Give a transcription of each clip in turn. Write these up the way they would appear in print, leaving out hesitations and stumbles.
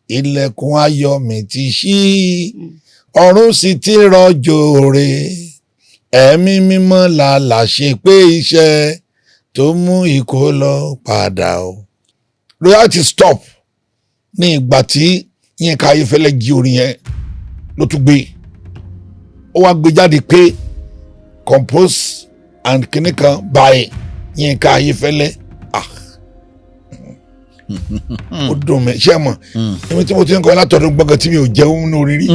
Ilẹ̀kùn ayọ̀ mi ti ṣí, ọ̀run sì ti rọ̀jò rè, ẹ̀mí mímọ́ làlà ṣe pé iṣẹ́ tó mú ìkó lọ padà o. Royalty stop ní ìgbà tí Yínká Ayéfẹ́lẹ́ jí orin yẹn ló tún gbé, ó wá gbé jáde pé compose and kinní kan by Yínká Ayéfẹ́lẹ́. Ah, ó dùn mí. Ṣé ẹ mọ̀ èmi tí mo ti ń kọ́ látọ̀dún gbọ̀ngàn tí mi ò jẹun nínú orin rí,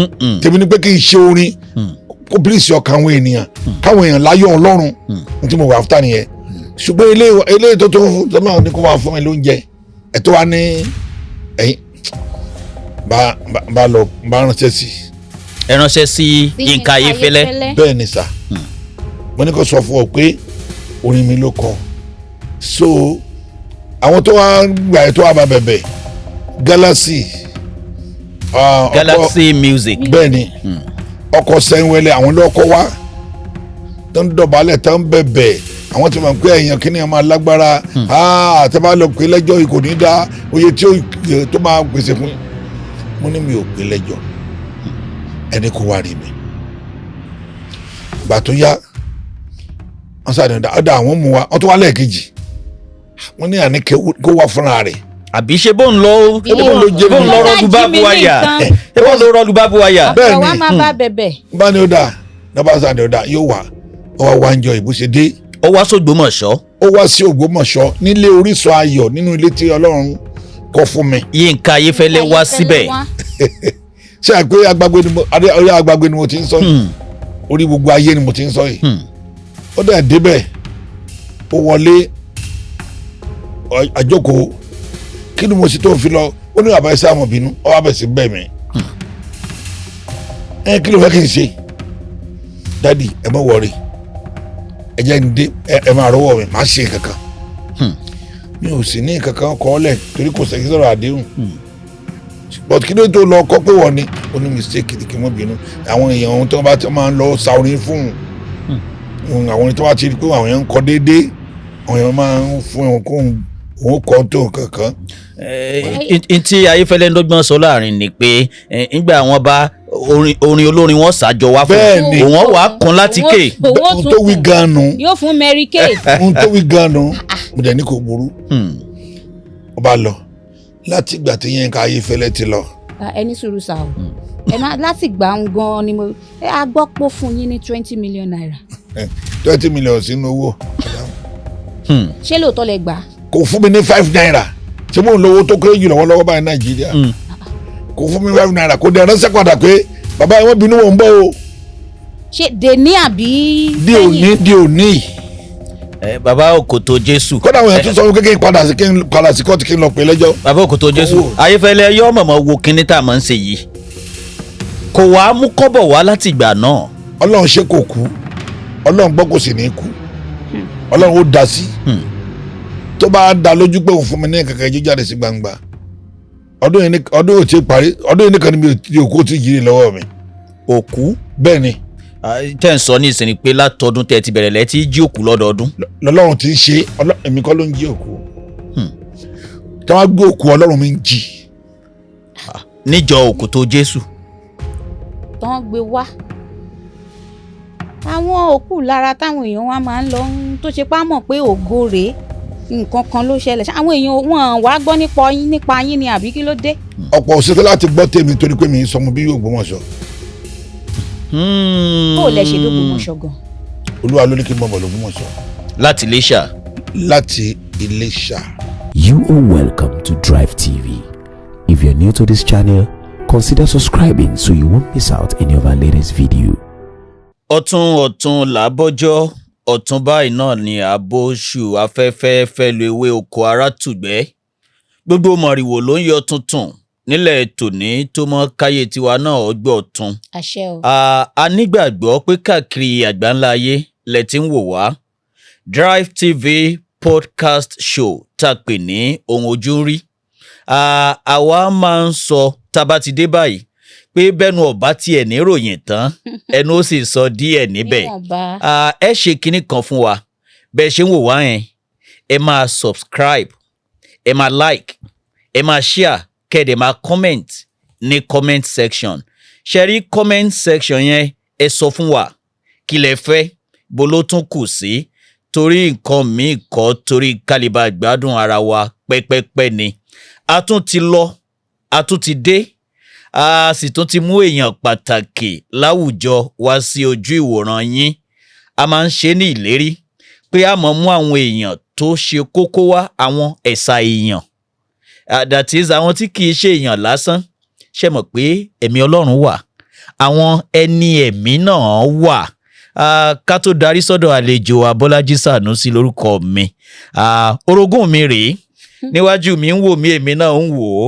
tèmi ni pé kí n ṣe orin kó bless ọkàn àwọn ènìyàn, káwọn èèyàn láyọ̀ Ọlọ́run ní tí mo wà áfítà nìyẹn. Ṣùgbọ́n ilé tó máa ní kó máa fún mi lóúnjẹ ẹ̀ tó wá ní ẹ̀yìn bá lọ bá ránṣẹ́ sí. Ẹ ránṣẹ́ sí Yínká Ayéfẹ́lẹ́? Bẹ́ẹ̀ ni sà. Mo ní kó sọ fún ọ pé orin mi ló kọ. So àwọn tó wá gbà ẹ tó wá bá bẹ̀bẹ̀ Galaxy, Galaxy Music. Bẹ́ẹ̀ ni, ọkọ̀ sẹ́ńwẹ́lẹ̀, àwọn lọ́kọ̀ wá tó ń dọ̀bálẹ̀, tó ń bẹ̀bẹ̀. Àwọn tí wọ́n pé èèyàn kí ni máa lágbára tẹ́ bá lọ pé lẹ́jọ́ yìí kò ní dá oye tí ó tó máa pèsè fún. Mo ní mi ò pé lẹ́jọ́, ẹni kò wá rí mi. Gbà tó yá, wọ́n sáré ọ̀dà àwọn mú wa. Wọ́n tó wá lẹ́ẹ̀kejì, wọ́n ní àní kó wá fúnra rẹ̀. Àbí ṣe bóun lọ Ṣé bóun ló jẹ́ bóun lọ mi? rọlù bá bu wáyà? Ṣé bóun ló rọlù bá bu wáyà? Bẹ́ẹ̀ Ọ̀pọ̀ wa ni. máa bá bẹ̀bẹ̀. Bá ní ó dà lọ́ba sáré ó dà, yóò wá. Ó wá wá ń jọ ìbúṣe dé. Ó wá sógbómọ̀ṣọ́. Ó wá sí Ògbómọ̀ṣọ́ nílé Orísun Ayọ̀, nínú ilé tí Ọlọ́run kọ́ fún mi. Yínká Ayéfẹ́lẹ́ wá síbẹ̀? Ṣé àpé agbágbé ni mo orí agbágbé ni mo ti ń sọ yìí, orí gbogbo ayé ni mo ti ń sọ yìí. Ó dẹ̀ débẹ̀, ó wọlé, àjókòó. Kí ni mo ṣe tó fi lọ? Ó ní bàbá ẹsẹ àmọ̀ bínú, ó wá bẹ̀ sí bẹ̀ mí. Ẹ kí ló fẹ́ kí n ṣe? Daddy, ẹ má worry, ẹ jẹ́ n dé, ẹ máa rọwọ́ mi, má ṣe kankan. Mi ò sì ní kankan kọ́ ọ́lẹ̀ torí kò sẹ́kí sọ̀rọ̀ àdéhùn. But kí ló tó lọ kọ́ pé wọ́n ni? Ó ní mistake kí wọ́n bínú. Àwọn èèyàn ohun tí wọ́n bá ti máa ń lọ sa orin fún un, àwọn orin tí wọ́n bá ti rí pé àwọn èèyàn ń kọ déédéé, àwọn èèyàn máa ń fún òun kó òun kọ́ tó nǹkan kan. N tí Ayéfẹ́lẹ́ ń dọ́gbọ́n sọ láàrin ni pé ńgbà wọn bá orin olórin wọn ṣàjọ wá fún Bẹ́ẹ̀ ni. òun, wàá kún láti ké. Òun ó Ohun tún tó wí kùn. gan nu. Yóò fún Mary Kay. Ohun tó wí gan nu. Mo dẹ̀ ní kò burú. Ó bá lọ. Láti ìgbà tí Yínká Ayéfẹ́lẹ́ ti lọ. Ah, ẹ ní sùúrù sá o. Ẹ má láti gbà ń gan ni mo ẹ a gbọ́ pé ó fún yín ní ₦20 million. 20 million sínú owó. Ṣé lóòótọ́ lẹ gbà á? Kò fún mi ní ₦5. Ṣé mò ń lo owó tó kéré jù lọ́wọ́lọ́wọ́ báyìí Nàìjíríà? Kò fún mi ₦5. Kò dẹ̀ ránṣẹ́ padà pé bàbá ẹ wọ́n bínú, wọn ń bọ̀ o. Ṣé dèní àbí Di òní, di òní. Ẹ, bàbá Òkòtó Jésù. Kódà àwọn èèyàn tún sọ fún kékeré padà sí kí n padà sí kóòtù kí n lọ pè lẹ́jọ́. Bàbá Òkòtó Jésù. Owó. Ayéfẹ́lẹ́ yọ mọ̀mọ́ wo kinní tá a máa ń ṣe yìí, kò wá mú kọ́bọ̀ wá láti ìgbà náà. Ọlọ́run ṣe kò kú, Ọlọ́run gbọ́, kò sì ní kú. Ọlọ́run ó dá sí. Tó bá dá lójú pé òun fún mi ní kankan ijó jáde sí gbangba. Ọdún yìí ọdún yóò ti parí, ọdún yìí nìkan ni mi ò tí òkú ti jírí lọ́wọ́ mi. Òkú? Bẹ́ẹ̀ ni. Ah, tẹ́ ń sọ ní ìsìn pé látọdún tẹ́ ti bẹ̀rẹ̀ lẹ́ tí jí òkú lọ́dọọdún. Lọ́lọ́run ti ń ṣe. Èmi kọ́ ló ń jí òkú. Tí wọ́n gbé òkú, Ọlọ́run mi ń jí. Níjọ Òkòtó Jésù. Tán gbé wá àwọn òkú lára táwọn èèyàn wa máa ń lọ tó ṣe pá mọ̀ pé ògo rèé, nǹkan kan ló ṣẹlẹ̀. Ṣé àwọn èèyàn wọn wá gbọ́ nípa yín ni àbí kí ló dé? Ọ̀pọ̀ òṣèlú láti gbọ́ tèmi torí pé mi ń sọmọ bí Ògbómọ̀ṣọ́. Bó o lẹ ṣe dógbòmọ̀ṣọ́ gan? Olúwa ló ní kí n mọ̀ bọ̀ lÓgbómọ̀ṣọ́. Láti Iléṣà? Láti Iléṣà. You are welcome to Drive TV. If you're new to this channel, consider subscribing so you won't miss out any of our latest video. Ọ̀tún ọ̀tún làbọ́jọ́, ọ̀tún báyìí náà ni àbóṣù afẹ́fẹ́ fẹ́ lu ewé oko ara tùgbẹ́. Gbogbo mọ̀rìwò ló ń yọ tuntun nílẹ̀ tòní tó mọ́ káyé tiwa náà ọgbọ́ ọ̀tún. Àṣẹ o. A nígbàgbọ́ pé káàkiri àgbáńlá ayé lẹ ti ń wò wá. Drive TV podcast show tá a pè ní Ohun Ojú ń rí. Àwa máa ń sọ tá a bá ti dé báyìí pé bẹ́nu ọ̀bá tiẹ̀ níròyìn tán, ẹnu ó sì sọ díẹ̀ níbẹ̀. Níwọ̀nba. Ẹ ṣe kinní kan fún wa. Bẹ́ẹ̀ ṣe ń wò wá yẹn, ẹ máa subscribe, ẹ máa like, ẹ máa share. Kẹ́ ẹ dẹ̀ máa comment ní comment section. Ṣe rí comment section yẹn, ẹ sọ fún wa kí lẹ fẹ́, bó ló tún kù sí, torí nǹkan míì kọ́, torí kálíbà gbádùn ara wa pẹ́pẹ́pẹ́ ni. A tún ti lọ, a tún ti dé, a sì tún ti mú èèyàn pàtàkì láwùjọ wá sí ojú ìwòran yín. A máa ń ṣe ní ìlérí pé a máa mú àwọn èèyàn tó ṣe kókó wá, àwọn ẹ̀sà èèyàn, that is, àwọn tí kì í ṣe èèyàn lásán. Ṣe mọ̀ pé ẹ̀mí Ọlọ́run wà, àwọn ẹni ẹ̀mí náà wà. Ká tó darí sọ́dọ̀ àlejò wa, Bọ́lájí Sànúsí lórúkọ mi. Orogún mi rèé níwájú mi, ń wò mí, èmi náà ń wò ó.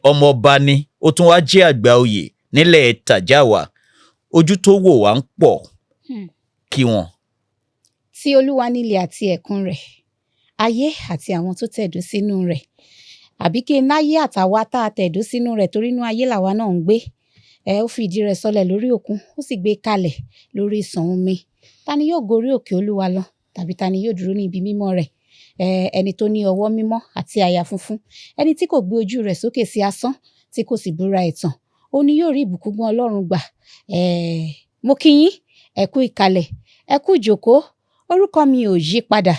Ọmọọba ni, ó tún wá jẹ́ àgbà oyè nílẹ̀ Tàjáwà. Ojú tó wò wá ń pọ̀ kí wọn. Tí Olúwa nílẹ̀ àti ẹ̀kún rẹ̀, ayé àti àwọn tó tẹ̀dó sínú rẹ̀, àbí kí n náyé àtàwa tá a tẹ̀dó sínú rẹ̀, torí inú ayé làwa náà ń gbé. Ẹ ó fi ìdí rẹ̀ sọlẹ̀ lórí òkun, ó sì gbé kalẹ̀ lórí ìsàn omi. Ta ni yóò gorí òkè Olúwa lọ, tàbí ta ni yóò dúró ní ibi mímọ́ rẹ̀? Ẹni tó ní ọwọ́ mímọ́ àti àyà funfun, ẹni tí kò gbé ojú rẹ̀ sókè sí asán, tí kò sì búra ẹ̀tàn, ó ní yóò rí ìbùkún gbọ́n Ọlọ́run gbà. Mo kí yín, ẹ kú ìkàlẹ̀, ẹ kú ìjókòó. Orúkọ mi ò yí padà,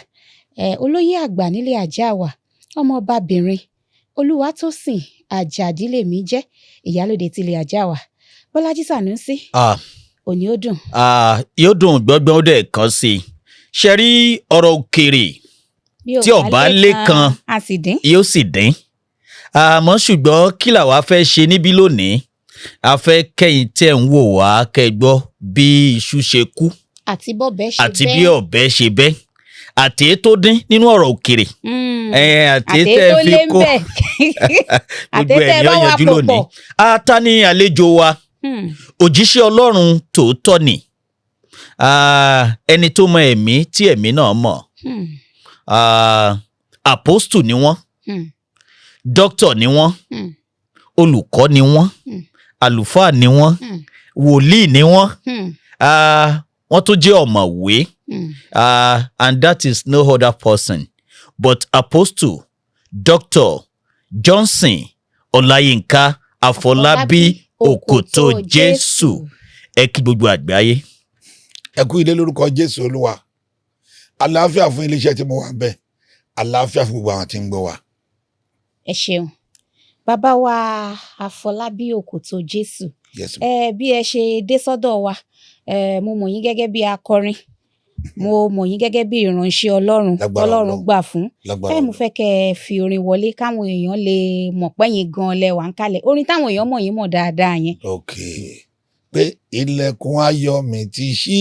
olóyè àgbà nílé Àjàwà, ọmọọbabìnrin Olúwatósìn Àjàdí lèmi jẹ́, ìyálòde tilẹ̀ Àjàwà. Bọ́lájí Sànúsí, òní ó dùn. Yóò dùn gbọ́ngbọ́n, ó dẹ̀ kàn sí i. Ṣe rí ọ̀rọ̀ òkèrè bí tí ọba lé kan, a sì dín. Yóò sì dín. Àmọ́ ṣùgbọ́n kí làwa fẹ́ ṣe níbí lónìí? A fẹ́ kẹ́yìn tẹ́ ń wò wá kẹ́ gbọ́ bí iṣu ṣe kú àti bọ́bẹ̀ ṣe àti bẹ́. Bí ọ̀bẹ ṣe bẹ́, àti èyí tó dín nínú ọ̀rọ̀ òkèrè, àti àti tẹ́ tó fi lé ń kó bẹ̀, àti gbogbo ẹ̀ tẹ́ ní bá ó wa yanjú pò lónìí. pọ̀. Ata ní àlejò wa, òjíṣẹ́ Ọlọ́run tòótọ́ ni. Ẹni tó mọ ẹ̀mí tí ẹ̀mí náà mọ̀. Apostle ni wọ́n, doctor ni wọ́n, olùkọ́ ni wọ́n, àlùfáà ni wọ́n, wòlíì ni wọ́n. Wọ́n tún jẹ́ ọ̀mọ̀wé. And that is no other person but Apostle Dr. Johnson Ọláyínká Àfọlábí Òkòtó Jésù. Ẹ kí gbogbo àgbáyé. Ẹ kú ilé lórúkọ Jésù Olúwa. Àlàáfíà fún iléeṣẹ́ tí mo wà bẹ́ẹ̀, àlàáfíà fún gbogbo àwọn tí ń gbọ́ wa. Ẹ ṣeun, bàbá wa Àfọlábí Òkòtó Jésù. Yes. Ẹ bí ẹ ṣe dé sọ́dọ̀ wa, mo mọ̀ yín gẹ́gẹ́ bí akọrin, mo mọ̀ yín gẹ́gẹ́ bí ìránṣẹ́ Ọlọ́run. Lágbára Ọlọ́run Ọlọ́run. gbà fún Lágbára ẹ. Mo Ọlọ́run. fẹ́ kẹ́ ẹ fi orin wọlé káwọn èèyàn lè mọ̀ pẹ́yìn gan lẹ wà ń kalẹ̀, orin táwọn èèyàn mọ̀ yín mọ̀ dáadáa yẹn. Ok, pé ilẹ̀kùn ayọ̀ mi ti ṣí,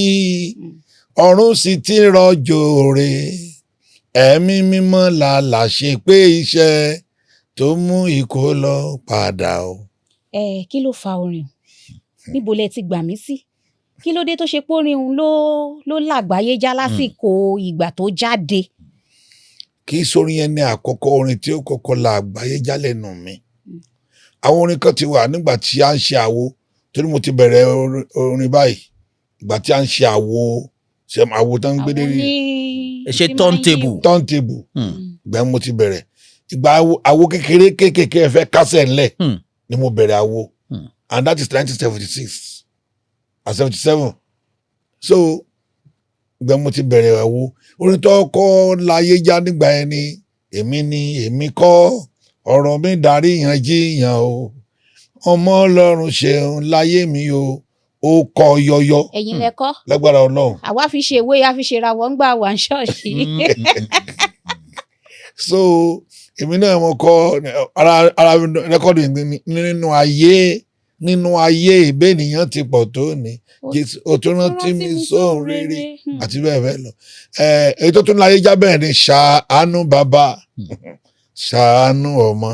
ọ̀run sì ti rọ̀jò rè, ẹ̀mí mímọ́ làlà ṣe pé iṣẹ́ tó mú ìkó lọ padà o. Ẹ kí ló fa orin o? Níbo lẹ ti gbà mí sí? Kí ló dé tó ṣe pé orin òun ló làgbáyé já lásìkò ìgbà tó jáde? Kì í sórin yẹn ní àkọ́kọ́ orin tí ó kọ́kọ́ la àgbáyé jálẹ̀ nù mí. Àwọn orin kan ti wà nígbà tí a ń ṣe àwo, torí mo ti bẹ̀rẹ̀ orin báyìí ìgbà tí a ń ṣe àwo, ṣe àwo tó ń gbé Àwọn lérí ní Ẹ ṣe tí máa ń turntable. yí- Turntable. Ìgbà yẹn mo ti bẹ̀rẹ̀, ìgbà àwo kékeré kéékèèké ẹ fẹ́ kásẹ̀ ńlẹ̀ ni mo bẹ̀rẹ̀ àwo, and that is 1976 and 77. So ìgbà mo ti bẹ̀rẹ̀ àwo, orin tó kọ́ láyé já nígbà yẹn ni "Èmi ni èmi kọ́, ọ̀rọ̀ mi darí yan jíyàn o, ọmọ Ọlọ́run ṣeun láyé mi o", ó kọ yọyọ. Ẹ̀yin lẹ kọ́? Lágbára Ọlọ́run. Àwa fi ṣe ìwé, a fi ṣe ìràwọ̀ ńgbà wà ní ṣọ́ọ̀ṣì. So èmi náà mo kọ ara record nínú ayé, nínú ayé ìbéènìyàn ti pọ̀ tó ní, Jésù ó tún rántí mi sóhun rere, àti bẹ́ẹ̀ bẹ́ẹ̀ lọ. Èyí tó tún láyé já bẹ́ẹ̀ ni "Ṣàánú bàbá, ṣàánú ọmọ,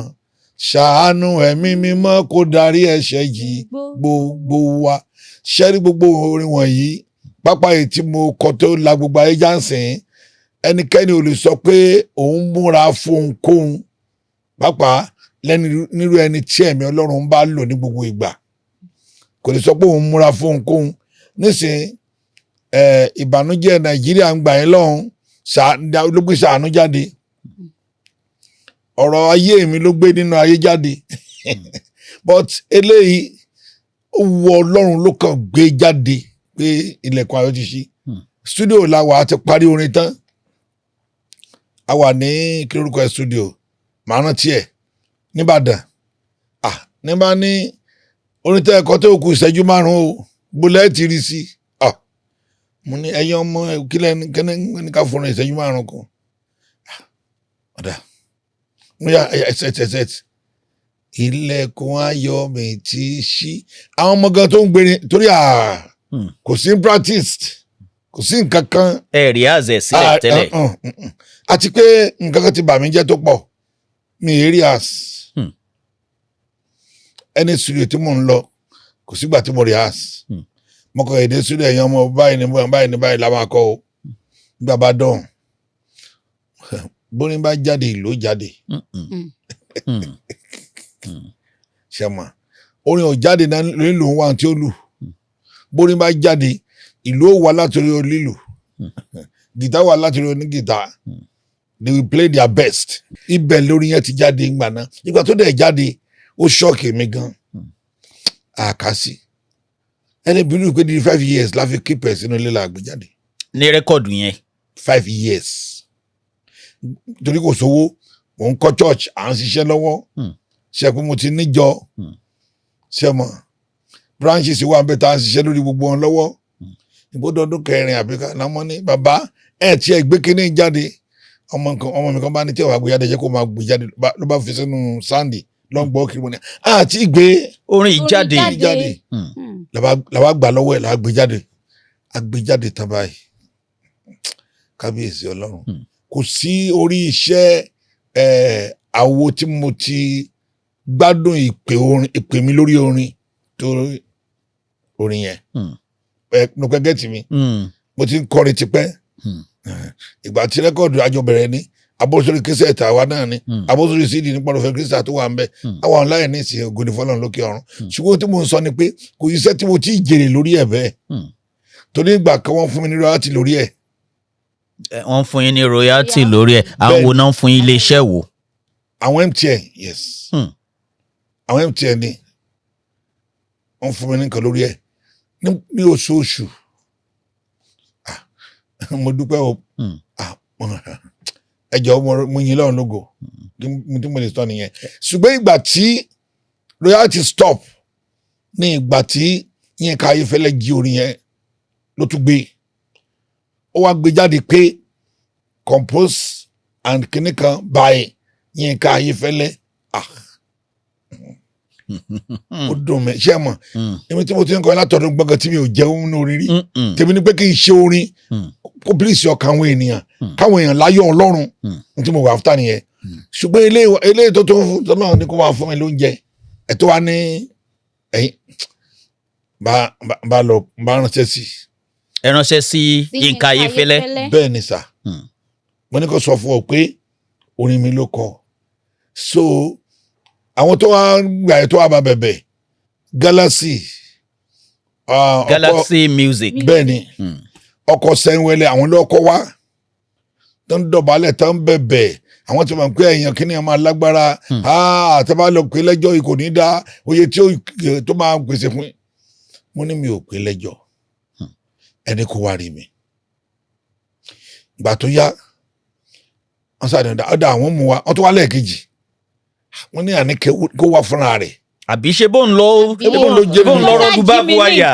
ṣàánú ẹ̀mí mímọ́, kó darí ẹ̀ṣẹ̀ jì gbogbo wa". Ṣẹ́rí gbogbo orin wọ̀nyí pápá èyí tí mo kọ tó la gbogbo ayé jáǹsìn, ẹnikẹ́ni ò lè sọ pé òun múra fún ohunkóhun, pápá lẹ́ni nírú ẹni tí ẹ̀mí Ọlọ́run bá lò ní gbogbo ìgbà, kò lè sọ pé òun múra fún ohunkóhun. Nísìnyí, ìbànújẹ́ Nàìjíríà ń gbà yín lọ́hùn ló gbé ṣàánú jáde. Ọ̀rọ̀ ayé mi ló gbé nínú ayé jáde, but eléyìí, ó wu Ọlọ́run ló kàn gbé jáde pé ilẹ̀kùn ayọ̀ ti ṣí. Studio la wà, á ti parí orin tán. A wà ní, kí lórúkọ ẹ, studio, màá rántí ẹ, nìbàdàn. Ah, ní bá ní orin tẹ́ ẹ̀kọ́ tó kù ìṣẹ́jú 5 o, gbọ́lẹ́ ti rí sí. Ah, mo ní, ẹ̀yin ọmọ kílẹ̀ kíní ní ká fún ìṣẹ́jú 5 kan. Ah, ọ̀dà mo yà ẹsẹ̀ ẹsẹ̀ ẹsẹ̀, ilẹ̀kùn ayọ̀ mi ti ṣí. Àwọn ọmọ gan tó ń gbé torí à kò sí practice, kò sí nǹkan kan. Ẹ rí àzẹ sílẹ̀ Ah, tẹ́lẹ̀. Àti pé nǹkan kan ti bà mí jẹ́ tó pọ̀, mi ì rí as ẹni studio tí mò ń lọ, kò sígbà tí mo rehearse. Mo kọ èdè studio, ẹ̀yin ọmọ, báyìí ní báyìí ní báyìí la máa kọ́ o. Nígbà bá dán, bórin bá jáde, ìlú ó jáde. Ṣe mọ̀, orin ò jáde náà nílùú ń wá tí ó lù. Bórin bá jáde, ìlú ó wà látòrí onílù, gìtá wà látòrí onígìtá. They will play their best. Ibẹ̀ lórí yẹn ti jáde ńgbà náà. Ìgbà tó dẹ̀ jáde, ó shock mi gan. Àkásí ẹni bínú pé di 5 years la fi keep ẹ̀ sínú ilé la gbé jáde. Ní record yẹn. 5 years, torí kò sówó, mò ń kọ́ church, à ń ṣiṣẹ́ lọ́wọ́. Ṣe pé mo ti níjọ, ṣe mọ̀, branches wà bẹ́ẹ̀ tá à ń ṣiṣẹ́ lórí gbogbo wọn lọ́wọ́. Ìbúdó ọdún kẹrin àbíká làwọn ní, bàbá ẹ̀ tí ẹ gbé kínní jáde. Ọmọ kan, ọmọ mi kan bá ní tí ẹ wàá gbé jáde, jẹ́ kó máa gbé jáde. Ló bá fi sínú sáǹdì lọ́ngbọ́n kiri. Mo ní àti ìgbé Orin ìjáde. Orin jáde. Làwa gbà lọ́wọ́ ẹ̀, làwa gbé jáde. A gbé jáde tán báyìí, kábíyèsí Ọlọ́run. Kò sí orí iṣẹ́ ẹ̀ àwo tí mo ti gbádùn ìpè orin, ìpè mi lórí orin tó orin yẹn. Ẹ mo pẹ́ get mi. Mo ti ń kọrin tipẹ́. Ìgbà tí record àjọ bẹ̀rẹ̀ ní abọ́sórí cassette àwa náà ni, abọ́sórí CD nípa ọ̀fẹ́ kírísítà tó wà ń bẹ̀. Àwa online ní ìsìn, ògo ni fọlọ́run lókè ọ̀run. Ṣùgbọ́n tí mo ń sọ ni pé kò sí iṣẹ́ tí mo ti jèrè lórí ẹ̀ bẹ́ẹ̀, torí ìgbà kan wọ́n fún mi ní royalty lórí ẹ̀. Ẹ, wọ́n fún yín ní royalty lórí ẹ̀? Àwọn Bẹ́ẹ̀ni. wo náà ń fún yín? Iléeṣẹ́ wo? Àwọn MTN, yes. Àwọn MTN ni wọ́n fún mi ní nǹkan lórí ẹ̀ ní oṣooṣù. Ah, mo dúpẹ́ o. Ah, ẹ jọ̀ọ́, mo yin Ọlọ́run lógo. Mo tí mo lè sọ nìyẹn. Ṣùgbọ́n ìgbà tí royalty stop ní ìgbà tí Yínká Ayéfẹ́lẹ́ jí orin yẹn ló tún gbé, ó wá gbé jáde pé compose and kinní kan by Yínká Ayéfẹ́lẹ́. Ah, ó dùn mí. Ṣé ẹ mọ̀, èmi tí mo ti ń kọ́ látọ̀dún gbọ̀ngàn tí mi ò jẹun nínú orin rí, tèmi ni pé kí n ṣe orin kó please ọkàn àwọn ènìyàn, káwọn èèyàn láyọ̀ Ọlọ́run. Ní tí mo wà áfítà nìyẹn. Ṣùgbọ́n ilé tó tó náà ní kó máa fún mi lóúnjẹ ẹ̀ tó wá ní ẹ̀yìn bá lọ bá ránṣẹ́ sí. Ẹ ránṣẹ́ sí Yínká Ayéfẹ́lẹ́? Bẹ́ẹ̀ ni sà. Mo ní kó sọ fún ọ pé orin mi ló kọ. So àwọn tó wá gbà ẹ̀ tó wá bá bẹ̀bẹ̀, Galaxy, Galaxy Music. Bẹ́ẹ̀ ni. Ọkọ̀ sẹ́ńwẹ́lẹ̀, àwọn lọ́kọ́ wá tó ń dọ̀bálẹ̀, tó ń bẹ̀bẹ̀. Àwọn tí wọ́n pé èèyàn kí ni ẹ máa lágbára. Ah, tẹ́ bá lọ pé lẹ́jọ́ yìí, kò ní dá oye tí ó tó máa pèsè fún yín. Mo ní mi ò pé lẹ́jọ́, ẹni kò wá rí mi. Ìgbà tó yá, wọ́n sáré ọ̀dà àwọn mú wa, wọ́n tó wá lẹ́ẹ̀kejì. Wọ́n ní àní kó wá fúnra rẹ̀. Àbí ṣe bóun lọ Àbí ṣe bóun ló jẹ́ bóun lọ mi? rọlù bábu wáyà,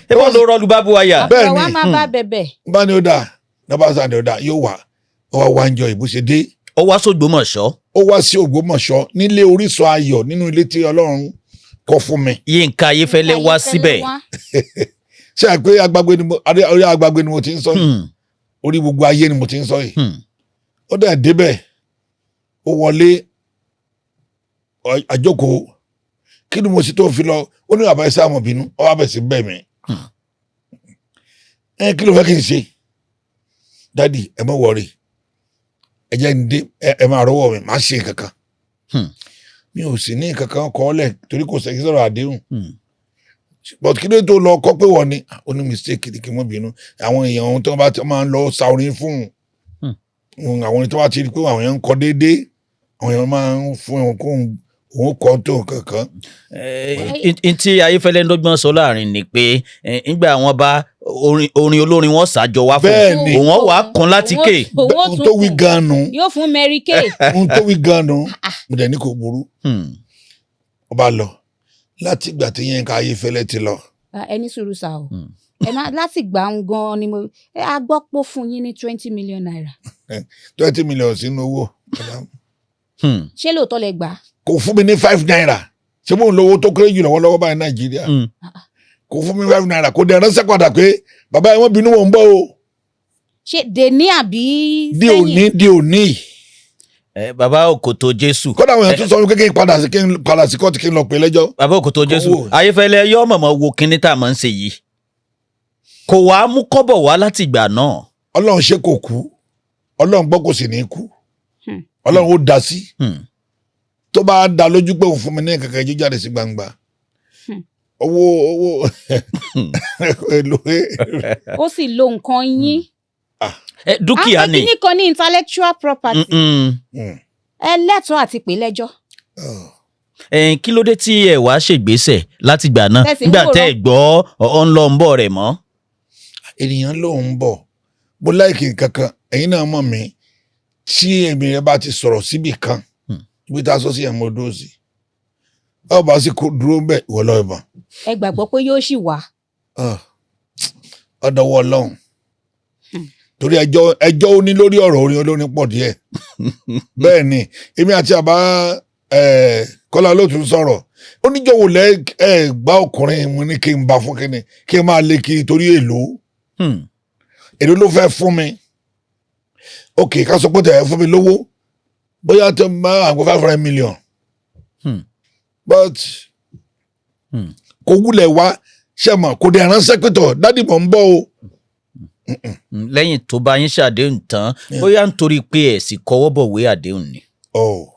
ṣe bóun ló rọlù bábu wáyà. Bẹ́ẹ̀ Àbúrò wa ni. máa bá bẹ̀bẹ̀. Bá ní ó dà lọ́ba sáré ọ̀dà yóò wá, ó wá wá ń jọ ìbúṣe dé. Ó wá sógbómọ̀ṣọ́. Ó wá sí Ògbómọ̀ṣọ́ nílé Orísun Ayọ̀, nínú ilé tí Ọlọ́run kọ́ fún mi. Yínká Ayéfẹ́lẹ́ wá síbẹ̀. Wá. Ṣé ẹ pé agbágbé ni mo orí agbágbé ni mo ti ń sọ yìí, orí gbogbo ayé ni mo ti ń sọ yìí. Ó dẹ̀ débẹ̀, ó wọlé, àjókòó. Kí ni mo ṣe tó fi lọ? Ó ní bàbá ẹsẹ àmọ̀ bínú, ó wá bẹ̀ sí bẹ̀ mí. Ẹ kí ló fẹ́ kí n ṣe? Daddy, ẹ má worry, ẹ jẹ́ n dé, ẹ máa rọwọ́ mi, má ṣe nǹkan kan. Mi ò sì ní nǹkan kan kọ́ ọ́lẹ̀ torí kò sẹ́kí sọ̀rọ̀ àdéhùn. But kí ló tó lọ kọ́ pé wọ́n ni ó ní mistake ni, kí n má bínú. Àwọn èèyàn ohun tó bá ti máa ń lọ sa orin fún un, àwọn orin tó bá ti rí pé àwọn èèyàn ń kọ déédéé. Àwọn èèyàn máa ń fún òun kó òun kọ́ tó nǹkan kan. N tí Ayéfẹ́lẹ́ ń dọ́gbọ́n sọ láàrin ni pé nígbà wọn bá orin olórin wọn ṣàjọ wá fún Bẹ́ẹ̀ ni. òun wà á kún láti ké. Òun ó Ohun tún tó wí kùn. gan nu. Yóò fún Mary Kay. Ohun tó wí gan nu, mo dẹ̀ ní kò burú. Ó bá lọ láti ìgbà tí Yínká Ayéfẹ́lẹ́ ti lọ. Ah, ẹ ní sùúrù sá o. Ẹ má láti gbà ń gan ni mo ẹ a gbọ́ pé ó fún yín ní ₦20 million. 20 million sínú owó. Ṣé lóòótọ́ lẹ gbà á? Kò fún mi ní ₦5. Ṣé mò ń lo owó tó kéré jù lọ́wọ́lọ́wọ́ báyìí ní Nàìjíríà? Kò fún mi ₦5. Kò dẹ̀ ránṣẹ́ padà pé bàbá yẹn, wọ́n bínú, wọn ń bọ̀ o. Ṣé dèní àbí Di òní, di òní. Bàbá Òkòtó Jésù. Kódà àwọn èèyàn tún sọ wípé kí n padà sí kóòtù, kí n lọ pè lẹ́jọ́. Bàbá Òkòtó Jésù. Kò wò. Ayéfẹ́lẹ́ yọ mọ̀mọ́ wo kinní tá a máa ń ṣe yìí, kò wá mú kọ́bọ̀ wá láti ìgbà náà. Ọlọ́run ṣe kò kú, Ọlọ́run gbọ́, kò sì ní kú. Ọlọ́run ó dá sí. Tó bá dá lójú pé òun fún mi ní kankan, ijó jáde sí gbangba. Owó èlò. Ó sì lo nǹkan yín. Dúkìá À ń pè ni. kíní kan ní intellectual property. Ẹ lẹ́tọ̀ọ́ àti pè lẹ́jọ́. Kí ló dé tí ẹ wá ṣègbésẹ̀ láti ìgbà náà Tẹ̀sí ń nígbà wòran. tẹ́ ẹ gbọ́ ọ ń lọ ń bọ̀ rẹ̀ mọ́? Ènìyàn lòun ń bọ̀, mo like nǹkan kan. Ẹ̀yin náà mọ̀ mí, tí èmi rẹ bá ti sọ̀rọ̀ síbì kan, ibi tá a sọ sí ẹ̀, mo dúró sí. Ọ bá sì kó dúró bẹ́ẹ̀, ìwọ lọ́ọ́ ìbọn. Ẹ gbàgbọ́ pé yóò sì wá? Ọ̀dọ̀wọ́ Ọlọ́run, torí ẹjọ́ ó ní lórí ọ̀rọ̀ orin olórin pọ̀ díẹ̀. Bẹ́ẹ̀ ni èmi àti àbá Kọ́lá Olóòtú sọ̀rọ̀, ó níjọ́ wò lẹ́ ẹ gbá ọkùnrin mo ní kí n bá fún kíni, kí n máa lé kiri torí èlò. Èlò ló fẹ́ fún mi? Ok, ká sọ pé tẹ̀ ẹ́ fún mi lówó, bóyá tó máa àgbo 500 million. But kò wúlẹ̀ wá ṣe mọ̀, kò dẹ̀ ránṣẹ́ pé tọ̀, daddy, mọ̀ ń bọ̀ o. Lẹ́yìn tó bá yín ṣàdéhùn tán, bóyá nítorí pé ẹ̀ sì kọwọ́ bọ̀wé àdéhùn ni. Oh.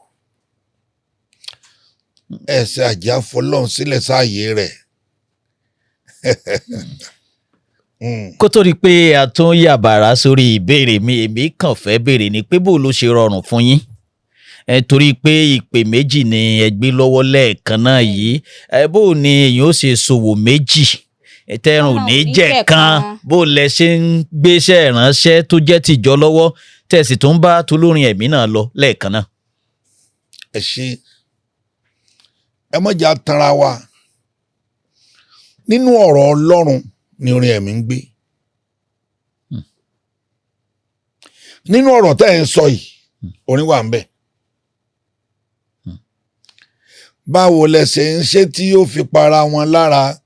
Ẹsẹ̀ àjà fọlọ́run sílẹ̀ sáàyè rẹ̀. Kó tó di pé a tún yàbàrá sórí ìbéèrè mi, èmi kàn fẹ́ béèrè ni pé bó ló ṣe rọrùn fún yín ẹ, torí pé ìpè méjì ni ẹ gbé lọ́wọ́ lẹ́ẹ̀kan náà yìí. Ẹ bó ni èèyàn ó ṣe ṣòwò méjì ẹ, tẹrùn Tẹ́rùn ní ò ní jẹ̀ jẹ̀ kan? kan. Bó lẹ ṣe ń gbéṣẹ́ ìránṣẹ́ tó jẹ́ tìjọ lọ́wọ́, tẹ̀sí tó ń bá tolórin ẹ̀mí náà lọ lẹ́ẹ̀kan náà? Ẹ ṣe, ẹ mọ̀jà tanra wa. Nínú ọ̀rọ̀ Ọlọ́run ni orin ẹ̀mí ń gbé. Nínú ọ̀rọ̀ tẹ́ ẹ̀ ń sọ yìí, orin wà ń bẹ̀. Báwo lẹ ṣe ń ṣe tí yóò fi para wọn lára?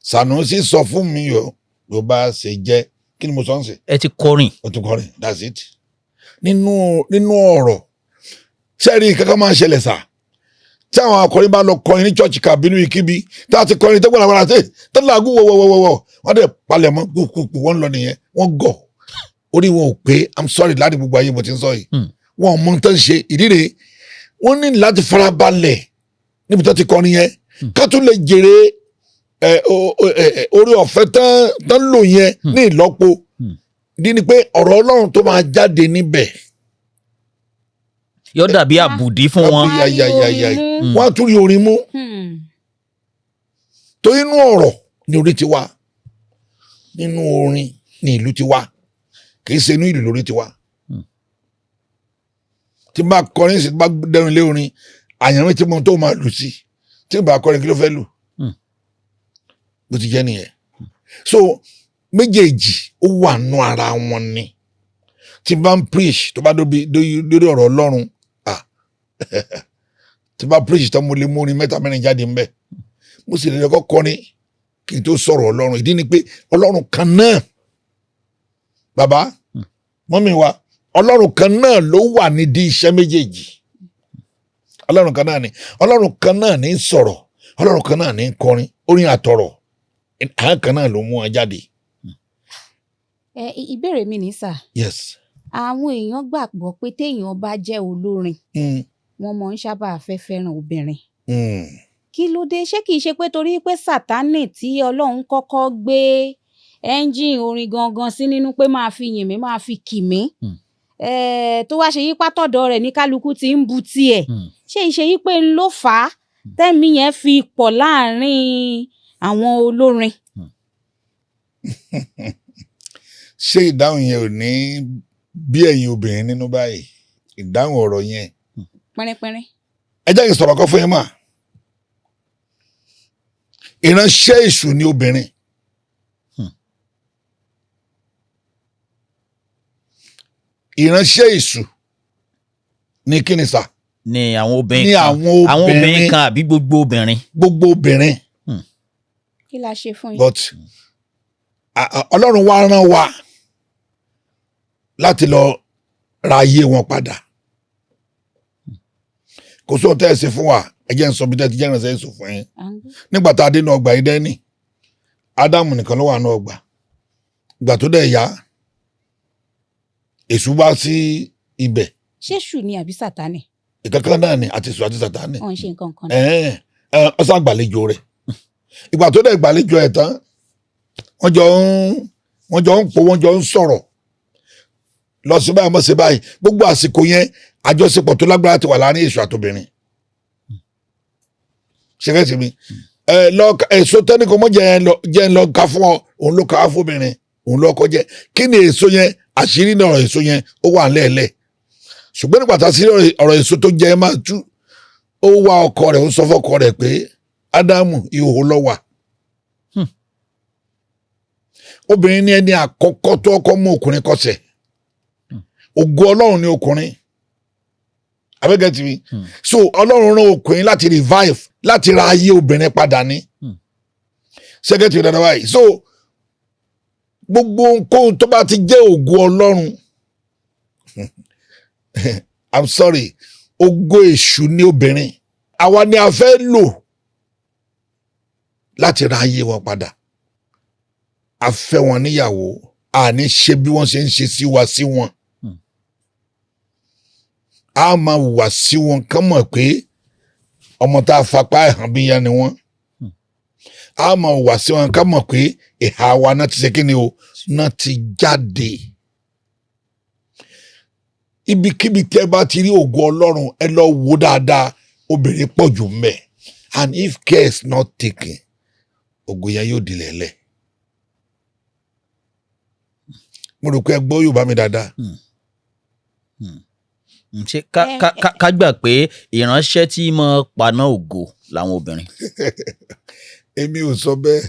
Sànúsì sọ fún mi o, ló bá ṣe jẹ́. Kí ni mo sọ ń sè? Ẹ ti kọrin. O tún kọrin, that's it. Nínú ọ̀rọ̀ sẹ́ẹ̀rì kankan máa ń ṣẹlẹ̀ sà, tí àwọn akọrin bá lọ kọrin ní church kàbínú ikíbi tá a ti kọrin tó gbọ́dọ̀ wàrà tó làágùn wọ̀wọ̀wọ̀wọ̀, wọ́n dẹ̀ palẹ̀ mọ́ kúkú, wọ́n ń lọ nìyẹn. Wọ́n gọ̀, orí wọn ò pé. I'm sorry láti gbogbo ayé mo ti ń sọ yìí. Wọn ò mọ tó ń ṣe. Ìdí rèé, wọ́n ní láti farabalẹ̀ níbi tó ti kọrin yẹn, ká tún lè jèrè ẹ, ẹ, orí ọ̀fẹ́ tán lò yẹn ní ìlọ́po. Ìdí ni pé ọ̀rọ̀ Ọlọ́run tó máa jáde níbẹ̀ Yóò dàbí àbùdí fún wọn. Ya, ya, ya, ya. Orin mú. Wọ́n á tún rí orin mú. Torí inú ọ̀rọ̀ ni orin ti wá, nínú orin ni ìlú ti wá, kì í ṣe inú ìlú lórí ti wá. Tí n bá kọrin sí, tí n bá dẹrùn ilé orin àyànwó tí mo tó máa lù sí, tí n bá kọrin, kí ló fẹ́ lù? Bó ti jẹ́ nìyẹn. So méjèèjì ó wà nù ara wọn ni. Tí n bá ń preach, tó bá dóbi lórí ọ̀rọ̀ Ọlọ́run, ah, tí n bá preach tán, mo lè mú orin mẹ́ta mẹ́rin jáde ńbẹ̀. Mo sì lè kọ́ kọrin kí n tó sọ̀rọ̀ Ọlọ́run. Ìdí ni pé Ọlọ́run kan náà, bàbá mọ́mí wa, Ọlọ́run kan náà ló wà nídìí iṣẹ́ méjèèjì. Ọlọ́run kan náà ni. Ọlọ́run kan náà ní sọ̀rọ̀, Ọlọ́run kan náà ní kọrin. Orin àtọ̀rọ̀, àwọn kan náà ló mú wọn jáde. Ẹ ìbéèrè mi ní sà. Yes. Àwọn èèyàn gbàgbọ́ pé téèyàn bá jẹ́ olórin, wọ́n máa ń sábà fẹ́ fẹ́ràn obìnrin. Kí ló dé? Ṣé kìí ṣe pé torí pé Sátánì tí Ọlọ́run kọ́kọ́ gbé ẹ́ńjìn orin gangan sí nínú pé máa fi yìn mí, máa fi kì mí? Tó wá ṣe yí pátọ̀dọ̀ rẹ̀ ní kálukú ti ń bu tiẹ̀. Ṣé ìṣe yí pé ń ló fà á tẹ́mi yẹn fi pọ̀ láàrin àwọn olórin? Ṣé ìdáhùn yẹn ò ní bí ẹ̀yin obìnrin nínú báyìí, ìdáhùn ọ̀rọ̀ yẹn? Pínrínpínrín. Ẹ jẹ́ kí n sọ̀rọ̀ kan fún yín mà. Ìránṣẹ́ èṣù ni obìnrin. Ìránṣẹ́ èṣù ni kí ni sà? Ni àwọn obìnrin Ní kan, àwọn àwọn obìnrin obìnrin kan àbí gbogbo obìnrin? Gbogbo obìnrin. Kí la ṣe fún yín? But Ọlọ́run wá rán wa láti lọ ra ayé wọn padà. Kò sóhun tẹ́ ẹ ṣe fún wa. Ẹ jẹ́ ń sọ bí tẹ́ ti jẹ́ ìránṣẹ́ èṣù fún yín. À ń gbọ́. Nígbà tá a dé inú ọgbà Édẹ́nì, Ádámù nìkan ló wà nínú ọgbà. Ìgbà tó dẹ̀ yá, èṣù wá sí ibẹ̀. Ṣé èṣù ni àbí Sátánì? Ìkankan náà ni, àti èṣù àti Sátánì. Wọn ń ṣe nǹkan kan. Ẹ̀ẹ́n, ẹ̀, ó sá gbàlejò rẹ̀. Ìgbà tó dẹ̀ gbàlejò ẹ̀ tán, wọ́n jọ ń pò, wọ́n jọ ń sọ̀rọ̀ lọ sí báyìí, mọ̀ sí báyìí. Gbogbo àsìkò yẹn, àjọṣepọ̀ tó lágbára ti wà láàrin èṣù àtobìnrin. Ṣẹ́gẹ́tì mi, ẹ lọ èso tẹ́nìkan mọ́ jẹ́ ẹ lọ, jẹ́ ẹ lọ ká fún ọ, òun ló ká fóbìnrin, òun ló kọ́ jẹ́. Kí ni èso yẹn? Àṣírí ní ọ̀rọ̀ èso yẹn ó wà lẹ́ẹ̀lẹ́. Ṣùgbọ́n nígbà tá a sí ọ̀rọ̀ èso tó jẹ́ máa tú, ó wá ọkọ rẹ̀, ó sọ fọ́kọ rẹ̀ pé Ádámù, ìhòòhò ló wà. Obìnrin ní ẹni àkọ́kọ́ tó ọkọ mú ọkùnrin kọsẹ̀. Ògo Ọlọ́run ní ọkùnrin, abẹ́gẹ́ ti mi. So Ọlọ́run rán ọkùnrin láti revive, láti ra ayé obìnrin padà ní. Ṣẹ́gẹ́tì mi dáadáa báyìí? So gbogbo ohunkóhun tó bá ti jẹ́ ògo Ọlọ́run, I'm sorry, ògo èṣù ní obìnrin. Àwa ni a fẹ́ lò láti ra ayé wọn padà. A fẹ́ wọn níyàwó, a ní ṣe bí wọ́n ṣe ń ṣe sí wa sí wọn. A máa hùwà sí wọn kán mọ̀ pé ọmọ tá a fapá ẹ̀hàn bí ya ni wọ́n. A máa hùwà sí wọn kán mọ̀ pé ìhà wa náà ti ṣe kí ni o, náà ti jáde. Ibikíbi tẹ́ bá ti rí ògo Ọlọ́run, ẹ lọ wò dáadáa, obìnrin pọ̀ jù mbẹ̀. And if care is not taken, ògo yẹn yóò di lẹ̀lẹ̀. Mo rò pé ẹ gbọ́ Yorùbá mi dáadáa. Ṣé ká gbà pé ìránṣẹ́ tí mọ́ paná ògo làwọn obìnrin? Èmi ò sọ bẹ́ẹ̀.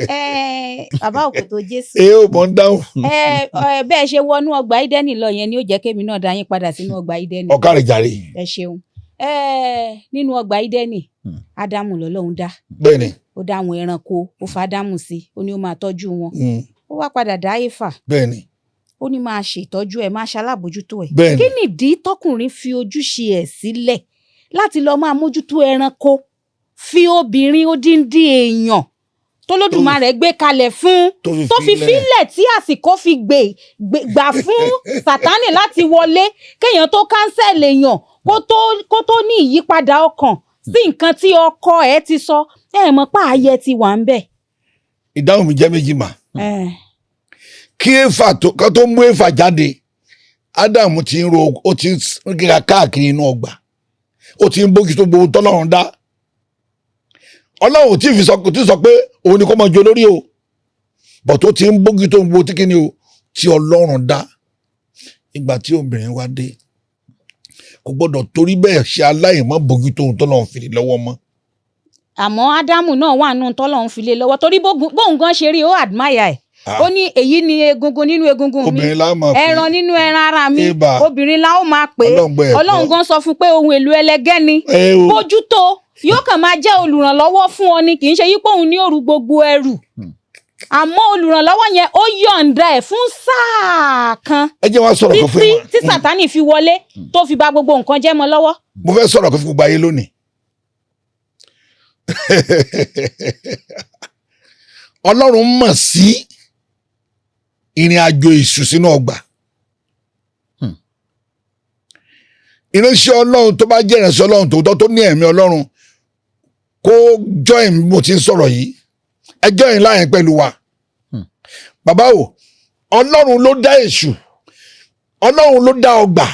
Ẹ bàbá Òkòtó Jésù. Ẹ ò mọ̀ ń dáhùn. Ẹ bẹ́ẹ̀ ṣe wọnú ọgbà Ídẹ́nì lọ yẹn ni ó jẹ́ kémi náà dá yín padà sínú ọgbà Ídẹ́nì. Ọ̀kàrẹ̀ jàre. Ẹ ṣeun. Ẹ nínú ọgbà Ídẹ́nì, Ádámù lọ́lọ́run dá. Bẹ́ẹ̀ ni. Ó dá àwọn ẹranko, ó fa Ádámù sí, ó ní ó máa tọ́jú wọn. Ó wá padà dá Éfà. Bẹ́ẹ̀ ni. Ó ní máa ṣètọ́jú ẹ̀, máa ṣalábòjútó ẹ̀. Bẹ́ẹ̀ ni. Kí nìdí tọkùnrin fi ojúṣe ẹ̀ sílẹ̀ láti lọ máa mójútó ẹranko, fi obìnrin odindi èèyàn tólódùmarè gbé kalẹ̀ fún, tó fi fílẹ̀ tí àsìkò fi gbà fún Sátánì láti wọlé, kéèyàn tó cancel èèyàn, kó tó ní ìyípadà ọkàn sí nǹkan tí ọkọ ẹ̀ ti sọ, ẹ mọ̀ pé ààyè ti wà ń bẹ̀? Ìdáhùn mi jẹ́ méjì mà. Kí Éfà tó, ká tó mú Éfà jáde, Ádámù ti ń ro, ó ti ń kíra káàkiri inú ọgbà, ó ti ń bójútó gbogbo tọ́lọ́run dá. Ọlọ́run ò tí fi sọ, kò tí sọ pé òun ni kó máa jẹ olórí o, but ó ti ń bójútó gbogbo tí kíni o, tí Ọlọ́run dá. Ìgbà tí obìnrin wá dé, kò gbọ́dọ̀ torí bẹ́ẹ̀ ṣe aláìmọ́ bójútó ohun tọ́lọ́run fi lé lọ́wọ́ mọ́. Àmọ́ Ádámù náà wà nù tọ́lọ́run fi lé lọ́wọ́, torí bóun gan ṣe rí, ó admire ẹ̀. Ó ní èyí ni egungun nínú egungun mi, Obìnrin la máa pè é. ẹran nínú ẹran ara mi. Ébà. Obìnrin la ó máa pè é. Ọlọ́run gbọ́ ẹ̀kọ́. Ọlọ́run gan sọ fún pé ohun èlò ẹlẹgẹ́ ni. Ẹ o. Bójútó, yóò kàn máa jẹ́ olùrànlọ́wọ́ fún ọ ni, kì í ṣe yípo òun ní òru gbogbo ẹrù. Àmọ́ olùrànlọ́wọ́ yẹn, ó yọ̀ǹda ẹ̀ fún sáà kan Ẹ jẹ́ wá sọ̀rọ̀ kan fún títí yín. tí Sátánì fi wọlé tó fi bà gbogbo nǹkan jẹ́ mọ́ lọ́wọ́. Mo fẹ́ sọ̀rọ̀ kan fún gbogbo ayé lónìí. Ọlọ́run mọ̀ sí ìrìn àjò èṣù sínú ọgbà. Ìránṣẹ́ Ọlọ́run tó bá jẹ́ ìránṣẹ́ Ọlọ́run tòótọ́, tó ní ẹ̀mí Ọlọ́run, kó join bí mo ti ń sọ̀rọ̀ yìí. Ẹ join láyẹn pẹ̀lú wa. Bàbá o, Ọlọ́run ló dá èṣù. Ọlọ́run ló dá ọgbà,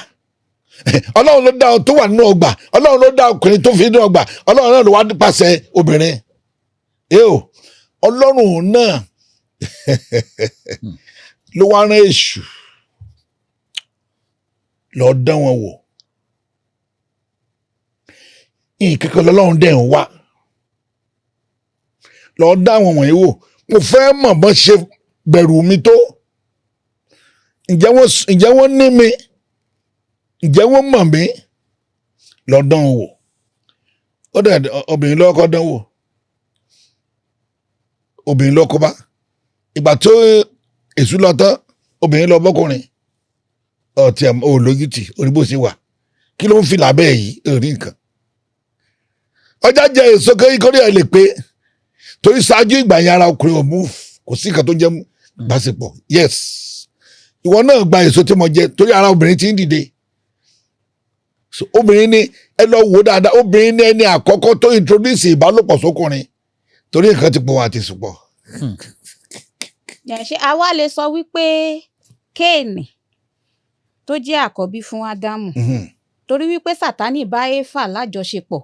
Ọlọ́run ló dá ọ tó wà nínú ọgbà, Ọlọ́run ló dá ọkùnrin tó fi nínú ọgbà, Ọlọ́run náà ló wá nípasẹ̀ obìnrin ẹ o. Ọlọ́run náà ló wá rán èṣù lọ dán wọn wò. Nǹkan kan lọ́lọ́run dẹ̀ ń wá lọ dá àwọn wọ̀nyí wò. Mo fẹ́ mọ̀ bọ́n ṣe bẹ̀rù mi tó. Ǹjẹ́ wọ́n ní mi? Ǹjẹ́ wọ́n mọ̀ mí? Lọ dán wọn wò. Ó dẹ̀ obìnrin lọ́kọ́ dán wò, obìnrin lọ́kọ́ bá. Ìgbà tó èṣù lọ tán, obìnrin lọ bọ́kùnrin. Ọtí ẹ̀ ò lójútì orí bó ṣe wà. Kí ló ń fi làbẹ́ yìí rí nǹkan ọjà jẹ èso kórè ẹ̀ lè pé, torí ṣáájú ìgbà yẹn ara ọkùnrin ò mú, kò sí nǹkan tó jẹ́ ìbáṣepọ̀. Yes, ìwọ náà gba èso tí mo jẹ, torí ara obìnrin ti ń dìde. So obìnrin ni, ẹ lọ wò dáadáa, obìnrin ni ẹni àkọ́kọ́ tó introduce ìbálòpọ̀ sókùnrin, torí nǹkan ti pọ̀ àti sùpọ̀. Ẹ ṣé, àwa lè sọ wípé Kéènì tó jẹ́ àkọ́bí fún Ádámù, torí wípé Sátánì bá Éfà lájọṣepọ̀,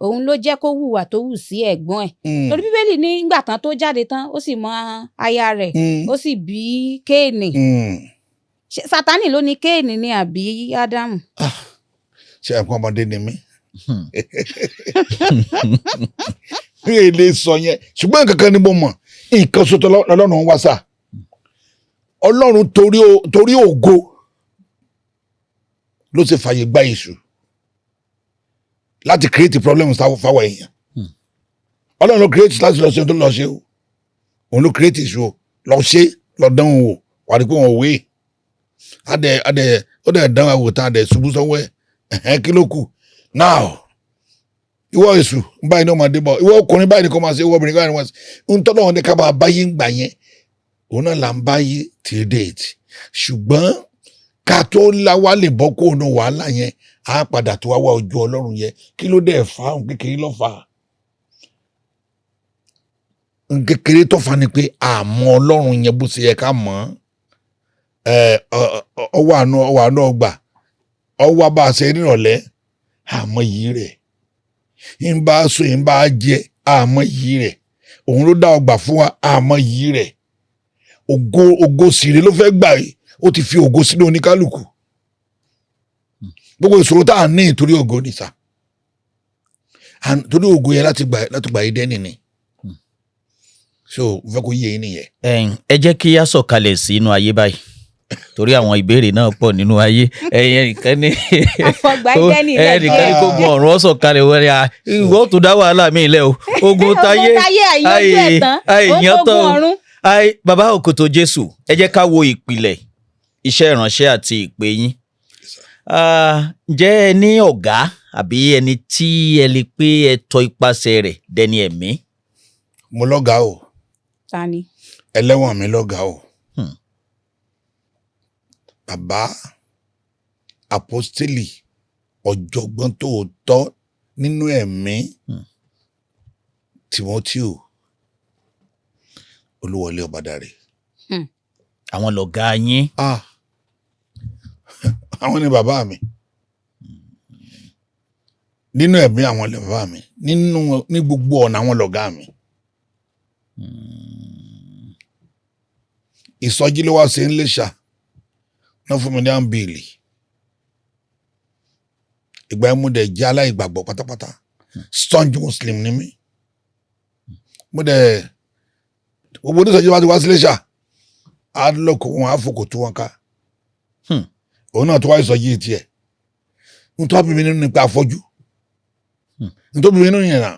òun ló jẹ́ kó hùwà tó hù sí ẹ̀gbọ́n ẹ̀, torí Bíbélì ní ìgbà tán tó jáde tán, ó sì mọ aya rẹ̀, ó sì bí Kéènì. Ṣé Sátánì ló ní Kéènì ni àbí Ádámù? Ṣé ẹ̀kọ́ ọmọdé ni mí? Mi ò lè sọ yẹn, ṣùgbọ́n nǹkan kan ni mo mọ̀, nǹkan sọ́tọ̀ lọ́lọ́run ń wá sà. Ọlọ́run torí ògo ló ṣe fàyè gba èṣù láti create problem fáwọn èèyàn. Ọlọ́run ló create láti lọ ṣe ohun tó lọ ṣe o. Òun ló create èṣù o, lọ ṣe, lọ dán òun wò, wà á rí pé wọn ò wé adẹ adẹ. Ó dẹ̀ dán wa wò tán, adẹ ṣubú sọ́wọ́ ẹ̀. Ẹ̀hẹ́n, kí ló kù now? Ìwọ èṣù báyìí ní ọmọdé bọ̀, ìwọ ọkùnrin báyìí ní kò máa ṣe, ìwọ obìnrin báyìí ní kò máa ṣe. Ń tọ́lọ́ wọn ní ká máa báyé ń gbà yẹn, òun náà là ń báyé till date. Ṣùgbọ́n ká tó láwá lè bọ́ kó nu wàhálà yẹn, á padà tó wá wá ojú Ọlọ́run yẹn. Kí ló dé fà á? Òun kékeré ló fà á. Òun kékeré tó fà á ni pé àmọ́ Ọlọ́run yẹn bó ṣe yẹ ká mọ̀ ẹ́. Ọwọ́ àánú ọgbà ọwọ́ bá a ṣe nírọ̀lẹ́, àmọ́ yìí rẹ̀ ń bá a sùn, ń bá a jẹ, àmọ́ yìí rẹ̀. Òun ló dá ọgbà fún wa, àmọ́ yìí rẹ̀. Ògo sìrè ló fẹ́ gbà yìí. Ó ti fi ògo sínú oníkálukú. Gbogbo ìṣòro tá à ń ní, ìtorí ògo ni sà. Torí ògo yẹn láti gbà yìí dẹ́nì ni. So mo fẹ́ kó yé yín nìyẹn. Ẹ̀yin, ẹ jẹ́ kí a sọ̀kalẹ̀ sí inú ayé báyìí, torí àwọn ìbéèrè náà pọ̀ nínú ayé. Ẹ̀yin, ẹnìkan ní Àfọgbà Édẹ́nì ẹnìkan ní kógun ọ̀run ó sọ̀kalẹ̀ wọlé à, ìwọ tó dá wàhálà mi lẹ̀ o. Ogun táyé Ogun táyé àìyanjú ẹ̀ tán, àìyàn ó tán tógun o. ọ̀run. Ai, bàbá Òkòtó Jésù, ẹ jẹ́ ká wo ìpìlẹ̀ iṣẹ́ ìránṣẹ́ àti ìpè yín. Ah, ǹjẹ́ ẹ ní ọ̀gá àbí ẹni tí ẹ lè pé ẹ tọ ipasẹ̀ rẹ̀ dẹni ẹ̀mí? Mo lọ́gàá o. Ta ni? Ẹlẹ́wọ̀n mi lọ́gàá o. Bàbá Àpọ́stélì, ọ̀jọ̀gbọ́n tòótọ́ nínú ẹ̀mí, Timothy Olúwọlé Ọbádáre. Àwọn lọ̀gá yín. Ah, àwọn ni bàbá mi nínú ẹ̀mí, àwọn ni bàbá mi nínú ní gbogbo ọ̀nà, àwọn lọ̀gá mi. Ìsọjí ló wá ṣe ń léṣà náà fún mi ní àǹbìlì. Ìgbà yẹn mo dẹ̀ jẹ́ aláìgbàgbọ́ pátápátá, staunch Muslim ni mí. Mo dẹ̀ gbogbo oníṣòwò wá ti wá sí léṣà, á lọ́kọ̀ wọn, á fòkò tó wọn ká. Òun náà tó wá ìsọjí tiẹ̀ n tó bí mi nínú nípa afọ́jú n tó bí mi nínú yẹn náà.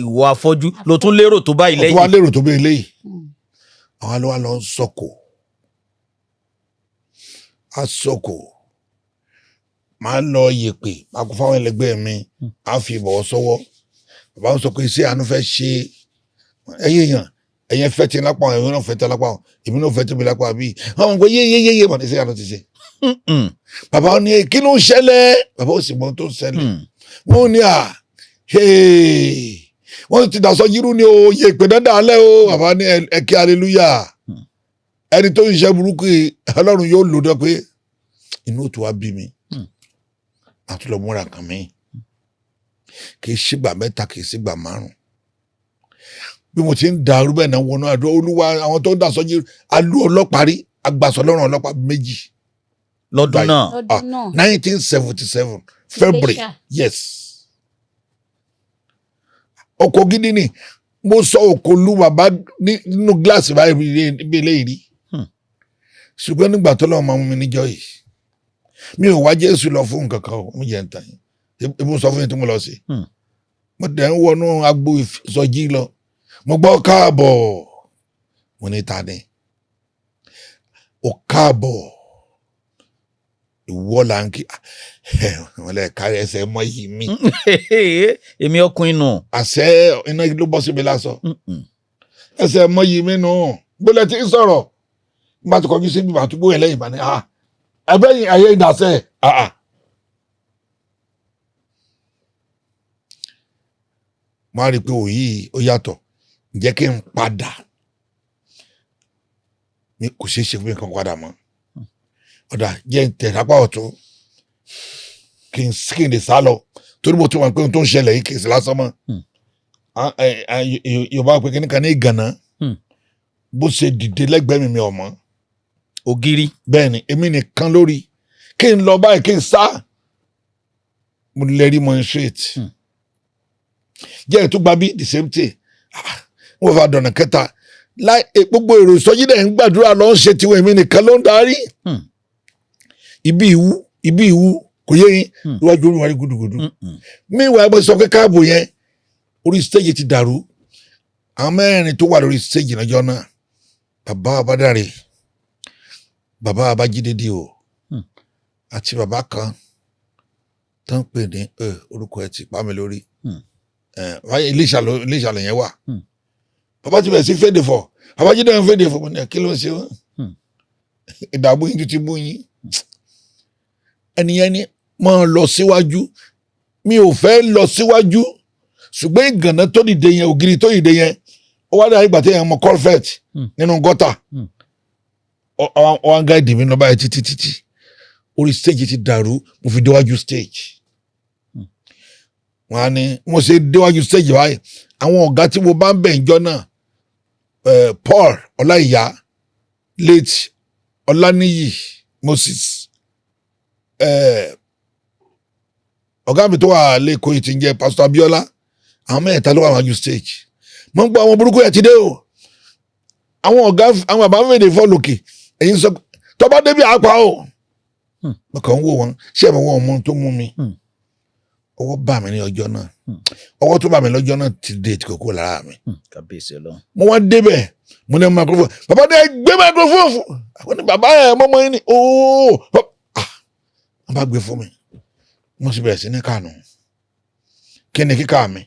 Ìwọ afọ́jú ló tún lérò tó báyìí ó tó wá lẹ́yìn. Lérò tó bí eléyìí. Àwọn ló wá lọ ń sọkò, á sọkò, máa ń lọ yèpè, máa kó fáwọn ẹlẹgbẹ́ mi, á fi ìbọ̀wọ̀ sọ́wọ́. Bàbá ń sọ pé iṣẹ́ àánú fẹ́ ṣe ẹ̀yìn èèyàn, ẹ̀yìn fẹ́ ti lápá àwọn, ẹ̀yìn náà fẹ́ ti lápá àwọn, èmi náà fẹ́ ti mi lápá bí àwọn ọmọ yé yé yé yé mọ̀ ní iṣẹ́ àánú ti ṣe. Bàbá ní kí ló ń ṣẹlẹ̀? Bàbá ó sì mọ ohun tó ń ṣẹlẹ̀. Wọ́n ní à, wọ́n ti dàsọ yírú ni o, yèpè dandan alẹ́ o. Bàbá ní ẹ kí hallelujah. Ẹni tó ń ṣiṣẹ́ burúkú yìí, Ọlọ́run yóò lò dọ́ pé Inú òtún wa bí mi. Àti lọ múra kan mi. Kì í ṣègbà 3, kì í ṣègbà 5. Bí mo ti ń dàrú bẹ́ẹ̀ náà wọnú àdúrà Olúwa, àwọn tó ń dà sọ́jí alú ọlọ́pàá rí, agbàsọ lọ́rùn ọlọ́pàá 2. Lọ́dún Báyìí. náà. Lọ́dún náà. 1977 February. Iléṣà. Yes, ọkọ̀ gidi ni mo sọ òkò lu bàbá nínú gíláàsì báyìí bí eléyìí rí. Ṣùgbọ́n nígbà tó lọ́wọ́ máa mú mi níjọ́ yìí, mi ò wá Jésù lọ fún nǹkan kan o. Mi jẹ́ ń tàn yín, ebi mo sọ fún yín tí mo lọ sí. Mo dẹ̀ ń wọnú agbo ìsọjí lọ, mo gbọ́ káàbọ̀. Mo ní ta ni o? Káàbọ̀, ìwọ là ń kí wọn lè kárí ẹsẹ̀ mọ́ yìí mi. Èmi ọkùnrin nù. Àṣẹ iná ló bọ́ síbi lásọ. Ẹsẹ̀ mọ́ yìí mi nù gbọ́dọ̀ tí ń sọ̀rọ̀ nígbà tó kọjú sí bíbá àtúgbò yẹn lẹ́yìn ìbàní ah ẹbẹ́yìn ayé ìdásẹ́ ah ah. Mo á rí i pé òyì ó yàtọ̀. Ǹjẹ́ kí n padà? Mi kò ṣeé ṣe fún mi kan padà mọ́. Ọ̀dà jẹ́ n tẹ̀ lápá ọ̀tún kí n lè sá lọ, torí mo tún wà pé ohun tó ń ṣẹlẹ̀ yìí kì í ṣe lásán mọ́. Yorùbá pé kíní kan ní ìgànná. Bó ṣe dìde lẹ́gbẹ̀ẹ́ mi, mi ò mọ̀. Ògiri. Bẹ́ẹ̀ ni, èmi nìkan lórí kí n lọ báyìí, kí n sá, mo lè rí mọ́ straight. Jẹ́ ìtúgba bí the same thing. Wọ́n fa dọ̀nà kẹta láì gbogbo èrò ìsọjí dẹ̀ ń gbàdúrà ló ń ṣe tiwọn, èmi nìkan ló ń darí. Ibi ìwú, ibi ìwú, kò yé yín. Iwájú olúwa rí gudugudu. Meanwhile, bó ṣe sọ pé káàbò yẹn, orí stage ti dàrú. Àwọn mẹ́rin tó wà lórí stage lọ́jọ́ náà, bàbá Abádàrè, bàbá Abájídé dì o, àti bàbá kan tó ń pè ní orúkọ ẹ ti pa mi lórí. Iléṣà ló yẹn wà. Bàbá ti bẹ̀rẹ̀ sí fèdè fọ̀, Babájídé ń fèdè fọ̀. Mo ní kí ló ń ṣe wọ́n? Ìdààmú yín tó ti mú yín. Ẹnìyẹn ni máa lọ síwájú. Mi ò fẹ́ lọ síwájú, ṣùgbọ́n ìgànnà tó dìde yẹn, ògiri tó dìde yẹn, ó wá dàbí ìgbà tí èèyàn mọ culvert nínú gọ́tà. Ó wá ń guide mi lọ báyìí títí títí, orí stage ti dàrú, mo fi déwájú stage. Wọn á ní mo ṣe déwájú stage báyìí, àwọn ọ̀gá tí mo bá ń bẹ̀ ń jọ náà, Paul Ọláìyá, late Ọláníyì Moses, ọ̀gá mi tó wà lẹ́kọ̀ọ́ yìí ti ń jẹ́ Pastor Abiola, àwọn mẹ́ta ló wà wájú stage. Mo ń gbọ́ àwọn burúkú yẹn ti dé o. Àwọn ọ̀gá, àwọn bàbá ń fèdè fọ́ lòkè, èyí ń sọ tọ́ba débi àpá o. Mo kàn ń wò wọ́n, ṣé ẹ̀ mọ̀ wọ́n mọ ohun tó mú mi. Ọwọ́ bà mí ní ọjọ́ náà. Ọwọ́ tó bà mí lọ́jọ́ náà ti dé tí kò kúrò lára mi. Kábíyèsí Ọlọ́run. Mo wá débẹ̀, mo ní microphone, bàbá dé gbé microphone fún àwọn ní bàbá ẹ̀ mọ́mọ́ yín ni ooo. Wọ́n bá gbé fún mi, mo sì bẹ̀rẹ̀ sí ní kànú. Kí ni kíkà mi?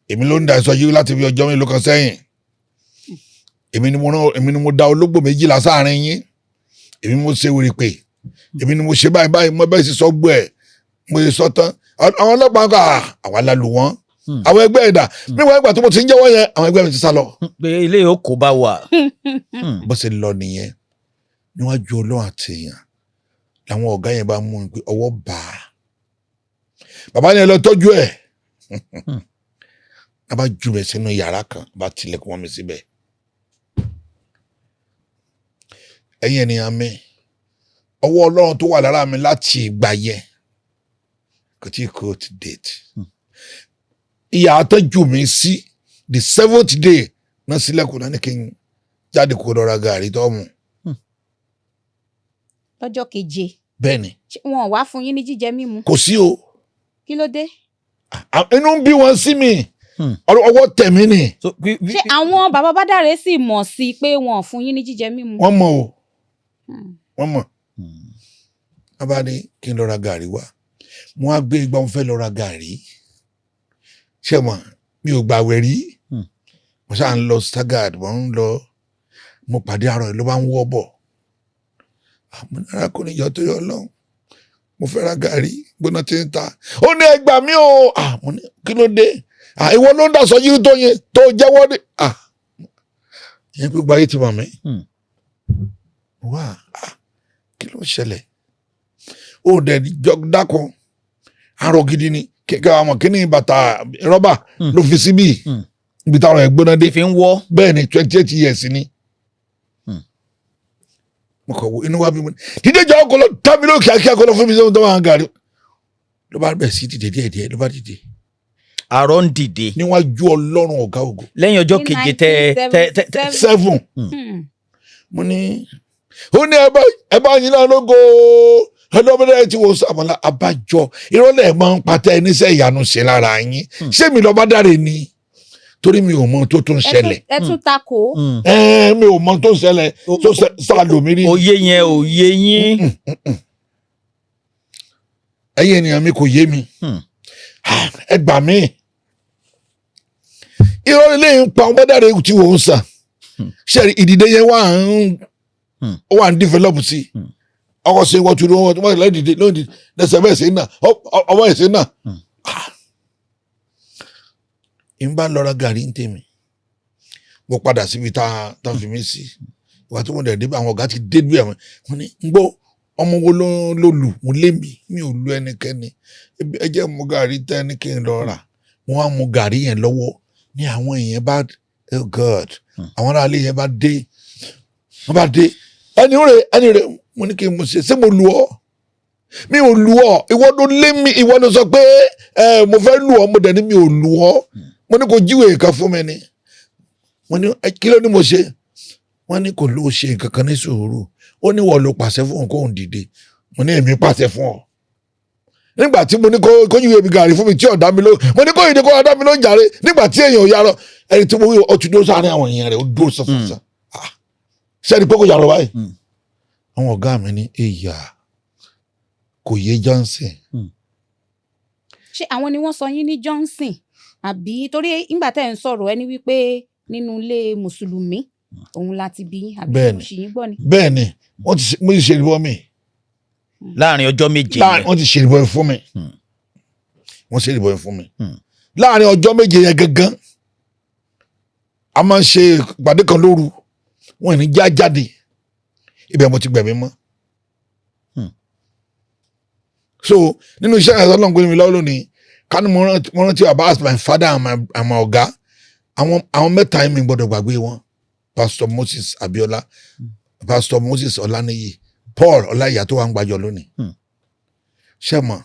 Èmi ló ń da ìsọjí láti fi ọjọ́ mélòó kan sẹ́yìn. Èmi ni mo rán, èmi ni mo da ológbò 12 sáàrin yín, èmi mo ṣe wèrè pé èmi ni mo ṣe báyìí báyìí. Mo bẹ́ẹ̀ sì sọ gbọ́ ẹ̀, mo ṣe sọ tán, àwọn ọlọ́pàá ń kọ́ àwa la lù wọ́n. Àwọn ẹgbẹ́ ẹ̀dá níwọ̀n ìgbà tó mo ti ń jẹ́wọ́ yẹn, àwọn ẹgbẹ́ mi ti sá lọ. Pé ilé yóò kó bá wà. Bó ṣe lọ nìyẹn. Níwájú Ọlọ́run àti èèyàn, làwọn ọ̀gá yẹn bá mú un pé ọwọ́ bá a. Bàbá yẹn lọ tọ́jú ẹ̀. A bá jù mí sínú yàrá kan, a bá tilẹ̀kùn mọ́ mi síbẹ̀. Ẹ̀yin ènìyàn mi, ọwọ́ Ọlọ́run tó wà lára mi láti ìgbà yẹn kò tí kò tí date. Ìyá àtọ́jú mi sí the seventh day náà sílẹ̀kùn náà ní kí n jáde kó lọ ra gàrí tó mu. Lọ́jọ́ keje? Bẹ́ẹ̀ ni. Ṣé wọn ò wá fún yín ní jíjẹ mímu? Kò sí o. Kí ló dé? Inú ń bí wọn sí mi. Ọwọ́ tẹ̀ mí ni. So, Ṣé àwọn bàbá Bádàrẹ sì mọ̀ sí i pé wọn ò fún yín ní jíjẹ mímu? Wọ́n mọ̀ o. Wọ́n mọ̀. Wọ́n bá ní kí n lọ ra gàrí wá. Mo á gbé igbá, mo fẹ́ lọ ra gàrí. Ṣé mo mi ò gbàwẹ̀ rí. Mo ṣáà ń lọ Stargard, mo ń lọ, mo pàdé àárọ̀ yìí ló bá ń wọ́ bọ̀. Àmọ́ ní arákùnrin ìjọ tó yọ lọ́hùn, mo fẹ́ ra gàrí gbóná tí ń ta. Ó ní ẹ gbà mí o. Mo ní kí ló dé? Ìwọ ló ń dà sọjí tó yẹn tó jẹ́wọ́ ní. Ìyẹn pé gbayé ti mọ̀ mí. Wá, kí Kí ló ń ṣẹlẹ̀? Ó dẹ̀ jọ dákun, arọ gidi ni kíkẹ́ àwọn kíní bàtà rọ́bà ló fi síbí ibi táwọn ẹ̀ gbóná dé. Fi ń wọ́. Bẹ́ẹ̀ ni, 28 years ni. Mo kọ̀ wo inú wa bí mo ní dídé jọ ọkọ lọ tábí ló kíákíá kọ lọ fún mi sẹ́wọ́n tó máa ń gàrí, ló bá bẹ̀ sí dìde díẹ̀ díẹ̀, ló bá dìde. Àrọ̀ ń dìde. Níwájú Ọlọ́run ọ̀gá ògo. Lẹ́yìn ọjọ́ Ní keje tẹ tẹ tẹ tẹ 1977. Seven. Mo ní, ó ní ẹ bá yín náà lógo ẹlọ́mọdé tí wọ́n sàmọ́lá abájọ ìrọ̀lẹ́ ẹ̀ máa ń patẹ́ ẹníṣẹ́ ìyanu ṣe lára yín. Ṣé mi lọ́ba dáre ni? Torí mi ò mọ tó tún ṣẹlẹ̀. Ẹ tún takò. Ẹ mi ò mọ tó ṣẹlẹ̀ tó sá lòmí rí. Òye yẹn ò yé yín. Ẹ̀yin ènìyàn mi, kò yé mi. Ẹ gbà mí, irọ́ ilé ń pa ọmọdé rẹ tí wọ́n ń sàn ṣe ìdìde yẹn wà ń ó wà ń develop sí ọkọ̀ sí wọ́n tún wọ́n wọ́n lẹ́yìn dìde lóyún dìde lẹ́sẹ̀ bẹ́ẹ̀ sí náà ọwọ́ ẹ̀ sí náà. N bá lọ ra gàrí ń tèmi, mo padà síbi tá a fi mí sí. Ìwà tí mo dẹ̀ débi, àwọn ọ̀gá ti dé bí àwọn wọn ní ń gbọ́ ọmọ wo ló lù mo lé mi, mi ò lu ẹnikẹ́ni. Ẹ jẹ́ mu gàrí tẹ́ ní kí n lọ rà. Mo wá mu gàrí yẹn lọ́wọ́ ní àwọn èèyàn bá, oh God, àwọn aráalé yẹn bá dé, wọ́n bá dé, ẹni rè, ẹni rè. Mo ní kí n mo ṣe, ṣé mo lù ọ́? Mi ò lù ọ́, ìwọ ló lé mi, ìwọ ló sọ pé ẹ mo fẹ́ lù ọ́. Mo dẹ̀ ní mi ò lù ọ́. Mo ní kò jíwèé kan fún mi ni. Mo ní kí ló ní mo ṣe? Wọ́n ní kò ló ṣe nǹkan kan, ní sùúrù. Ó ní wọ́n ló pàṣẹ fún òun kóun dìde. Mo ní èmi pàṣẹ fún ọ nígbà tí mo ní kó jíwèé mi gàrí fún mi tí ọ̀dá mi ló? Mo ní kó ìdí kó ọ̀dá mi ló ń jàre nígbà tí èèyàn ò yarọ. Ẹni tí mo wí, ó ti dó sáárín àwọn èèyàn rẹ̀, ó dó sàṣàṣà sẹ́ni pé kò yàrá báyìí. Àwọn ọ̀gá mi ní ìyá kò yé Johnson. Ṣé àwọn ni wọ́n sọ yín ní Johnson, àbí torí nígbà tẹ́ ẹ̀ ń sọ̀rọ̀, ẹni wípé nínú ilé mùsùlùmí òun la ti bí yín, àbí Bẹ́ẹ̀ni. mo ṣì yín gbọ́ ni? Bẹ́ẹ̀ ni, wọ́n ti ṣe, mo ti ṣe ìrìbọ mi. Láàrin ọjọ́ 7 Láàrin yẹn. wọ́n ti ṣe ìrìbọ fún mi. Wọ́n ṣe ìrìbọ fún mi láàrin ọjọ́ 7 yẹn gangan. A máa ń ṣe ìpàdé kan lóru, wọn ò ní já jáde. Ibẹ̀ mo ti gbẹ̀mí mọ́. So nínú iṣẹ́ ìrìnàjò Ọlọ́run gbé mi lọ́wọ́ lónìí, kánú mo rántí bàbá as my father and my ọ̀gá. Àwọn mẹ́ta yìí, mi gbọ́dọ̀ gbàgbé wọn: Pastor Moses Abiola, Pastor Moses Ọláníyì, Paul Ọláìyá tó wà ń gbàjọ lónìí. Ṣé mọ̀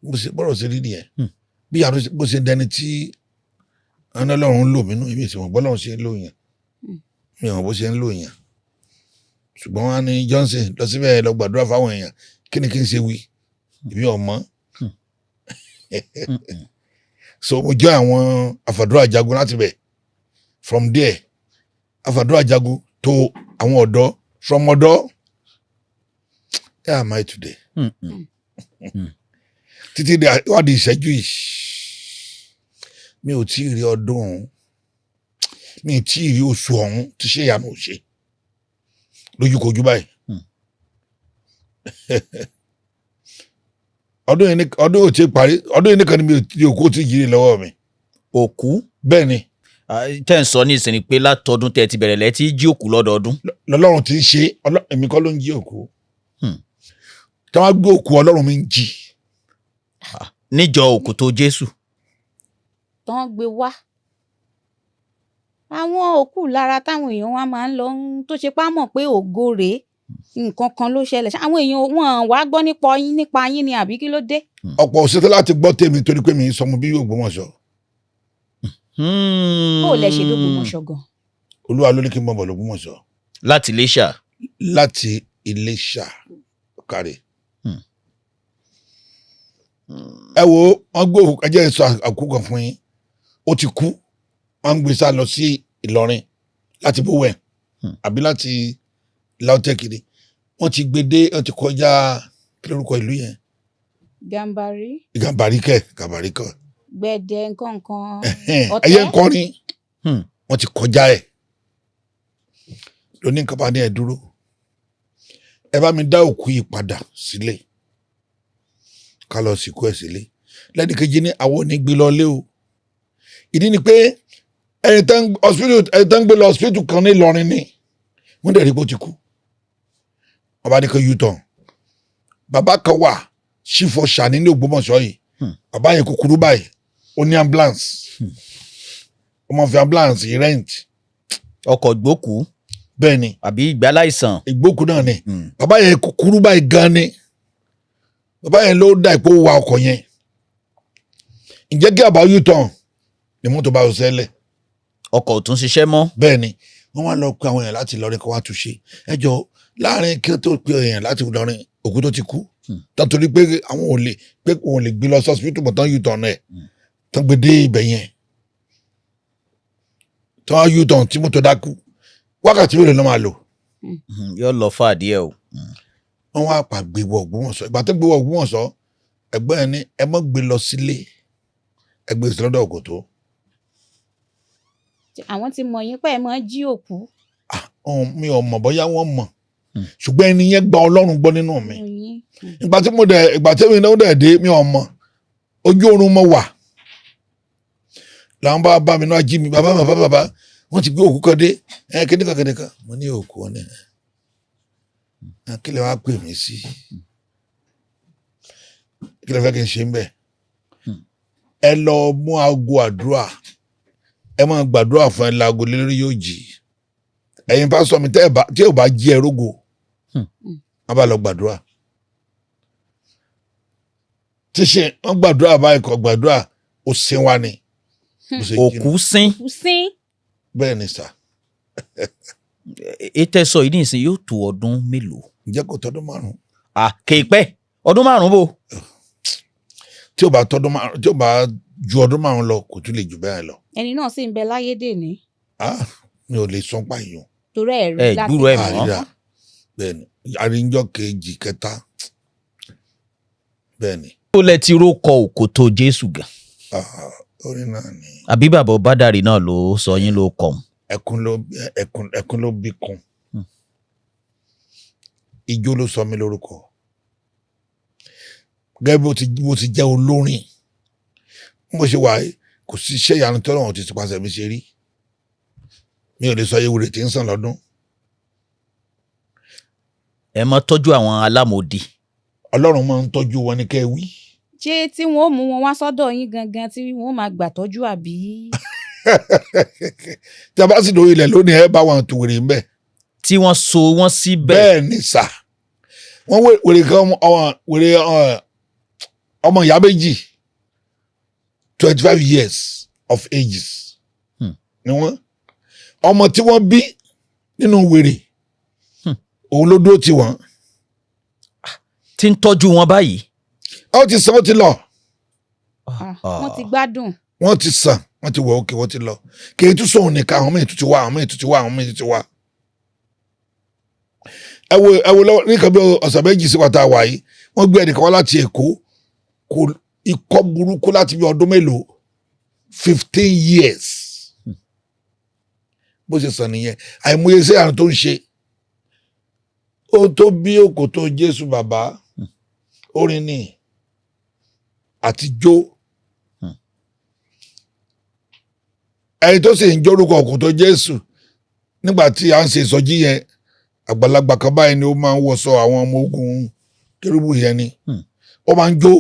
bó ṣe bọ́rọ̀ ṣe rí nìyẹn. Bí àrùn bó ṣe dẹni tí Ọlọ́run ń lò mí nù, èmi ìsìnkú bọ́lọ́run ṣe ń lò yẹn, mi ò mọ̀ bó ṣe ń lò yẹn, ṣùgbọ́n wọn á ní Johnson lọ síbẹ̀, lọ gbàdúrà fáwọn èèyàn. Kí ni kí n ṣe wí? Èmi ò mọ̀. So mo jẹ́ àwọn àfàdúrà jagun láti bẹ̀. From there, àfàdúrà jagun tó àwọn ọ̀dọ́, from ọ̀dọ́, where am I today? Títí di wádìí ìṣẹ́jú yìí, mi ò tí ì rí ọdún ọ̀hún, mi ì tí ì rí oṣù ọ̀hún tí ṣé ìyanu ò ṣe lójúkojú báyìí. Ọdún yìí ọdún ò tí ì parí, ọdún yìí nìkan ni mi ò tí òkú ò tí ì jírí lọ́wọ́ mi. Òkú? Bẹ́ẹ̀ ni. Ah, tẹ́ ń sọ ní ìsìn ni pé látọdún tẹ́ ti bẹ̀rẹ̀ lẹ́ tí jí òkú lọ́dọọdún. Lọ́lọ́run ti ń ṣe. Èmi kọ́ ló ń jí òkú. Tí wọ́n gbé òkú, Ọlọ́run mi ń jí. Níjọ òkú tó Jésù. Tán gbé wá àwọn òkú lára táwọn èèyàn wa máa ń lọ ń tó ṣe pá mọ̀ pé ògo rèé, nǹkan kan ló ṣẹlẹ̀. Ṣé àwọn èèyàn wọn wá gbọ́ nípa yín ni, àbí kí ló dé? Ọ̀pọ̀ òṣèlú láti gbọ́ tèmi torí pé mi ń sọmọ bí yóò Ògbómọ̀ṣọ́. Bó o lẹ ṣe dógbòmọ̀ṣọ́ gan? Olúwa ló ní kí n mọ̀ bọ̀ lÓgbómọ̀ṣọ́. Láti Iléṣà. Láti Iléṣà kárí. Ẹ wo, wọn gbé òkú, ẹ jẹ́ n sọ àkókò kan fún yín. Ó ti kú, wọn ń gbé sá lọ sí Ìlọrin láti bówẹ̀ àbí láti LAUTECH ni wọ́n ti gbé dé. Wọ́n ti kọjá, kí lórúkọ ìlú yẹn? Gàmbàrí. Gàmbàrí kẹ, Gàmbàrí kọ. Gbẹdẹ nǹkan kan. Ọ̀tẹ̀? Ẹyẹ ń kọrin. Wọ́n ti kọjá ẹ̀ lóní nǹkan bá ní ẹ dúró, ẹ bá mi dá òkú yìí padà sílé, ká lọ sìnkú ẹ̀ sílé. Lẹ́nu kejì ní àwọn ò ní gbé lọ lé o. Ìdí ni pé ẹni tẹ́ ń hospital, ẹni tẹ́ ń gbé lọ hospital kan ní Ìlọrin ni. Wọ́n dẹ̀ rí pé ó ti kú. Wọ́n bá ní kó U-turn. Bàbá kan wà sífọ ṣàní ní Ògbómọ̀ṣọ́ yìí. Bàbá yẹn kúkúrú báyìí, ó ní ambulance, ó máa fi ambulance yìí rent. Ọkọ̀ gbókù. Bẹ́ẹ̀ ni. Àbí ìgbàláìsàn. Ìgbókù náà ni. Bàbá yẹn kúkúrú báyìí gan ni. Bàbá yẹn ló dà ìpò wa ọkọ̀ yẹn. Ǹjẹ́ kí àbá U-turn ni mọ́tò bá sẹ́lẹ̀. Ọkọ̀ ò tún ṣiṣẹ́ mọ́. Bẹ́ẹ̀ ni. Wọ́n wá lọ pe àwọn èèyàn láti Ìlọrin kó wá túnṣe. Ẹ jọ, láàrin kí ó tó pe èèyàn láti Ìlọrin, òkú tó ti kú tán, torí pé àwọn ò lè pé òun lè gbé lọ sí hospital mọ̀ tán, U-turn ẹ̀ tán, gbé dé ibẹ̀ yẹn tán, U-turn tí mọ́tò dákú, wákàtí mélòó ló máa lò? Yóò lọ fà díẹ̀ o. Wọ́n wá pa gbé wọ Ògbómọ̀ṣọ́. Ìgbà tó gbé wọ Ògbómọ̀ṣọ́, ẹ̀gbọ́n ẹ̀ ní ẹ mọ́ gbé lọ sílé, ẹ gbé sí lọ́dọ̀ Òkòtó. Àwọn tí mọ̀ yín pé ẹ máa ń jí òkú. Mi ò mọ̀ bóyá wọ́n mọ̀, ṣùgbọ́n ẹni yẹn gba Ọlọ́run gbọ́ nínú mi. Nínú yín. Ìgbà tí mo dẹ̀, ìgbà tí mi náà dẹ̀ dé, mi ò mọ̀, ojú oorun mo wà làwọn bá bá mi náà jí mi. "Bàbá, bàbá, bàbá, wọ́n ti gbé òkú kan dé." Ẹ kíní kan kíní kan. Mo ní òkú ọ ní ẹ kí lè wá pè mí sí, kí lè fẹ́ kí n ṣe ń bẹ̀? "Ẹ lọ mú aago àdúrà, ẹ máa gbàdúrà fún ẹ, láago lórí yóò jì. Ẹ̀yin pásítọ̀ mi, tẹ́ ẹ bá tí ò bá jí ẹ rógo." Wọ́n bá lọ gbàdúrà tíṣe, wọ́n gbàdúrà báyìí, kọ gbàdúrà, ó sin wa ni. Bó ṣe jí nù. Òkú sín. Òkú sín. Bẹ́ẹ̀ ni sà. Ètò ẹ̀sọ́ yìí nìsín yóò tó ọdún mélòó? Ǹjẹ́ kò tọdún 5? À kéèpẹ́ ọdún 5 bò. Tí ò bá tọdún 5, tí ò bá ju ọdún 5 lọ, kò tún lè jù bẹ́ẹ̀ lọ. Ẹni náà sì ń bẹ láyé dèní? Ah, mi ò lè sọ pa èèyàn. Torí ẹ̀ rí Ẹ láti gbúròó ẹ̀ mọ́. Àríra, bẹ́ẹ̀ ni, àríjọ kejì kẹta, bẹ́ẹ̀ ni. Ó lẹ ti rókọ Òkòtó Jésù gan. Ah, orin náà ni. Àbí bàbá Ọbádàrẹ náà ló sọ yín ló kọ̀? Ẹkún ló ẹkún, ẹkún ló bí kun. Ijó ló sọ mí lórúkọ. Gẹ́gẹ́ bí bó ti jẹ́ olórin, bí mo ṣe wà yìí, kò sí iṣẹ́ ìyanu tí Ọlọ́run ti ti pàṣẹ mi ṣe rí. Mi ò lè sọ iye wèrè tí ń sàn lọ́dún. Ẹ mọ tọ́jú àwọn alámòdì. Ọlọ́run máa ń tọ́jú wọn ní kẹ́ ẹ wí. Ṣé tí wọn ó mú wọn wá sọ́dọ̀ yín gangan tí wọn ó máa gbà tọ́jú, àbí? Tí a bá sì lórí ilẹ̀ lónìí, ẹ bá wọn tó wèrè ń bẹ̀. Tí wọ́n so wọ́n síbẹ̀. Bẹ́ẹ̀ ni sà. Wọ́n wèrè kan, ọmọ wèrè, ọmọ ìyá méjì, 25 years of ages ni wọ́n. Ọmọ tí wọ́n bí nínú wèrè, òun ló dúró tì wọ́n. Tí ń tọ́jú wọn báyìí. Ó ti sàn, ó ti lọ. Ah, wọ́n ti gbádùn. Wọ́n ti sàn, wọ́n ti wọ̀ òkè, wọ́n ti lọ. Kì í tún sóhun nìkan, àwọn míì tún ti wá, àwọn míì tún ti wá, àwọn míì tún ti wá. Ẹ wo lọ́wọ́ nìkan, bí ọ̀sẹ̀ 2 sí wa tá a wà yìí, wọ́n gbé ẹnìkan wá láti Èkó, kò ikọ́ burúkú láti bí ọdún mélòó, 15 years. Bó ṣe sàn nìyẹn. Àìmọye iṣẹ́ àrùn tó ń ṣe, ó tó bí Òkòtó Jésù. Bàbá, orin ni àtijọ́. Ẹni tó sì ń jórúkọ Òkòtó Jésù nígbà tí à ń ṣe ìsọjí yẹn, àgbàlagbà kan báyìí ni, ó máa ń wọṣọ àwọn ọmọ ogun kérúbù yẹn ni. Ó máa ń jó.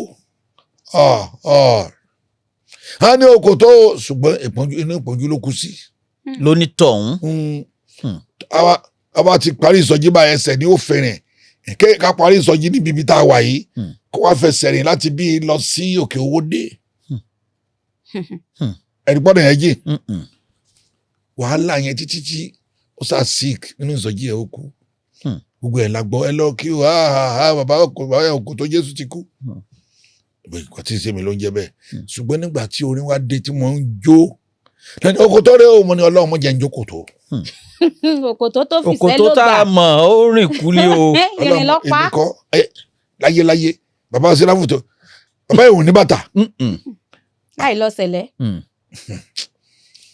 Ah, ah. A ní Òkòtó, ṣùgbọ́n ìpọ́njú, inú ìpọ́njú ló kú sí. Lónítọ̀hún. Àwa ti parí ìsọjí báyìí, ẹsẹ̀ ní ó fẹ̀rẹ̀ ké ká parí ìsọjí níbi ibi tá a wà yìí, kó wá fẹsẹ̀ rìn láti bí lọ sí Òkè Owó dé. Ẹ̀rí pọ́nà yẹn jìn. Wàhálà yẹn títí tí ó sá sick nínú ìsọjí yẹn, ó kú. Gbogbo ẹ̀ la gbọ́. Ẹ lọ kí o, ha ha ha, bàbá bàbá Òkòtó Jésù ti kú. Kò tí ì ṣe mi ló ń jẹ bẹ́ẹ̀. Ṣùgbọ́n nígbà tí orin wa dé tí mo ń jó lẹ́ni Òkòtó rẹ o, mo ní Ọlọ́run mo jẹ́ ń jókòtó. Òkòtó tó fi sẹ́ Òkòtó ló tá gbà. a mọ̀, ó rìn kúlé o. Ìrìn lọ́pàá. Èmi kọ́ ẹ láyéláyé. Bàbá sẹ́láfù tó bàbá ìwọ̀n ní bàtà. Láì lọ sẹ̀lẹ̀.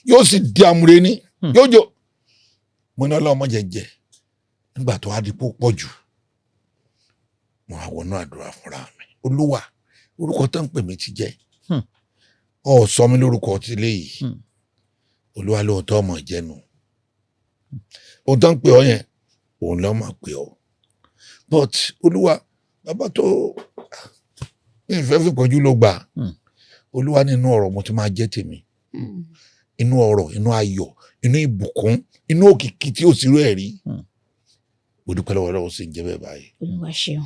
Yóò sì di àmúre ní yóò jò. Mo ní Ọlọ́run mo jẹ́ jẹ́. Nígbà tó wá di púpọ̀ jù, mo àwọn náà àdúrà fúnra mi: Olúwa, orúkọ tó ń pè mí ti jẹ́, ọ sọ mí lórúkọ ti léyìí. Olúwa, lóòótọ́ ọmọ ìjẹnu ohun tó ń pè ọ yẹn. Òun ló máa pè ọ́. But Olúwa, bàbá tó mi ìfẹ́ fìpọ́njú ló gbà. Olúwa, nínú ọ̀rọ̀ mo ti máa jẹ́ tèmi, inú ọrọ̀, inú ayọ̀, inú ìbùkún, inú òkìkí tí ò sí rú ẹ̀ rí. Mo dúpẹ́ lọ́wọ́ Ọlọ́run, sì ń jẹ́ bẹ́ẹ̀ báyìí. Olúwa ṣeun.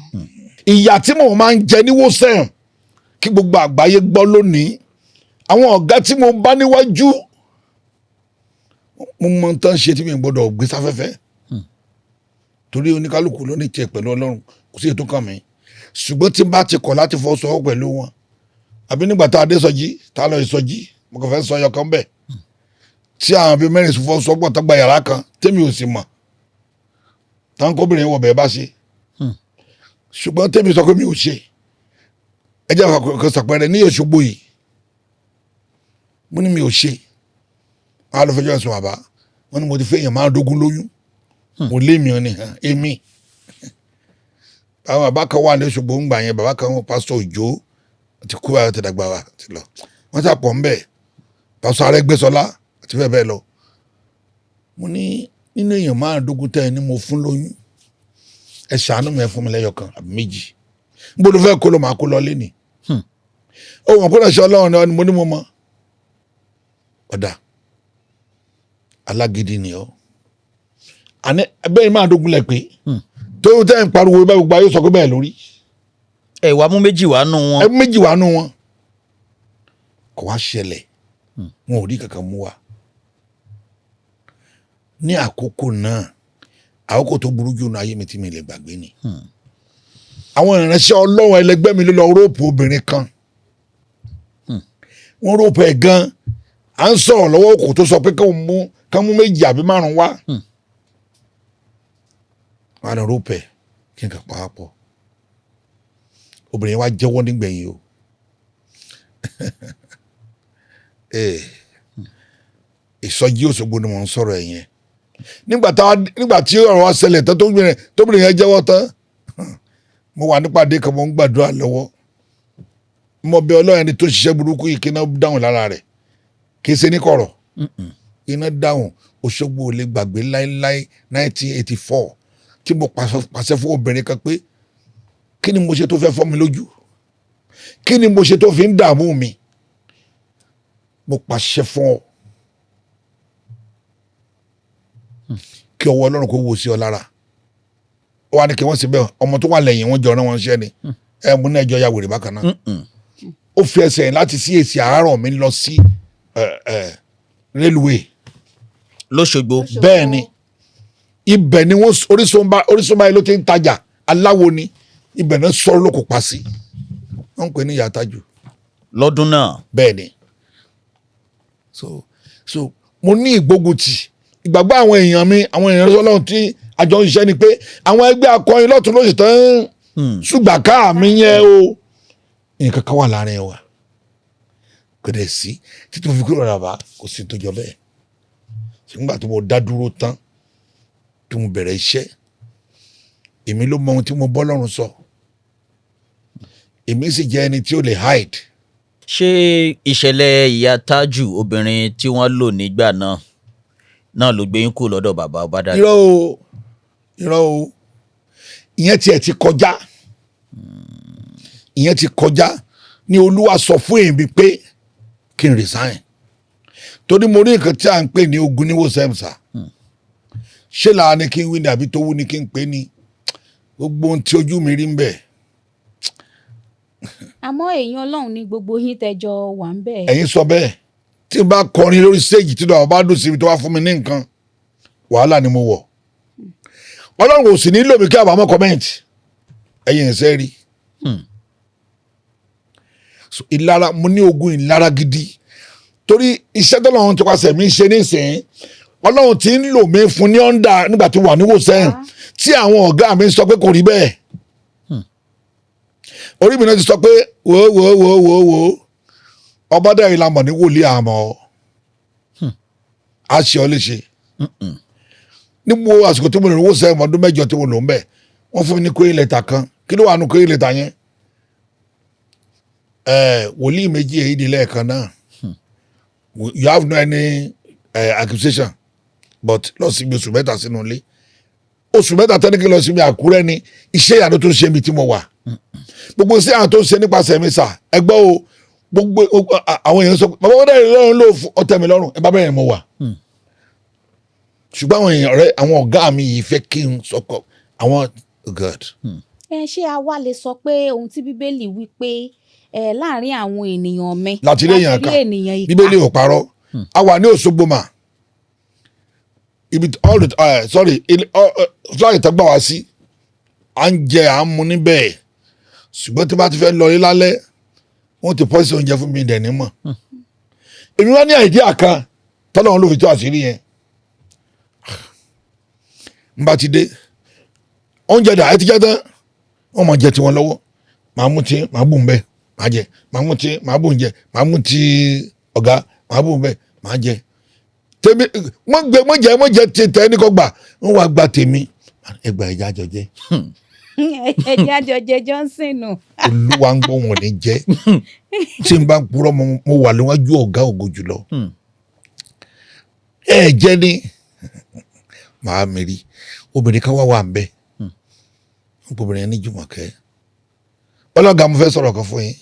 Ìyà tí mo máa ń jẹ ní wọ́sẹ̀m, kí gbogbo àgbáyé gbọ́ lónìí, àwọn ọ̀gá tí mo bá níwájú, mo mọ tán ṣe tí mi gbọ́dọ̀ gbé sáfẹ́fẹ́, torí oníkálukú ló ní tiẹ̀ pẹ̀lú Ọlọ́run, kò sí ètò kan mi. Ṣùgbọ́n tí n bá ti kọ̀ láti fọwọ́sowọ́pọ̀ pẹ̀lú wọn, àbí nígbà tá a dé sọjí, tá a lọ ìsọjí, mo kàn fẹ́ sọ ọyọ kan bẹ́ẹ̀, tí àwọn bíi mẹ́rin fọwọ́sowọ́pọ̀ tó gba yàrá kan tèmi ò sì mọ̀, táwọn kóbìnrin wọ̀ bẹ́ẹ̀ bá ṣe. Ṣùgbọ́n tèmi sọ pé mi ò ṣe. Ẹ jẹ́ àkọ́kọ́ sàpẹrẹ ní Òṣogbo yìí, mo ní mi ò ṣe. Wọn á lọ fẹjọ́ ẹ̀sùn bàbá, wọn ní mo ti fẹ́ èèyàn 15 lóyún. Mo lé mi ni hàn èmi. Àwọn bàbá kan wà ní Òṣogbo ń gbà yẹn, bàbá kan, Pásítọ̀ Òjó, ti kú báyọ̀, ti dàgbà wa ti lọ, wọ́n ti pọ̀ ńbẹ̀, Pásítọ̀ Arẹ́gbẹ́ṣọlá àti bẹ́ẹ̀ bẹ́ẹ̀ lọ. Mo ní nínú èèyàn 15 tẹ́ ẹ ní mo fún lóyún, ẹ ṣàánú mi, ẹ fún mi lẹ́yọ kan àbí méjì. Níbo ló fẹ́ kó lọ? Máa kó lọ lé ni. Ó mọ̀ kó lọ ṣe Ọlọ́run ni. Mo ní mo mọ̀. Ọ̀dà alágídí ni ọ́. Àní bẹ́ẹ̀ 15 lẹ̀ pé tó tẹ́ ń pariwo bẹ́ẹ̀, gbogbo ayé sọ pé bẹ́ẹ̀ lórí. Ẹ wàá mú méjì wá nù wọn. Ẹ mú méjì wá nù wọn, kò wá ṣẹlẹ̀. Wọn ò rí kankan mú wa ní àkókò náà. Àkókò tó burú jù nínú ayé mi tí mi lè gbàgbé ni. Àwọn ìránṣẹ́ Ọlọ́run ẹlẹgbẹ́ mi ló lọ rape obìnrin kan. Wọ́n rape ẹ̀ gan. À ń sọ̀rọ̀ lọ́wọ́ kò tó sọ pé kán mú méjì àbí márùn wá. Wọ́n á lọ rape ẹ̀ kí n kà pa á pọ̀. Obìnrin wa jẹ́wọ́ nígbẹ̀yìn o. Ìsọjí Òṣogbo ni mò ń sọ̀rọ̀ ẹ̀ yẹn. Nígbà tí ọ̀rọ̀ wa ṣẹlẹ̀ tán, tóbìnrin yẹn jẹ́wọ́ tán, mo wà nípàdé kan, mo ń gbàdúrà lọ́wọ́. Mo bẹ̀ Ọlọ́run, ẹni tó ṣiṣẹ́ burúkú yìí, kí iná dáhùn lára rẹ̀, kì í ṣe ní kọ̀rọ̀, iná dáhùn. Òṣogbo ò lè gbàgbé láéláé, 1984 tí mo pàṣẹ fún obìnrin kan pé kí ni mo ṣe tó fẹ́ fọ́ mi lójú? Kí ni mo ṣe tó fi ń dààmú mi? Mo pàṣẹ fún ọ kí ọwọ́ Ọlọ́run kó wo sí ọ lára. Ó wá ní kí wọ́n sì bẹ́ẹ̀, ọmọ tó wà lẹ́yìn wọn jọ rán wọn ṣẹ́ ni. Ẹ mú náà ẹjọ́ ya wèrè bákan náà. Ó fi ẹsẹ̀ yẹn láti sí èsì àárọ̀ mi lọ sí rélùwé. Lọ́ṣogbo. Bẹ́ẹ̀ ni, ibẹ̀ ni wọ́n Orísun báyìí ló ti ń tajà, aláwo ni. Ibẹ̀ náà sọ̀rọ̀ ló kò pa sí, wọ́n ń pè ní ìyá Tájù. Lọ́dún náà. Bẹ́ẹ̀ ni. So mo ní ìgbóguntì ìgbàgbọ́ àwọn èèyàn mi, àwọn èèyàn Ọlọ́run tí àjọ ń ṣiṣẹ́, ni pé àwọn ẹgbẹ́ akọrin lọ́tún lóṣù tán ṣùgbọ́n ká mi yẹn o, nǹkan kan wà láàrin wa, kò dẹ̀ sí títí mo fi kúrò rà, kò sí tó jọ bẹ́ẹ̀. Ṣùgbọ́n tí mo dá dúró tán, tí mo bẹ̀rẹ̀ iṣẹ́, èmi ló mọ ohun tí mo bọ́ Ọlọ́run sọ. Èmi sì jẹ́ ẹni tí ó lè hide. Ṣé ìṣẹ̀lẹ̀ ìyá Tájù, obìnrin tí wọ́n lò nígbà náà náà ló gbé yín kúrò lọ́dọ̀ bàbá Ọbádáre? Irọ́ o, irọ́ o. Ìyẹn tiẹ̀ ti kọjá, ìyẹn ti kọjá. Ní Olúwa sọ fún èmi pé kí n resign, torí mo rí nǹkan tí à ń pè ní ogun ní wòsàn. Ṣé làá ni kí n wí ni, àbí tó wú ni kí n pè ní gbogbo ohun tí ojú mi rí ń bẹ̀? Àmọ́ èèyàn Ọlọ́run ní gbogbo yín tẹjọ wà ń bẹ̀. Ẹ̀yin sọ bẹ́ẹ̀. Tí n bá kọrin lórí stage, tí bàbá bá dùn sí mi, tó wá fún mi ní nǹkan, wàhálà ni mo wọ̀. Ọlọ́run ò sì nílò mi kí àbámọ̀ comment. Ẹ̀yin ẹ̀sẹ̀ rí. So, ìlara, mo ní ogun ìlara gidi, torí iṣẹ́ tọ́lọ́run ti pàṣẹ mi ṣe nísìnyí, Ọlọ́run ti ń lò mí fún ní ọ̀ndà nígbà tí wà níwòsàn, tí àwọn ọ̀gá mi sọ pé kò rí bẹ́ẹ̀. Orí mi náà ti sọ pé wò wò wò wò wò, Ọbádàrí la mọ̀ ní wòlíì, àmọ́ á ṣe ọ léṣe. Ní mo àsìkò tí mo lò níwòsàn, ọdún 8 tí mo lò ń bẹ̀, wọ́n fún mi ní query letter kan. Kí ló wà nù query letter yẹn? Wòlíì méjì èyí di lẹ́ẹ̀kan náà. You have no any accusation, but lọ sí oṣù 3 sínú ilé. Oṣù 3 tẹ́ni kí n lọ sí mi Àkúrẹ́ ni iṣẹ́ ìyanu tó ń ṣe mi tí mo wà, gbogbo iṣẹ́ ìyanu tó ń ṣe nípasẹ̀ mi sà, ẹ gbọ́ o, gbogbo àwọn èèyàn sọ pé bàbá wọn dẹ̀ lọ́rùn ló fún ọtẹ mi lọ́rùn, ẹ bá bẹ̀rẹ̀ mo wà. Ṣùgbọ́n àwọn èèyàn ọ̀rẹ́, àwọn ọ̀gá mi yìí fẹ́ kí n sọkọ àwọn, oh God. Ẹ ṣé a wá lè sọ pé ohun tí Bíbélì wí pé ẹ láàrin àwọn ènìyàn mi láti rí èèyàn kà rí ènìyàn ìkà? Bíbélì ò parọ́. A wà ní Òṣogbo mà, ibi all the sorry, flag tó gbà wá sí, à ń jẹ, à ń mu níbẹ̀, ṣùgbọ́n tí bá ti fẹ́ lọ rí lálẹ́, wọ́n ti pọ́sí oúnjẹ fún mi dẹ̀ ní mọ̀. Èmi wá ní idea kan tọ́lọ́run ló fi tó àṣírí yẹn. N bá ti dé, oúnjẹ dà, ẹ ti jẹ tán, wọ́n máa jẹ tiwọn lọ́wọ́, màá mú tí màá bù ń bẹ́, màá jẹ, màá mú tí màá bù ń jẹ, màá mú tí ọ̀gá, màá bù ń bẹ́, màá jẹ tèmi. Wọ́n gbé, wọ́n jẹ, wọ́n jẹ tí tẹ́ ní kò gbà, wọ́n wá gba tèmi, ẹgbà ẹja jọ jẹ. Ẹjẹ àjọjẹ Johnson nù. Olúwa ń gbọ́, wọn ní jẹ́ tí n bá ń purọ́. Mo wà níwájú ọ̀gá ògo jùlọ. Ẹ jẹ́ ní màá mi rí obìnrin kan wá wà ń bẹ́, obìnrin yẹn ní Jùmọ̀kẹ́. Ọlọ́gàá, mo fẹ́ sọ̀rọ̀ kan fún yín.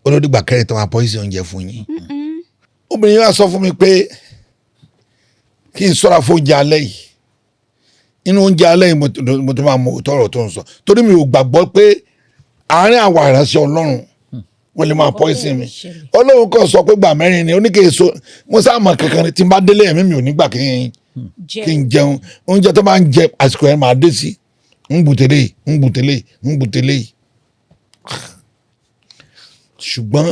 Olódìgbà kẹrin tó máa pọ́ìsì oúnjẹ fún yín. Obìnrin yẹn wá sọ fún mi pé kí n ṣọ́ra fún oúnjẹ alẹ́ yìí. Inú oúnjẹ alẹ́ yìí, mo tó máa mọ òótọ́ ọ̀rọ̀ tó ń sọ, torí mi ò gbàgbọ́ pé àárín àwọn ìránṣẹ́ Ọlọ́run wọ́n lè máa pọ́ìsì mi. Ọlọ́run kàn sọ pé gbà mẹ́rin ni oníkèéso. Mo sáà mọ̀ kankan ni tí n bá délé, ẹ̀mí mi ò ní gbà kí n jẹun. Oúnjẹ tó máa ń jẹ àsìkò yẹn, máa dé sí ń bù tẹ́lẹ̀ yìí, ń bù tẹ́lẹ̀ yìí, ń bù tẹ́lẹ̀ yìí. Ṣùgbọ́n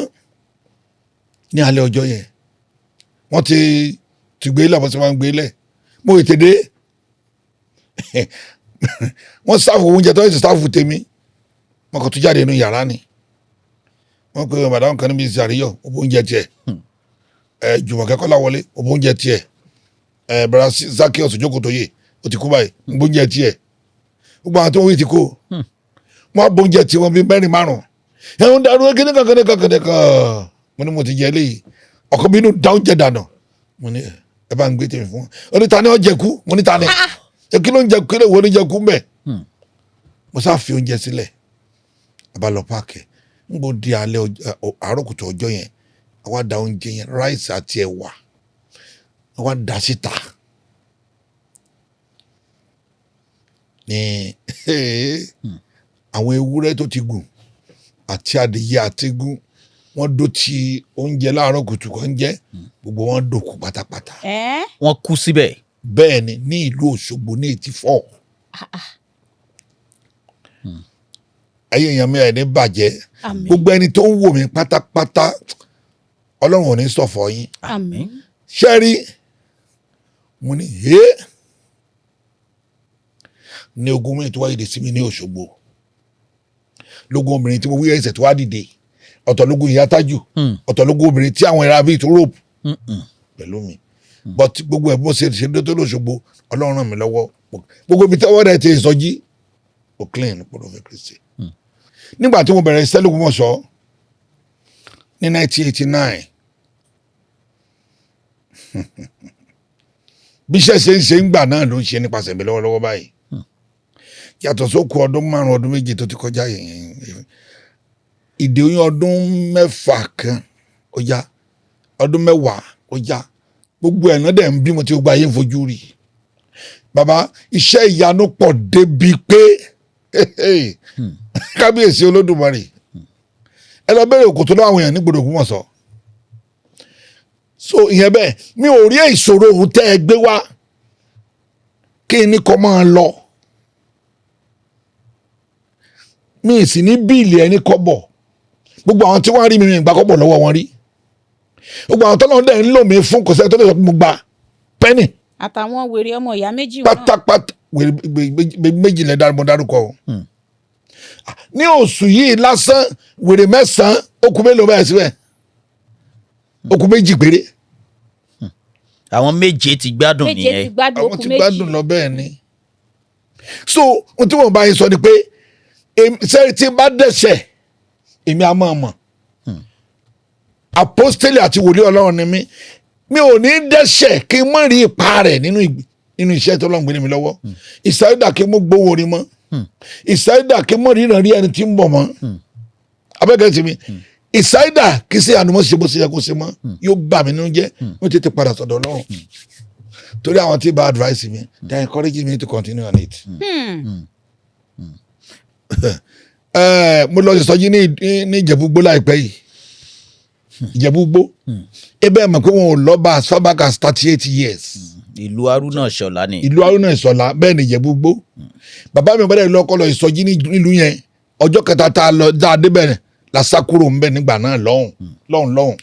ní alẹ́ ọjọ́ yẹn, wọ́n ti gbé lẹ̀, bó ti máa ń gbé lẹ̀, mo tètè dé. Wọ́n serve oúnjẹ tó ń sì serve tèmi, mo kàn tún jáde nínú yàrá ni. Wọ́n pe madam kan níbi ìsàríyọ̀, ó bó oúnjẹ tiẹ̀, ẹ Jùmọ̀kẹ́ Kọ́láwọlé, ó bó oúnjẹ tiẹ̀, ẹ bẹ̀rẹ̀ Zaccheaus Jókòtóyè, ó ti kú báyìí, ń bó oúnjẹ tiẹ̀. Gbogbo àwọn tó ń wí ti kú. Wọ́n á bó oúnjẹ tiwọn bíi mẹ́rin márùn-ún. Ẹ̀ ń darú kíní kan kíní kan kíní kan. Mo ní mo ti jẹ eléyìí. Ọkọ mi inú da oúnjẹ dànù. Mo ní ẹ bá ń gbé tèmi fún wọn. Ó ní ta ni ó jẹ kú? Mo ní ta ni ẹ, kí ló ń jẹ? Kí ló wo ní jẹ kú mbẹ? Mo sá fi oúnjẹ sílẹ̀, a bá lọ park. Ń bò di alẹ́ àárọ̀ kùtù ọjọ́ yẹn, a wá da oúnjẹ yẹn, rice àti ẹ̀wà, a wá da síta ní àwọn ewúrẹ́ tó ti gùn àti adìyẹ àti gún, wọ́n dó ti oúnjẹ láàárọ̀ kùtù kan jẹ, gbogbo wọn dòkú pátápátá. Ẹ́. Wọ́n kú síbẹ̀? Bẹ́ẹ̀ ni, ní ìlú Òṣogbo ní 84. Ayé èèyàn mi ẹ̀ ní bàjẹ́. Àmín. Gbogbo ẹni tó ń wò mí pátápátá, Ọlọ́run ò ní ṣọ̀fọ̀ yín. Àmín. Ṣẹ́rí mo ní hé ní ogun mi tó wá dìde sí mi ní Òṣogbo, lógun obìnrin tí mo wí ẹsẹ̀ tó wá dìde ọ̀tọ̀, lógun ìyá tájù ọ̀tọ̀, lógun obìnrin tí àwọn ìra bíi tó rope pẹ̀lú mi. But gbogbo ẹ̀ bó ṣe ṣe tó lóṣogbo, Ọlọ́run ràn mí lọ́wọ́. Gbogbo ibi tí ọwọ́ rẹ̀ ti sọjí ó clean pọ̀lọ́ fẹ́ Kristi. Nígbà tí mo bẹ̀rẹ̀ iṣẹ́ l'Ógbómọ̀ṣọ́ ní 1989, bí iṣẹ́ ṣe ń ṣe ń gbà náà ló ń ṣe nípasẹ̀ mi lọ́wọ́lọ́wọ́ báyìí, yàtọ̀ sókù ọdún 5, ọdún 7 tó ti kọjá yẹn, ìdè oyún ọdún 6 kan ó já, ọdún 10 ó já, gbogbo ẹ̀ náà dẹ̀ ń bímọ tí gbogbo ayé ń fojú rí. Bàbá, iṣẹ́ ìyanu pọ̀ débi pé kábíyèsí Olódùmarè. Ẹ lọ bẹ̀rẹ̀ òkòtò lọ́wọ́ àwọn èèyàn ní gbọdọ̀ Ògbómọ̀ṣọ́. So ìyẹn bẹ́ẹ̀, mi ò rí ìṣòro òun tẹ́ ẹ gbé wá kí n ní kọ́ máa lọ, mi ì sì ní bíìlì ẹni kọ́bọ̀. Gbogbo àwọn tí wọ́n rí mi, mi ìgbà kọ́bọ̀ lọ́wọ́ wọn rí. Gbogbo àwọn tọ́lọ́ dẹ̀ ń lò mí fún, kò sẹ́ni tó lè sọ pé mo gba pẹ́nì. Àtàwọn wèrè ọmọ ìyá méjì wọn. Pátápátá, wèrè méjì lẹ mo dárúkọ o. Ní oṣù yìí lásán, wèrè 9, ó kù mélòó báyìí síbẹ̀? Ó kù méjì péré. Àwọn méje ti gbádùn Méje ti nìyẹn. gbádùn, ó Àwọn kù ti méjì. gbádùn lọ, bẹ́ẹ̀ ni. So ohun tí wọ́n bá yín sọ ni pé sẹ́yìn tí n bá dẹ̀ṣẹ̀, èmi á máa mọ̀. Apostoli àti wòlíì Ọlọ́run ni mí. Mi ò ní dẹ́ṣẹ̀ kí n má rí ipa rẹ̀ nínú Nínú iṣẹ́ tó lọ́n gbé mi lọ́wọ́, ìsáyédà kí mo gbowó orin mọ́, ìsáyédà kí mo ríran rí ẹni tí ń bọ̀ mọ́ abẹ́kẹ́ tì mí, ìsáyédà kí sí ànumọ́ ṣe bó ṣe yẹ kó ṣe mọ́, yóò bà mí nínú jẹ́. Mo tètè padà sọ̀dọ̀ Ọlọ́run torí àwọn tí bá advice mi, they encourage me to continue on it. Mo lọ ìsọjí ní Ìjẹ̀bú-Igbó láìpẹ́ yìí. Ìjẹ̀bú-Igbó, ebe ẹ̀ mọ̀ pé wọn ò lọ́ba as far back as 38 years. Ìlú Haruna Ṣọlá ni. Ìlú Haruna Ìṣọ̀lá, bẹ́ẹ̀ ni, Ìjẹ̀bú-Igbó. Bàbá mi bẹ́ẹ̀ lọ́kọ́ lọ ìsọjí nílùú yẹn. Ọjọ́ kẹta tá a lọ dá a débẹ̀ la sá kúrò ńbẹ̀ nígbà náà lọ́hùn lọ́hùn lọ́hùn.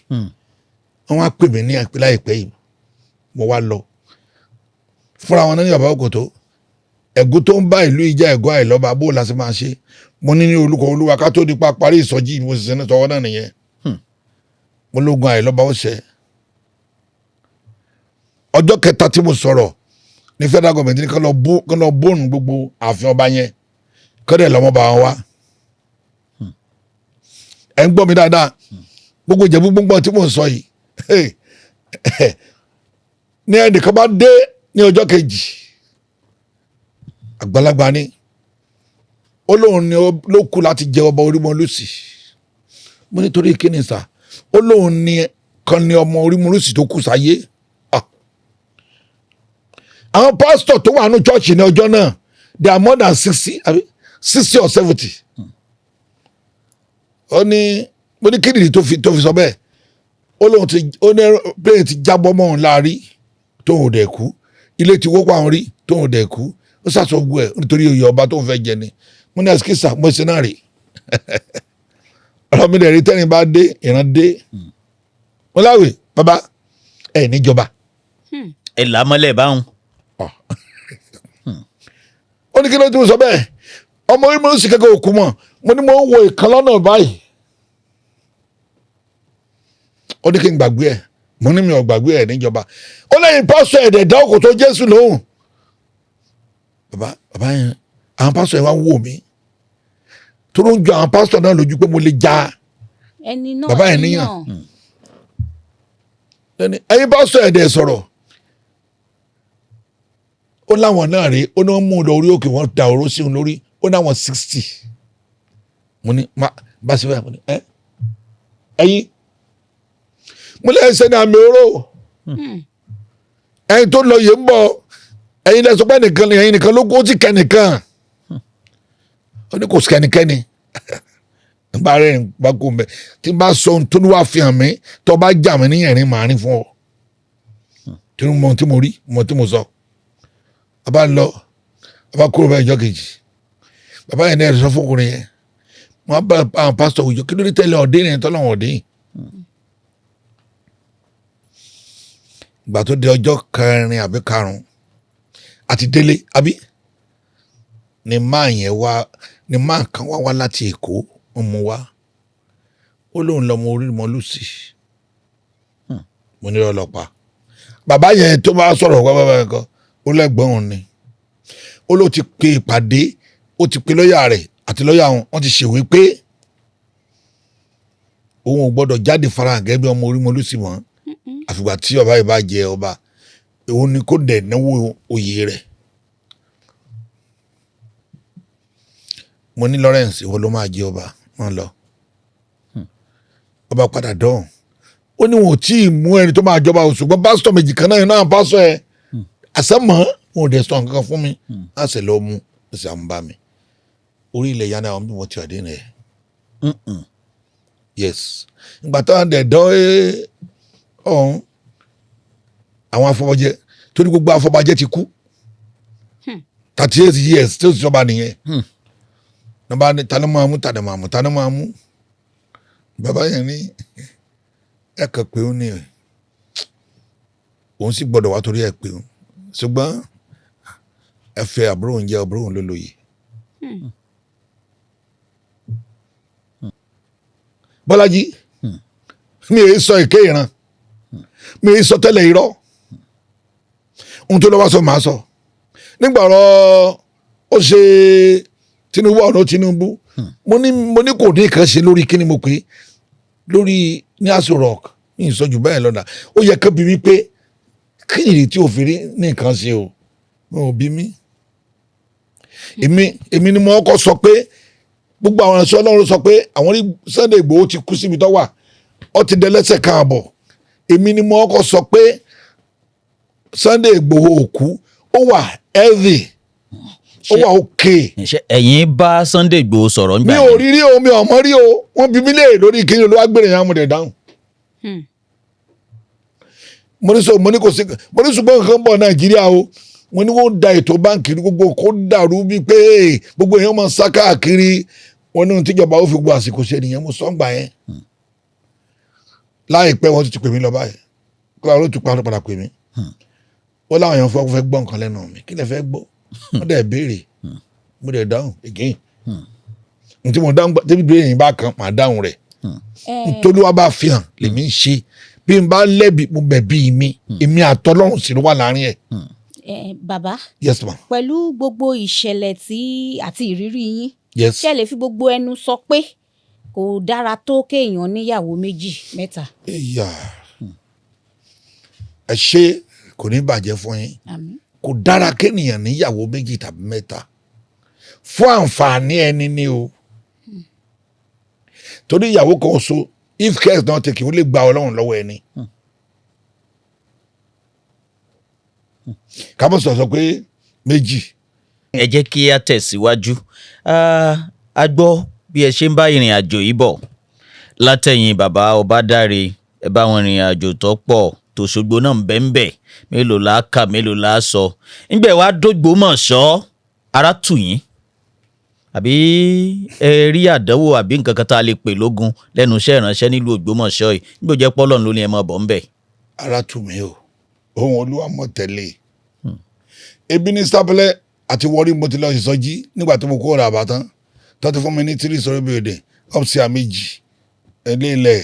Wọ́n wá pè mí ní láìpẹ́ yìí, mo wá lọ fúnra wọn náà ní, "Bàbá Òkòtó, ẹ̀gún tó ń bá ìlú ìjà, ẹ̀gún àìlọ́ba, bó la ṣe máa ṣe?" Mo ní ní olùkọ́ Olúwa, ká tó nípa parí ìsọjí, mo sì ṣe ní tọwọ́ náà nìyẹn. Mo lógun àìlọ́ba ó ṣe. Ọjọ́ kẹta tí mo sọ̀rọ̀ ní federal government ní kán lọ bóònù gbogbo ààfin ọba yẹn, kán dẹ̀ lọ́mọ bá wọn wá. Ẹ̀ ń gbọ́ mi dáadáa? Gbogbo Ìjẹ̀bú gbogbo tí mò ń sọ yìí ní ẹnìkan bá dé ní ọjọ́ kejì, àgbàlagbà ni, ó lóun ni ló kù láti jẹ ọba Orímọlúsì. Mo nítorí kíni sà? Ó lóun ni kan ní ọmọ Orímọlúsì tó kù sáyé. Ah. Àwọn pásítọ̀ tó wà ní church ní ọjọ́ náà, they are more than 60, àbí 60 or 70. Ó ní, mo ní kíni tó fi sọ bẹ́ẹ̀? Ó lóun ti, ó ní plane ti jábọ́ mọ́ òun láàrí tóun ò dẹ̀ kú, ilé ti wó pa òun rí tóun ò dẹ̀ kú. Ó sàṣọ gbogbo ẹ̀ nítorí oyè ọba tóun fẹ́ jẹ ni. Mo ní ẹsikísà, mo ṣe náà rè ọ̀rọ̀ mi dẹ̀ rí. Tẹ́ni bá dé, ìran dé. Mo láwè, bàbá ẹ̀ níjọba. Ẹ là á mọ́lẹ̀ báwọn. Ó ní kí ló tún sọ bẹ́ẹ̀, ọmọ orí mi ló sì kẹ́kọ̀ọ́ òkú mọ̀. Mo ní mo ń wo ìkan lọ́nà báyìí. Ó ní kí n gbàgbé ẹ̀. Mo ní mi ò gbàgbé ẹ̀ níjọba. Ó lẹ́yìn pásítọ̀ ẹ̀dẹ̀ dá òkò tó Jésù lóhùn. Bàbá, bàbá yẹn, àwọn pásítọ̀ yẹn wá ń wò mí tó ló ń jọ àwọn pásítọ̀ náà lójú pé mo lè ja ẹni náà bàbá yẹn níyàn. Ẹni ẹ̀yin pásítọ̀ ẹ̀dẹ̀ sọ̀rọ̀. Ó láwọn náà rí. Ó ní wọ́n mú un lọ orí òkè, wọ́n da oró sí òun lórí. Ó náwọn 60. Mo ní má bá ṣe báyìí. Mo ní ẹ ẹ̀yin, mo lè ṣe ní àmì oró ẹ̀yin tó lọ yìí ń bọ̀. Ẹ̀yin lẹ sọ pé nìkan ni, ẹ̀yin nìkan ló kó tí kẹ́nìkan. Ó ní kò sí kẹ́nikẹ́ni nígbà rẹ̀ bá kó mbẹ tí n bá sọ ohun tó ní wàá fi hàn mí, tó bá jà mí níyẹn ní màá rí fún ọ tí mo mọ ohun tí mo rí, mo tí mo sọ. A bá lọ, a bá kúrò báyìí. Ìjọ kejì, bàbá yẹn ní ẹ̀rọ sọ fún ọkùnrin yẹn. Wọn bá àwọn pásítọ̀ òjò, kí ló dé tẹ́lẹ̀ ọ̀dẹ́ yẹn tọ́lọ́wọ̀n ọ̀dẹ́ yìí. Ìgbà tó di ọjọ́ kẹrin àbí karùn-ún àti délé àbí ni máa yẹn wá, ni máa kan wá wá láti Èkó, ń mú wá. Ó lóun lọmọ orí mọlúsì. Mo ní ọlọ́pàá bàbá yẹn tó bá sọ̀rọ̀ wá bàbá yẹn kan, ó lẹ́gbọ́n òun ni. Ó ló ti pe ìpàdé, ó ti pe lọ́ọ̀yà rẹ̀ àti lọ́ọ̀yà òun, wọ́n ti ṣèwé pé òun ò gbọ́dọ̀ jáde farahàn gẹ́gẹ́ bí ọmọ orí mọlúsì mọ́ àfìgbà tí ọba yìí bá jẹ ọba. Òun ni kò dẹ̀ náwó oyè rẹ̀. Mo ní Lawrence, ìwọ ló máa jẹ ọba. Wọn lọ, ọba padà dán. Ó ní wọn ò tí ì mú ẹni tó máa jọba o, ṣùgbọ́n pásítọ̀ méjì kan náà yẹn náà, pásítọ̀ ẹ àsámọ́ wọn ò dẹ̀ sọ nǹkan kan fún mi láti lọ mú ó sì à ń bá mi orí ilẹ̀ yánná àwọn bí wọ́n ti ọ̀dẹ́ rẹ̀. Yes, ìgbà táwọn dẹ̀ dán ẹ́ ọ̀hún, àwọn afọbajẹ, torí gbogbo afọbajẹ ti kú 38 years tí ó sì jọba nìyẹn. Nígbà ní ta ló máa mú, ta ló máa mú, ta ló máa mú? Bàbá yẹn ní ẹ kàn pé ó ní ẹ, òun sì gbọ́dọ̀ wá torí ẹ pé ó, ṣùgbọ́n ẹ fẹ́ àbúrò òun jẹ́, àbúrò òun ló lóye. Bọ́lájí, mi ò sọ èké ìran, mi ò sọ tẹ́lẹ̀ irọ́. Ohun tó lọ́wọ́ sọ màá sọ. Nígbà ọ̀rọ̀ ó ṣe Tinubu, ọ̀rọ̀ Tinubu, mo ní kò ní nǹkan ṣe lórí kíni mo pè é lórí ní Aso Rock ní ìsọjù bẹ́ẹ̀ lọ́dà. Ó yẹ kó bi mí pé kí nìyí tí òfin rí ní nǹkan ṣe o. Wọn ò bí mi. Èmi ni mo kọ́ sọ pé gbogbo àwọn ìránṣẹ́ Ọlọ́run sọ pé àwọn rí Sunday Igboho ti kú síbi tó wà, ó ti dẹlẹ́sẹ̀ kan àbọ̀. Èmi ni mo kọ́ sọ pé Sunday Igboho ò kú, ó wà healthy, ó wà okay. Ṣé ẹ̀yin bá Sunday Igboho sọ̀rọ̀ Mi ńgbà ò yẹn? rí rí o, mi ò mọ̀ rí o. Wọ́n bí mi léèrè lórí kíni olúwa gbèrè yẹn, mo dẹ̀ dáhùn. Mo ní sọ, mo ní kò sí, mo ní ṣùgbọ́n nǹkan bọ̀ Nàìjíríà o. Mo ní wọ́n da ètò báǹkì ní gbogbo kó dàrú bíi pé gbogbo èèyàn máa sá káàkiri. Wọn ní ohun tíjọba ó fi gbọ́ àsìkò ṣe nìyẹn. Mo sọ ń gbà yẹn. Láìpẹ́ wọ́n ti pè mí lọ báyìí kó àwọn olóòtú padà pè mí. Wọ́n láwọn èèyàn fẹ́ gbọ́ nǹkan lẹ́nu mi. Kí lẹ fẹ́ gbọ́? Wọ́n dẹ̀ béèrè, mo dẹ̀ dáhùn again. N tí mo dáhùn débi béèrè yìí bá kan, màá dáhùn rẹ̀. Nítorí wàá bá fi hàn lèmi ń ṣe. Bí n bá lẹ́bi, mo bẹ̀bí mi. Èmi àtọlọ́run sì ló wà láàrin ẹ̀. Bàbá. Yes, ma. Pẹ̀lú gbogbo ìṣẹ̀lẹ̀ tí àti ìrírí yín, Yes. ṣé ẹ lè fi gbogbo ẹnu sọ pé kò dára tó kéèyàn níyàwó méjì, mẹ́ta? Ìyá, ẹ ṣe, kò ní bàjẹ́ fún yín. Àmín. Kò dára kéèyàn níyàwó méjì tàbí mẹ́ta. Fún àǹfààní ẹni ni o, torí ìyàwó kan so, if care is not taken, ó lè gba Ọlọ́run lọ́wọ́ ẹni. Kábọ̀sọ̀ sọ pé méjì. Ẹ jẹ́ kí a tẹ̀síwájú. A gbọ́ bí ẹ ṣe ń bá ìrìn àjò yìí bọ̀ látẹ̀yìn bàbá Ọbádáre. Ẹ bá wọn ìrìn àjò tó pọ̀, tòṣogbo náà ń bẹ ń bẹ. Mélòó la kà, mélòó la sọ? Ńgbẹ̀ wá dógbòmọ̀ṣọ́, ara tù yín àbí ẹ rí àdánwò àbí nǹkan kan tá a lè pè lógun lẹ́nu iṣẹ́ ìránṣẹ́ nílùú Ògbómọ̀ṣọ́ yìí, nígbà jẹ́ pọ́lọ́n ló ní ẹ máa bọ̀ ń bẹ̀? Ara tù mí o. Ohun Olúwa mọ̀ tẹ́lẹ̀. Ebi ní sábẹ́lẹ̀ àti wọrí, mo ti lọ ìsọjí nígbà tí mo kó ọ̀rọ̀ àbátan tó ti fún mi ní three story building, upstairs méjì, ilé ilẹ̀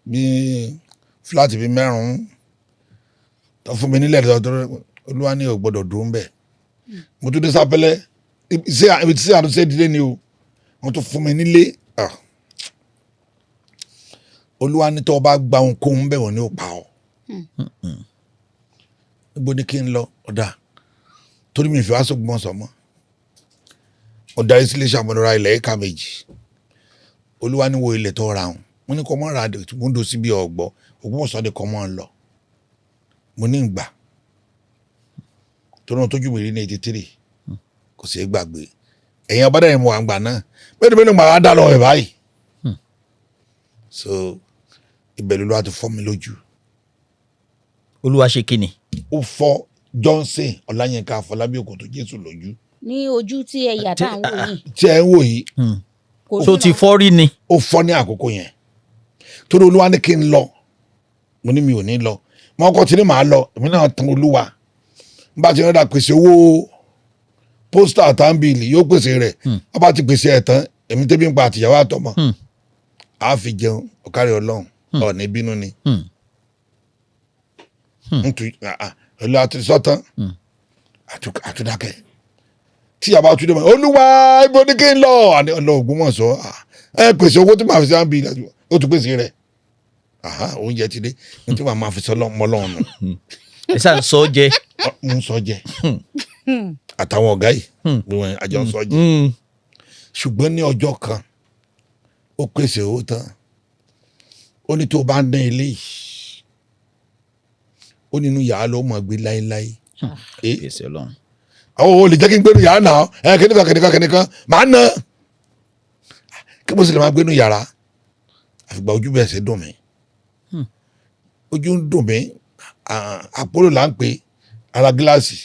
bíi flat bíi mẹ́rùn-ún tó fún mi nílẹ̀ tó Olúwa ní ò gbọ́dọ̀ dùn bẹ́ẹ̀. Mo tún dé sábẹ́lẹ̀ ibi tí àtúnṣe dídé ni o, wọ́n tún fún mi nílé. Olúwa ní tó o bá gba ohunkóhun bẹ́ẹ̀, wọ́n ní ò pa ọ́. Níbo ni kí n lọ? Ọ̀dà torí mi ìfẹ́ wá sógbọ́n mọ́ ọ̀dà ìsílẹ̀ ṣàmúlòrà ilẹ̀ éka 2. Olúwa ní wo ilẹ̀ tó ra òun. Mo ní kọ́ mọ́ ra mo ń do síbi ọ̀gbọ́ Ògbómọ̀ṣọ́ ni kọ́ mọ́ ń lọ. Mo ní ìgbà tó náà tójú mi rí ní 83, kò sí gbàgbé. Ẹ̀yin ọba dẹ́rìn mo wà ń gbà náà bẹ́ẹ̀ ni màá dá lọ ẹ̀ báyìí. So ibẹ̀ ló ti fọ́ mi lójú. Olúwa ṣe kí ni? Ó fọ́ Johnson Ọláyínká Àfọlábí Òkòtó Jésù lójú. Ní ojú tí ẹ yà tá à ń wò yìí? Tí ẹ ń wò yìí. Kò tó ti fọ́ rí ni? Ó fọ́ ní àkókò yẹn torí Olúwa ní kí n lọ, mo ní mi ò ní lọ. Mo kọ́ tí ní màá lọ, èmi náà tan Olúwa. N bá ti rẹ́dà pèsè owó pósítà tàǹbìlì, yóò pèsè rẹ̀. Wọ́n bá ti pèsè ẹ̀ tán, èmi tẹ́bí ń pa àtìyàwó àtọmọ á fi jẹun. Ọ̀kárí Ọlọ́run ọ̀ní bínú ni. Ntu Olúwa ti sọ́tàn, àtúndákẹ́ tí yàrá tún dé mọ́. Olúwa, ibo ní kí n lọ? Àní ọlọ́ Ògbómọ̀ṣọ́. Ẹ pèsè owó tí màá fi sáà ń bi, ó tún pèsè rẹ̀. Oúnjẹ ti dé ní tí màá máa fi sọ mọ́ lọ́run nù. Ẹ ṣáà ń sọ jẹ. Ń sọ jẹ àtàwọn ọ̀gá yìí bí wọ́n àjọ ń sọ jẹ. Ṣùgbọ́n ní ọjọ́ kan, ó pèsè owó tán, ó ní tó bá ń dán ilé yìí, ó nínú yàrá ló mọ̀ gbé láéláé. Pèsè Ọlọ́run. Àwọn olè jẹ́ kí n gbénu yàrá náà. Ẹ kìnìkan kìnìkan kìnìkan màá ná kí mo sì lè máa gbénu yàrá. Àfìgbà ojú bẹ̀rẹ̀ sí dùn mí, ojú ń dùn mí. Àpòlò là ń pè ara gíláàsì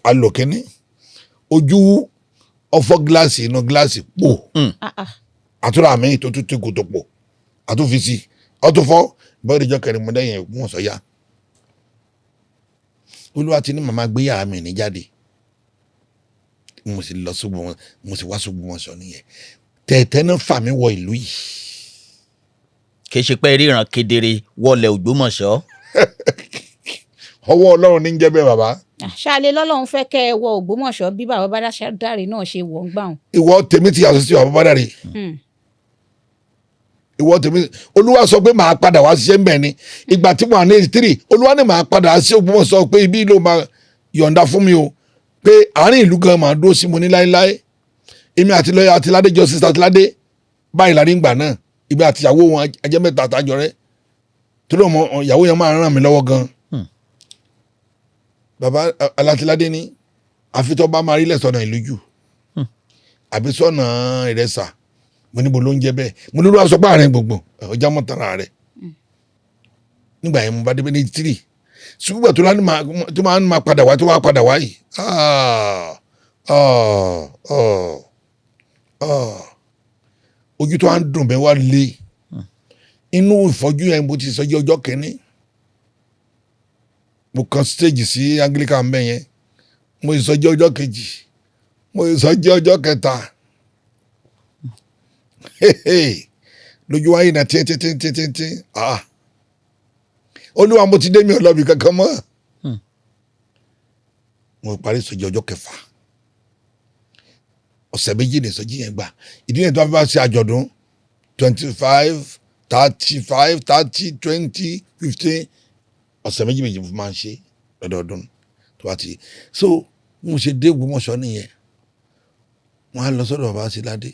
alòkínní, ojú ọfọ gíláàsì, inú gíláàsì pò. Àtúrà mi tó tún ti kòtò pò, àtúnfisì ọtúnfọ bọ́ọ̀dì. Ìjọ kẹrin mo dẹ́yìn Ògbómọ̀ṣọ́ yá. Olúwa ti ní màmá gbé yàrá mi ní jáde. Mo sì lọ sógbó, mo sì wá sógbómọ̀ṣọ́ nìyẹn. Tẹ̀tẹ̀ náà fà mí wọ ìlú yìí. Kì í ṣe pé ríran kedere wọlé Ògbómọ̀ṣọ́. Ọwọ́ Ọlọ́run ní jẹ́ bẹ́ẹ̀, bàbá. Ṣáálẹ̀ lọ́lọ́run fẹ́ kẹ́ ẹ wọ Ògbómọ̀ṣọ́ bí bàbá bá dáre náà ṣe wọ̀ ń gbà wọn. Ìwọ tèmi ti yàtọ̀ sí bàbá Bádàrè. Ìwọ tèmi, Olúwa sọ pé màá padà wá ṣiṣẹ́ mbẹ̀ ni. Ìgbà tí mo wà ní 83, Olúwa ní màá padà sí Ògbómọ̀ṣọ́, pé ibi ló máa Yọ̀ǹda fún mi o, pé àárín ìlú gan máa dúró sí. Mo ní láéláé, èmi àti lọ́yà Àtìládé, Justice Àtìládé báyìí lárí ń gbà náà. Ibi àti ìyàwó wọn ajẹ́ mẹ́ta àtàjọ rẹ, torí ọmọ ìyàwó yẹn máa ràn mí lọ́wọ́ gan. Bàbá Alátìládé ní àfitọ́ bá máa rí lẹ́sọ̀nà ìlú jù àbí sọ̀nà Ìrẹsà. Mo níbo ló ń jẹ́ bẹ́ẹ̀? Mo ní olúwa sọ pé àárín gbùngbùn ọjà mọ́tara rẹ̀. Nígbà yẹn, mo bá débẹ̀ ní 83, ṣùgbọ́n tó láti máa tó máa ń máa padà wá, tó wá padà wá yìí, ah, ah, ah, ah. Ojú tó wá ń dùn bẹ́ẹ̀ wá lé inú ìfọ́jú yẹn. Mo ti sọjí ọjọ́ kìíní, mo kan stage sí Anglican mbẹ yẹn. Mo sọjí ọjọ́ kejì, mo sọjí ọjọ́ kẹta, lójú wáyé náà tí tí tí tí tí tí. Ah, Olúwa, mo ti dé, mi ò lọ bí kankan mọ́. Mo parí ìsọjí ọjọ́ kẹfà. Ọ̀sẹ̀ 2 ní ìsọjí yẹn gbà. Ìdí yẹn tó wá fi bá ṣe àjọ̀dún 25, 35, 30, 20, 15, ọ̀sẹ̀ méjì méjì mo fi máa ń ṣe lọ́dọọdún tó bá ti. So mo ṣe dé Ògbómọ̀ṣọ́ nìyẹn. Wọ́n á lọ sọ́dọ̀ bàbá Síládé.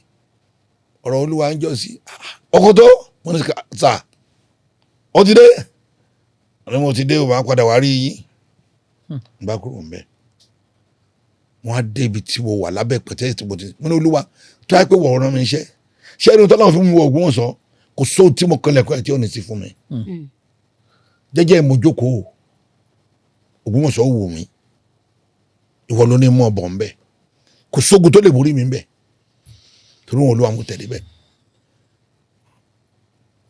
Ọ̀rọ̀ Olúwa ń jọ sí ọkọ̀ tó mo ní sà ó ti dé ní mo ti dé o, máa padà wá rí yín. N bá kúrò nbẹ, wọ́n á dé ibi tí mo wà lábẹ́ pẹ̀tẹ́ tí mo ti. Mo ní, Olúwa, tó yà pé wọ̀ ọ̀rọ̀ mi iṣẹ́ ṣé ẹni tó náà fún mi wọ Ògbómọ̀ṣọ́, kò sóhun tí mo kọlẹ̀ kọ́ ẹ̀ tí ò ní sí fún mi. Jẹ́jẹ́ mo jókòó, Ògbómọ̀ṣọ́ wù mí, ìwọ ló ní mọ̀ bọ̀ ń bẹ̀. Kò sógun tó lè borí mi ń bẹ̀, torí wọn Olúwa mo tẹ̀lé bẹ̀.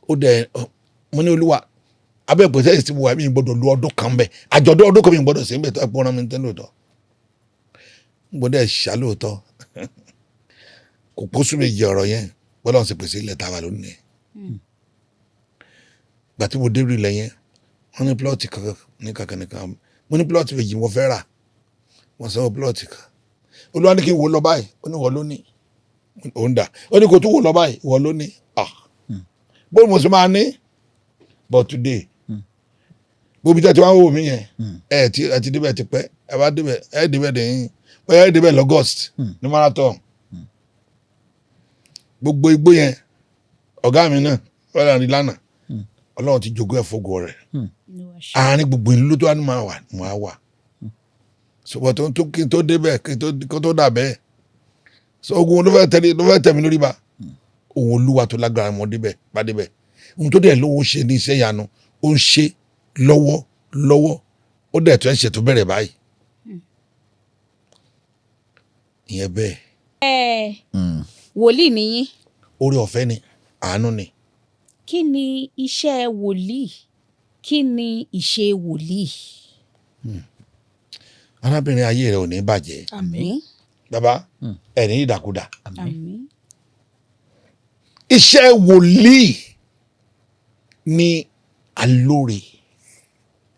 Ó dẹ̀ mo ní, Olúwa, abẹ́ pẹ̀tẹ́ tí mo wà mí gbọ́dọ̀ lu ọdún kan bẹ̀, àjọ̀dún ọdún kan mi gbọ́dọ̀ sí bẹ̀ tó ẹ̀ pọ́n mi tẹ́ lóòótọ́. N gbọ́dọ̀ ẹ̀ ṣá lóòótọ́. Kò pósù méjì, ọ̀rọ̀ yẹn gbọ́dọ̀ sì pèsè ilẹ̀ tá a wà lónìí. Gbà tí mo dé rí ilẹ̀ yẹn, wọ́n ní plot kan ní kankan nìkan. Mo ní plot méjì mo fẹ́ rà. Wọ́n sanwó plot kan. Olúwa ní kí n wò lọ báyìí. Ó ní wọ́n ló ní òun dà. Ó ní kò tún wò lọ báyìí, wọ́n ló ní. Ah, bó mo sì máa ní. But today, gbogbo ibi tí wọ́n wò mí yẹn, ẹ ti ẹ ti débẹ̀ ti pẹ́. Ẹ bá débẹ̀, ẹ débẹ̀ dẹ̀yìn bóyá ẹ débẹ̀ l'August ní marathon. Gbogbo igbó yẹn, ọ̀gá mi náà wọ́n rà ní lánàá. Ọlọ́run ti jogún ẹ̀ fógo rẹ̀. Àárín gbogbo ìlú tó wà ní máa wà, máa wà. Ṣùgbọ́n tó kí n tó débẹ̀, kí n tó kó tó dà bẹ́ẹ̀, so ogun ló fẹ́ tẹ̀lé, ló fẹ́ tẹ̀ mí lórí ba. Òun Olúwa tó lágbára mọ́ débẹ̀ bá débẹ̀. Ohun tó dẹ̀ lóun ṣe ní iṣẹ́ ìyanu, ó ń ṣe lọ́wọ́ lọ́wọ́. Ó dẹ̀ tó ẹ̀ ṣe tó bẹ̀rẹ̀ báyìí ìyẹn bẹ́ẹ̀. Ẹ wòlíì nìyí. Oore ọ̀fẹ́ ni, àánú ni. Kí ni iṣẹ́ wòlíì? Kí ni ìṣe wòlíì? Arábìnrin, ayé rẹ ò ní bàjẹ́. Àmín. Bàbá, ẹ̀ ní ìdàkudà. Àmín. Iṣẹ́ wòlíì ni alóore.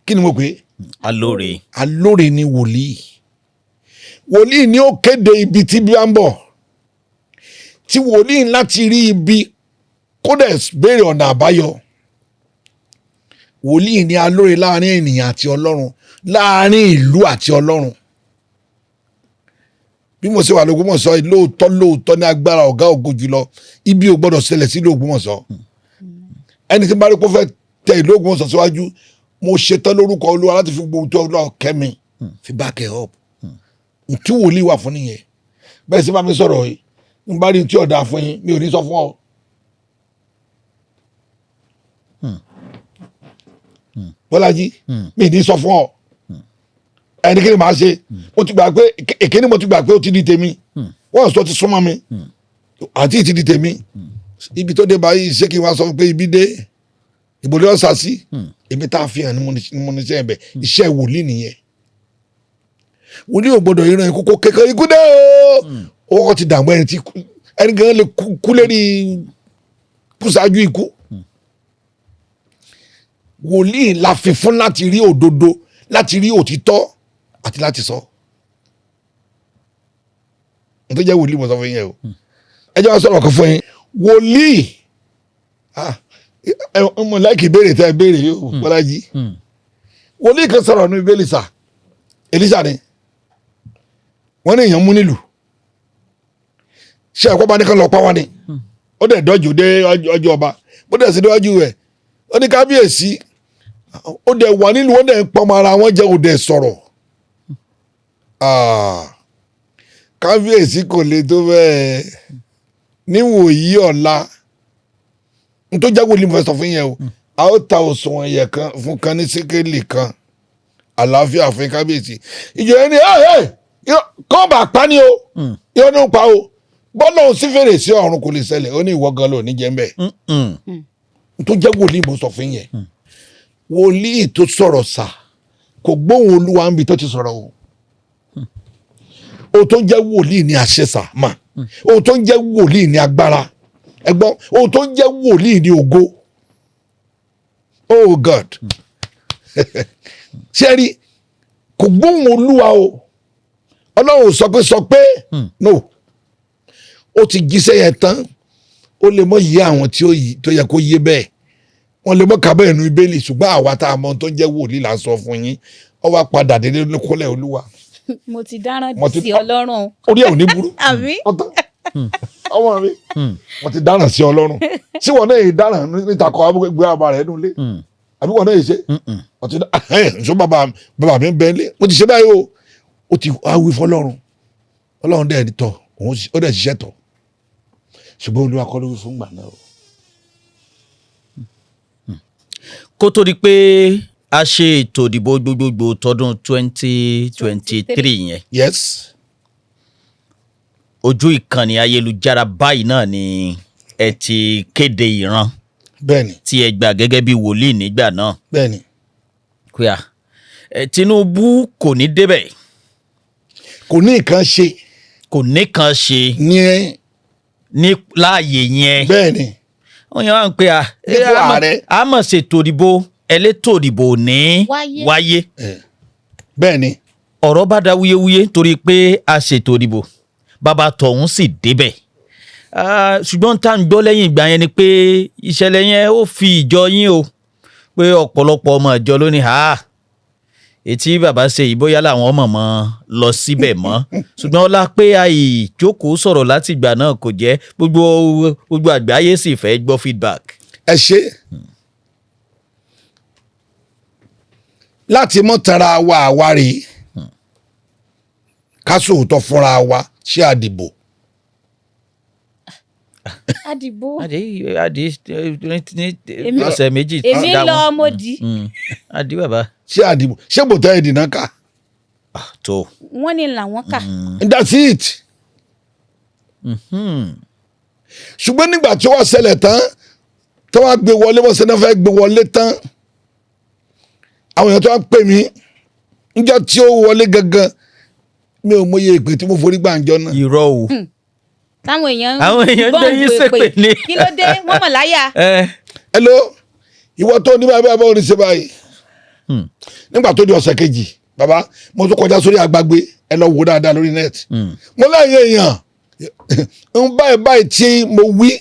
Kí ni mo pè é? Alóore. Alóore ni wòlíì. Wòlíì ni ó kéde ibi tí bí wọ́n ń bọ̀, tí wòlíì láti rí ibi kó dẹ̀ béèrè ọ̀nà àbáyọ. Wòlíì ni alóore láàrin ènìyàn àti Ọlọ́run, láàrin ìlú àti Ọlọ́run. Bí mo ṣe wà lÓgbómọ̀ṣọ́ yìí, lóòótọ́ lóòótọ́, ní agbára ọ̀gá ògo jùlọ, ibi ò gbọ́dọ̀ ṣẹlẹ̀ sí ìlú Ògbómọ̀ṣọ́. Ẹni tí n bá rí kó fẹ́ tẹ ìlú Ògbómọ̀ṣọ́ síwájú, mo ṣetán lórúkọ Olúwa láti fi gbogbo tó Ọlọ́run kẹ́mi fi back ẹ̀ up. Ntí wòlíì wà fún nìyẹn. Bẹ́ẹ̀ sì bá mi sọ̀rọ̀ yìí, n bá rí tí ọ̀dà fún yín, mi ò ní sọ fún ọ. Bọ́lájí, mi ò ní sọ fún ọ. Ẹni kí ni màá ṣe? Mo ti gbà pé èkéní, mo ti gbà pé ó ti di tèmi. Wọ́n sọ ti súnmọ́ mi àti ti di tèmi. Ibi tó dé báyìí, ṣé kí n wá sọ pé ibi dé ìbòlẹ́ ọ̀sà sí èmi tá a fi hàn ní mo ní iṣẹ́ ẹ̀bẹ̀? Iṣẹ́ wòlíì nìyẹn. Wòlíì ò gbọdọ̀ ìran ikú kó kékeré ikú dé o. Ó kọ́ ti dààmú ẹni tí ẹni gan lè kú lérí kú ṣáájú ikú. Wòlíì la fi fún láti rí òdodo, láti rí òtítọ́ àti láti sọ n tó jẹ́ wòlíì. Mo sọ fún yín yẹn o. Ẹ jẹ́ wá sọ̀rọ̀ kan fún yín. Wòlíì, ah, ẹ mo like ìbéèrè tẹ́ ẹ béèrè yìí o, Bọ́lájí. Wòlíì kan sọ̀rọ̀ ní Bíbélì sà. Èlíṣà ni wọ́n ní èèyàn mú nílùú, ṣé ẹ̀kọ́ bá ní kán lọ pa wá ni. Ó dẹ̀ dọ́jú dé ọjọ́ ọba, bó dẹ̀ sí déwájú rẹ̀, ó ní, "Kábíyèsí, ó dẹ̀ wà nílùú, ó dẹ̀ ń pọnmọ ara wọn jẹ́, ó dẹ̀ sọ̀rọ̀." Ah, kábíyèsí, kò le tó bẹ́ẹ̀. Níwòyí ọ̀la n tó jáwé ní mo fẹ́ sọ fún yẹn o, a ó ta òṣùwọ̀n ẹ̀yẹ kan fún kan ní síkélì kan. Àlàáfíà fún kábíyèsí. Ìjọ yẹn ni ẹ ẹ kọ́ bá pa ni o, yóò ní pa o, bọ́lá òun sí fèrèsé ọ̀run, kò lè ṣẹlẹ̀. Ó ní ìwọ gan ló ní jẹ́ ń bẹ̀. N tó jẹ́ wòlíì mo sọ fún yẹn. Wòlíì tó sọ̀rọ̀ sà, kò gbóhùn Olúwa níbi tó ti sọ̀rọ̀ o. Ohun tó ń jẹ́ wòlíì ní àṣẹ sà mà, ohun tó ń jẹ́ wòlíì ní agbára ẹgbọ́n, ohun tó ń jẹ́ wòlíì ní ògo. Oh God, ṣé rí, kò gbóhùn Olúwa o. Ọlọ́run sọ pé, sọ pé no, ó ti jíṣẹ́ yẹn tán. Ó lè mọ yé àwọn tí ó yí tó yẹ kó yé bẹ́ẹ̀, wọ́n lè mọ kábẹ́ ẹnu ibélì, ṣùgbọ́n àwa tá a mọ ohun tó ń jẹ́ wòlíì là ń sọ fún yín. Ó wá padà délé kólẹ̀, "Olúwa, Mo ti dáràn sí Ọlọ́run." Orí ẹ̀ ò ní burú. Àbí? Ọtán ọmọ mi, wọ́n ti dáràn sí Ọlọ́run. Sí wọn náà yìí dáràn níta kọ gbé àbá rẹ̀ nulẹ̀, àbí wọn náà yìí ṣe wọ́n ti ẹ̀ ǹṣọ́ bàbá bàbá mi bẹ́ẹ̀ lé, mo ti ṣe báyìí o. Ó ti wá wí fọlọ́run, Ọlọ́run dẹ̀ tọ̀ òun, ó dẹ̀ ṣiṣẹ́ tọ̀, ṣùgbọ́n Olúwa kọ́ ló wí fún gbà náà o. Kó tó di pé a ṣe ètò ìdìbò gbogbogbò tọdún 2023 yẹn, ojú ìkànnì ayélujára báyìí náà ni ẹ ti kéde ìran tí ẹ gbà gẹ́gẹ́ bí wòlíì nígbà náà pé à ẹ, Tinubu kò ní débẹ̀. Kò ní nǹkan ṣe. Kò ní kan ṣe ní ní láàyè yẹn. Wọ́n yẹn wá ń pè à Nípò ààrẹ. A mọ̀ ṣètò ìdìbò, elétò ìdìbò ní Wáyé. Wáyé. Ọ̀rọ̀ bá da wuyewuye torí pé a ṣètò ìdìbò, bàbá tọ̀hún sì débẹ̀. Ah, ṣùgbọ́n tá à ń gbọ́ lẹ́yìn ìgbà yẹn ni pé ìṣẹ̀lẹ̀ yẹn ó fi ìjọ yín o, pé ọ̀pọ̀lọpọ̀ ọmọ ìjọ ló ní ha ètí bàbá ṣe yìí, bóyá làwọn ọmọ mọ́ lọ síbẹ̀ mọ́. Ṣùgbọ́n ọlá pé àìjókòó sọ̀rọ̀ láti ìgbà náà kò jẹ́ gbogbo gbogbo àgbáyé sì fẹ́ gbọ́ feedback. Ẹ ṣe láti mọ́ tara wa àwárí ká sòótọ́ fúnra wa, ṣé àdìbò? Àdìbò. Àdì àdì ní ọ̀sẹ̀ 2. Èmi ń lọ, mo dì í. Àdì bàbá. Ṣé àdìbò? Ṣé kò tẹ́ ìdìnnà ká? Ah, tó. Wọ́n ní làwọn kà. That's it. Ṣùgbọ́n nígbà tí wọ́n ṣẹlẹ̀ tán, tí wọ́n gbé wọlé, wọ́n ṣe náà fẹ́ gbé wọlé tán, àwọn èèyàn tó wá pè mí níjọ́ tí ó wọlé gangan, mi ò mọye ìpè tí mo forí gbà ń jọ náà. Irọ́ o. Táwọn èèyàn Àwọn èèyàn ń gbé yín ṣépè ní. Kí ló dé? Wọ́n mọ̀ láyà. Ẹ Hello, ìwọ tó ní báyìí báyìí, oníṣẹ́ báyìí. Nígbà tó di ọ̀sẹ̀ kejì, bàbá, mo tún kọjá sórí àgbàgbé, ẹ lọ wò dáadáa lórí net. Mo láyé èèyàn ń báyìí báyìí tí mo wí,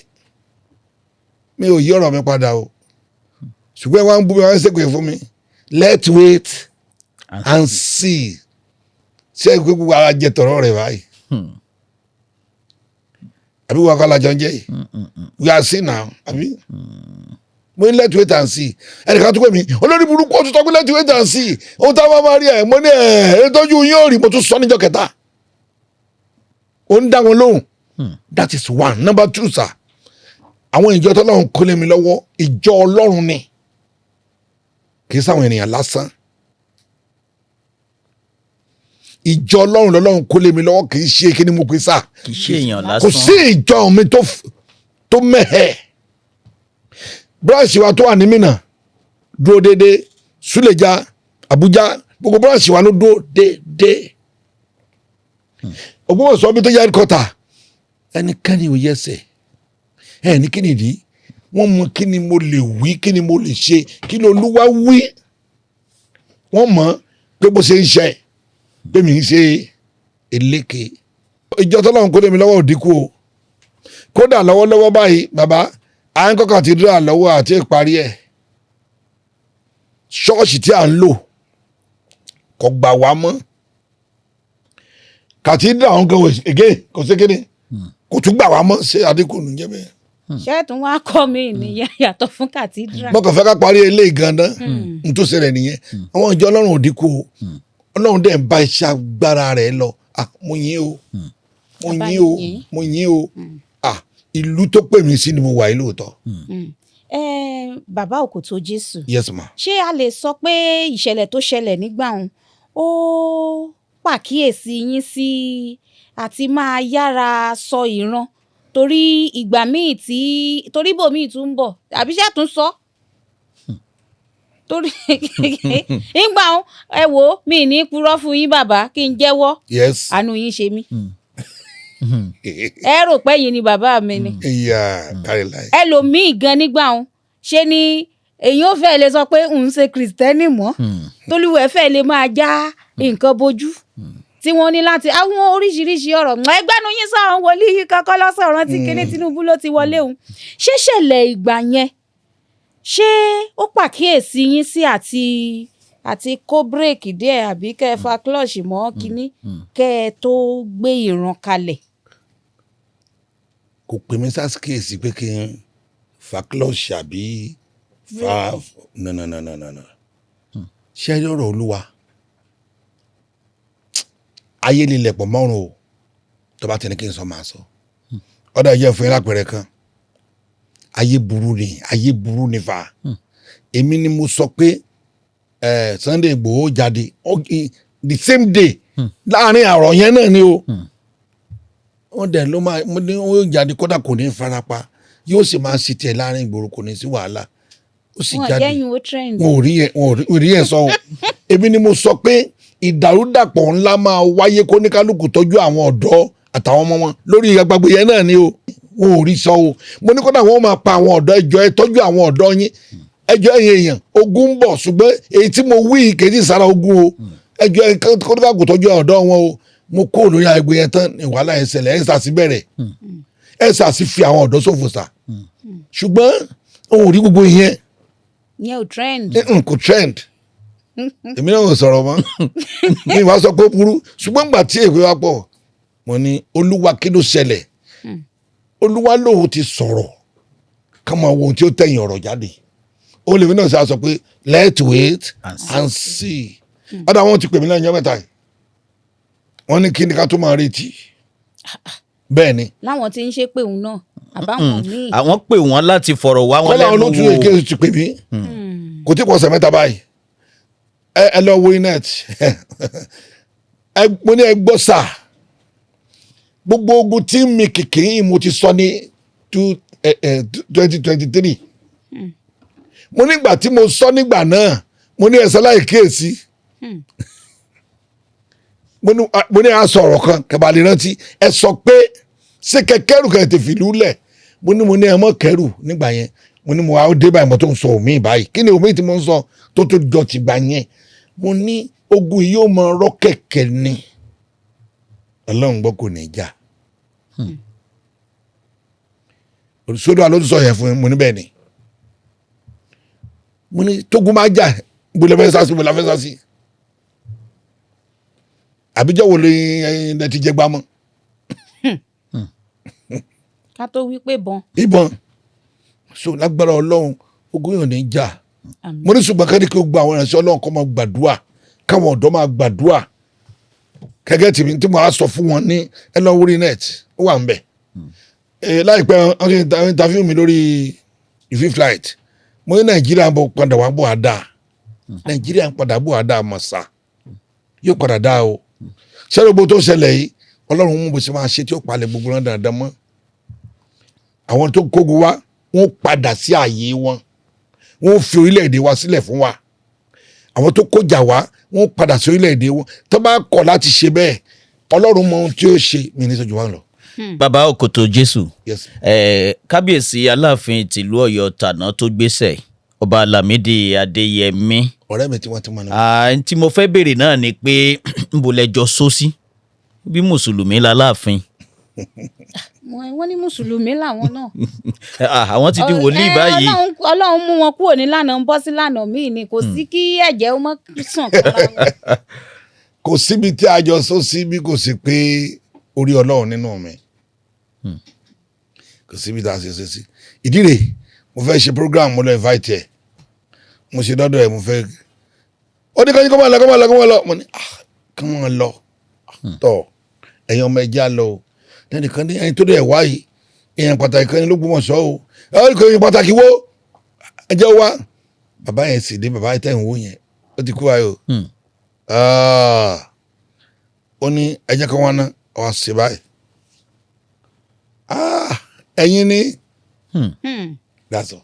mi ò yí ọ̀rọ̀ mi padà o, ṣùgbọ́n ẹ wá ń bú mi, wá ń ṣèpè fún mi. Let's wait and see. Ṣé ẹ gbé gbogbo ara jẹ tọ̀rọ̀ rẹ̀ báyìí, àbí wọn kọ́ lajọ ń jẹ́ yìí? We are see now, àbí? Mo ní let's wait and see. Ẹnìkan tó pè mí, olórí burúkú, ó tún tọ́ pé let's wait and see, ohun táwọn máa rí ẹ̀. Mo ní ẹ̀ ẹ́ tọ́jú yín ò rí. Mo tún sọ níjọ́ kẹta, ó ń dá wọn lóhùn. That is one. Number two, sir, àwọn ìjọ tọ́lọ́run kó lé mi lọ́wọ́, ìjọ Ọlọ́run ni, kì í sáwọn ènìyàn lásán. Ìjọ Ọlọ́run lọ́lọ́run kó lé mi lọ́wọ́, kì í ṣe kí ni mo pè sá? Kì í ṣe èèyàn lásán. Kò sí ìjọ mi tó mẹ́hẹ̀. Branch wa tó wà ní Minna dúró déédéé, Suleja, Abuja, gbogbo branch wa ló dúró déédéé. Ògbómọ̀ṣọ́ bí tó yẹ headquarter, ẹnikẹ́ni ò yẹsẹ̀ ẹ ní. Kí nìdí? Wọ́n mọ kí ni mo lè wí, kí ni mo lè ṣe, kí ni Olúwa wí. Wọ́n mọ̀ pé bó ṣe ń ṣe pé mi ń ṣe eléke. Ìjọ tọ́lọ́run kó lé mi lọ́wọ́ ò dínkù o. Kódà lọ́wọ́lọ́wọ́ báyìí, bàbá, à ń kọ́ cathedral lọ́wọ́ àti ìparí ẹ̀. Ṣọ́ọ̀ṣì tí à ń lò kò gbà wá mọ́. Cathedral àwọn kan again kò sí kíni, kò tún gbà wá mọ́. Ṣé àdínkù nù jẹ́ bẹ́ẹ̀? Ṣẹ́ẹ̀tún wá kọ́ mi nìyẹn yàtọ̀ fún cathedral. Mo kàn fẹ́ ká parí eléyìí gandan. N tó ṣẹlẹ̀ nìyẹn, àwọn ìjọ Ọlọ́run ò dínkù o. Ọlọ́run dẹ̀ ń bá iṣẹ́ agbára rẹ̀ lọ. Ah, mo yín o, mo Bàbá yín o, yín. mo yín o. Ah, ìlú tó pè mí sí ni mo wà yìí lóòótọ́. Bàbá Òkòtó Jésù, Yes ma. ṣé a lè sọ pé ìṣẹ̀lẹ̀ tó ṣẹlẹ̀ nígbà òun ó pàkíyèsí yín sí àti máa yára sọ ìran, torí ìgbà míì tí torí bòmíì tún ń bọ̀, àbí ṣé tún sọ torí ìgbà òun? Ẹ wò ó, mi ní purọ́ fún yín bàbá, kí n jẹ́wọ́, àánú yín ṣe mí. Ẹ rò pé yín ni bàbá mi ni. Ìyá kárí láì. Ẹlòmíì gan nígbà òun ṣe ni èyí ò fẹ́ lè sọ pé òun ṣe kìrìsìtẹ́nì mọ́, tólúwẹ̀ fẹ́ lè máa já nǹkan bojú tí wọ́n ní láti àwọn oríṣiríṣi ọ̀rọ̀ ẹgbẹ́nu yín sọ̀rọ̀ wòlíì yìí kankan lọ́sọ̀rọ̀ tí kíní Tinubu ló ti wọlé òun. Ṣé ṣẹlẹ̀ ìgbà yẹn, ṣé ó pàkíyèsí yín sí àti kó bírèkì díẹ̀, àbí kẹ́ ẹ fa clutch mọ́ kínní kẹ́ ẹ tó gbé ìran kalẹ̀? Kò pè mí sásìkèsí pé kí n fa clutch àbí fa. No, no, no, no, no, no. Ṣé ẹ rí ọ̀rọ̀ Olúwa, ayé lílẹ̀ pọ̀ mọ́rùn o. Tó bá ti ní kí n sọ, máa sọ. Ọ̀dà ìjẹ́ fún yín lápẹẹrẹ kan. Ayé burú ni, ayé burú ni fa. Èmi ni mo sọ pé Sunday Igboho jáde the same day láàrin àrọ̀ yẹn náà ni o. Wọ́n dẹ̀ ló máa mo ní ó jáde, kódà kò ní farapa, yóò sì máa ṣe tiẹ̀ láàrin ìgboro, kò ní sí wàhálà. Ó sì Wọn jáde. jẹ́yìn ó trend. Wọn ò rí yẹn, wọn ò rí yẹn sọ o. Èmi ni mo sọ pé ìdàrúdàpọ̀ ńlá máa wáyé, kó ní kálukú tọ́jú àwọn ọ̀dọ́ àtàwọn ọmọ wọn lórí agbègbè yẹn náà ni o. Wọn ò rí sọ o. Mo ní kódà wọn máa pa àwọn ọ̀dọ́. Ẹjọ́ ẹ tọ́jú àwọn ọ̀dọ́ yín, ẹjọ́ ẹ̀yin èèyàn, ogun ń bọ̀, ṣùgbọ́n èyí tí mo wí yìí kì í sì sára ogun o. Ẹjọ́ ẹ kó ní kálukú tọ́jú ọ̀dọ́ wọn o. Mo kó lórí agbègbè yẹn tán ní wàhálà yẹn ṣẹlẹ̀. Ẹ̀ sàṣì bẹ̀rẹ̀, ẹ̀ sàṣì fi àwọn ọ̀dọ́ ṣòfò sà, ṣùgbọ́n òun ò rí gbogbo ìyẹn. Yẹn ò trend. N kò trend. Èmi náà ò sọ̀rọ̀ mọ́, mi wá sọ pé ó burú, ṣùgbọ́n gbà tí èwe wa pọ̀, mo ní, Olúwa, kí ló ṣẹlẹ̀? Olúwa lòun ti sọ̀rọ̀, ká máa wo ohun tí ó tẹ̀yìn ọ̀rọ̀ jáde. Ó lè mi náà sọ pé let's wait and see. Ọ̀dà wọn ti pè mí lẹ́yìn ọjọ́ mẹ́ta yìí, wọ́n ní kí ni ká tó máa retí. Bẹ́ẹ̀ ni. Láwọn tí ń ṣe pé òun náà àbáwọn míì. Àwọn pè wọ́n láti fọ̀rọ̀ wá wọn Kọ́lá lẹ́nu olótú wò. Èké ti pè mí, kò tí kò ọ̀sẹ̀ mẹ́ta báyìí. Ẹ lọ wo net ẹ. Mo ní ẹ gbọ́ sà, gbogbo ogun tí mi kìkì yìí, mo ti sọ ní 2023. Mo nígbà tí mo sọ nígbà náà, mo ní ẹsẹ̀ láì kíyèsí. Mo ní a sọ̀rọ̀ kan kẹbàá lè rántí. Ẹ sọ pé ṣé kẹkẹrù kẹ tẹ fìlú lẹ̀. Mo ní ẹ mọ́ kẹrù nígbà yẹn. Mo ní mo wá dé báyìí, mo tó ń sọ òmíì báyìí. Kí ni òmíì tí mo ń sọ tó jọ tìgbà yẹn? Mo ní ogun yìí yóò mọ ọ̀rọ̀ kẹ̀kẹ́ ni. Ọlọ́run gbọ́, kò ní í jà. Sódò àlọ́ tó sọ yẹn fún mi. Mo ní bẹ́ẹ̀ ni. Mo ní tógun máa jà, bó lè fẹ́ sá sí, bó lè fẹ́ sá sí, àbíjọ́ wo lè ẹ ti jẹ gbámọ́? Ká tó wí pé bọn. Ìbọn so lágbára Ọlọ́run, ogun yóò ní jà. Àmín. Mo ní ṣùgbọ́n kẹ́ni kí o gba àwọn ìránṣẹ́ Ọlọ́run kó máa gbàdúrà, káwọn ọ̀dọ́ máa gbàdúrà kẹ́kẹ́ tìmí tí mo á sọ fún wọn ní ẹ lọ wórí net, ó wà ń bẹ̀. Láìpẹ́ wọ́n ṣe interview mi lórí ìfi flight. Mo ní Nàìjíríà ń bọ̀ padà wá bọ̀ á dáa, Nàìjíríà ń padà bọ̀ á dáa, mọ̀ sá yóò padà dáa o. Ṣẹ́ni gbogbo tó ṣẹlẹ̀ yìí, Ọlọ́run mú bó ṣe máa ṣe tí ó palẹ̀ gbogbo náà dandan mọ́. Àwọn tó kógun wá, wọ́n padà sí ààyè wọn, wọ́n fi orílẹ̀-èdè wa sílẹ̀ fún wa. Àwọn tó kójà wá, wọ́n padà sí orílẹ̀-èdè wọn. Tó bá kọ̀ láti ṣe bẹ́ẹ̀, Ọlọ́run mọ ohun tí ó ṣe. Mi ní sọ́jú wa lọ. Bàbá Òkòtó Jésù, Yes. Kábíyèsí Aláàfin tìlú Ọ̀yọ́ tàná tó gbéṣẹ̀, Ọba Lámìdí Adéyẹmí. Ọ̀rẹ́ mi tí wọ́n ti mọ̀ ní. Ah, n tí mo fẹ́ béèrè náà ni pé níbo lẹjọ sọ sí bí mùsùlùmí láláàfin? Wọ́n ní mùsùlùmí làwọn náà. Ah, àwọn ti di wòlíì báyìí. Ọlọ́run mú wọn kúrò nílànà ń bọ́ sí lànà míì ni, kò sí kí ẹ̀jẹ̀ ó mọ́ sàn kára wọn. Kò síbi tí a jọ sọ sí bí kò sí pé orí Ọlọ́run nínú mi. Kò síbi tí a ṣe sọ sí. Ìdí rèé, mo fẹ́ ṣe program, mo lọ invite ẹ̀, mo ṣe dọ́dọ̀ ẹ̀, mo fẹ́ ó ní kọ́ni kó máa lọ, kó máa lọ, kó máa lọ. Mo ní, "Ah, kó máa lọ tọ̀, ẹ̀yin ọmọ ẹja lọ o." Lẹ́nìkan ní ẹni tó dẹ̀ wá yìí, èèyàn pàtàkì kan ní l'Ógbómọ̀ṣọ́ o. Ẹ̀ kò èèyàn pàtàkì wo, ẹ jẹ́ wá. Bàbá yẹn sì dé. Bàbá yẹn tẹ̀ ń wò yẹn, ó ti kú ayò. Ah, ó ní ẹ jẹ́ kó wọn ná ọ sí báyìí. Ah, ẹ̀yin ni. That's all.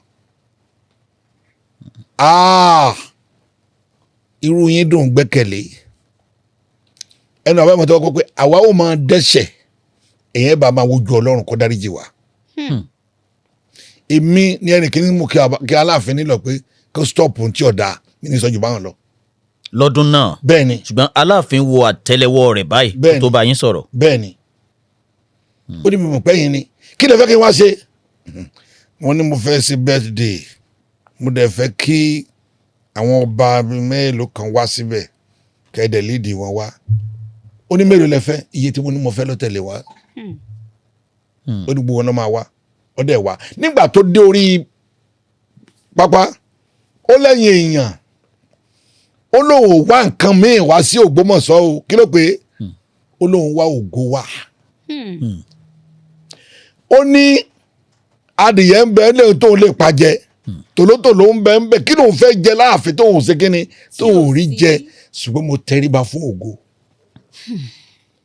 Ah, irú yín dùn gbẹ́kẹ̀lé. Ẹnu àbámọ̀ tó kọ́ pé àwa ó máa dẹ́ṣẹ̀, èyàn bá máa wojú Ọlọ́run kó dáríjì wá. Èmi ní ẹnì kìíní mú kí Aláàfin nílò pé kó stop ohun tí ọ̀dà mi ní sọ́jú báwọn lọ. Lọ́dún náà? Bẹ́ẹ̀ ni. Ṣùgbọ́n Aláàfin wo àtẹ́lẹwọ́ rẹ̀ báyìí kó Bẹ́ẹ̀ni. tó bá yín sọ̀rọ̀? Bẹ́ẹ̀ ni. Ó ní mi mọ̀ pé yín ni, kí lè fẹ́ kí n wá ṣe? Wọ́n ní mo fẹ́ ṣe birthday, mo dẹ̀ fẹ́ kí àwọn ọba mélòó kan wá síbẹ̀, kẹ́ẹ̀dẹ̀ lídìí wọn wá. Ó ní mélòó lẹ fẹ́? Iye tí mo ní mo fẹ́ ló tẹ̀lé wá. Ó ní gbogbo wọn náà máa wá. Ó dẹ̀ wá. Nígbà tó dé orí pápá, ó lẹ́yìn èèyàn, ó lóun ò wá nǹkan míì wá sí Ògbómọ̀ṣọ́ o. Kí ló pé? Ó lóun wá ògo wá. Ó ní adìyẹ ń bẹ lẹ́yìn tóun lè pàjẹ́, tòlótòló ń bẹ ń bẹ, kí lóun fẹ́ jẹ láàfin tóun ṣe kíni tóun ò rí jẹ, ṣùgbọ́n mo tẹríba fún ògo.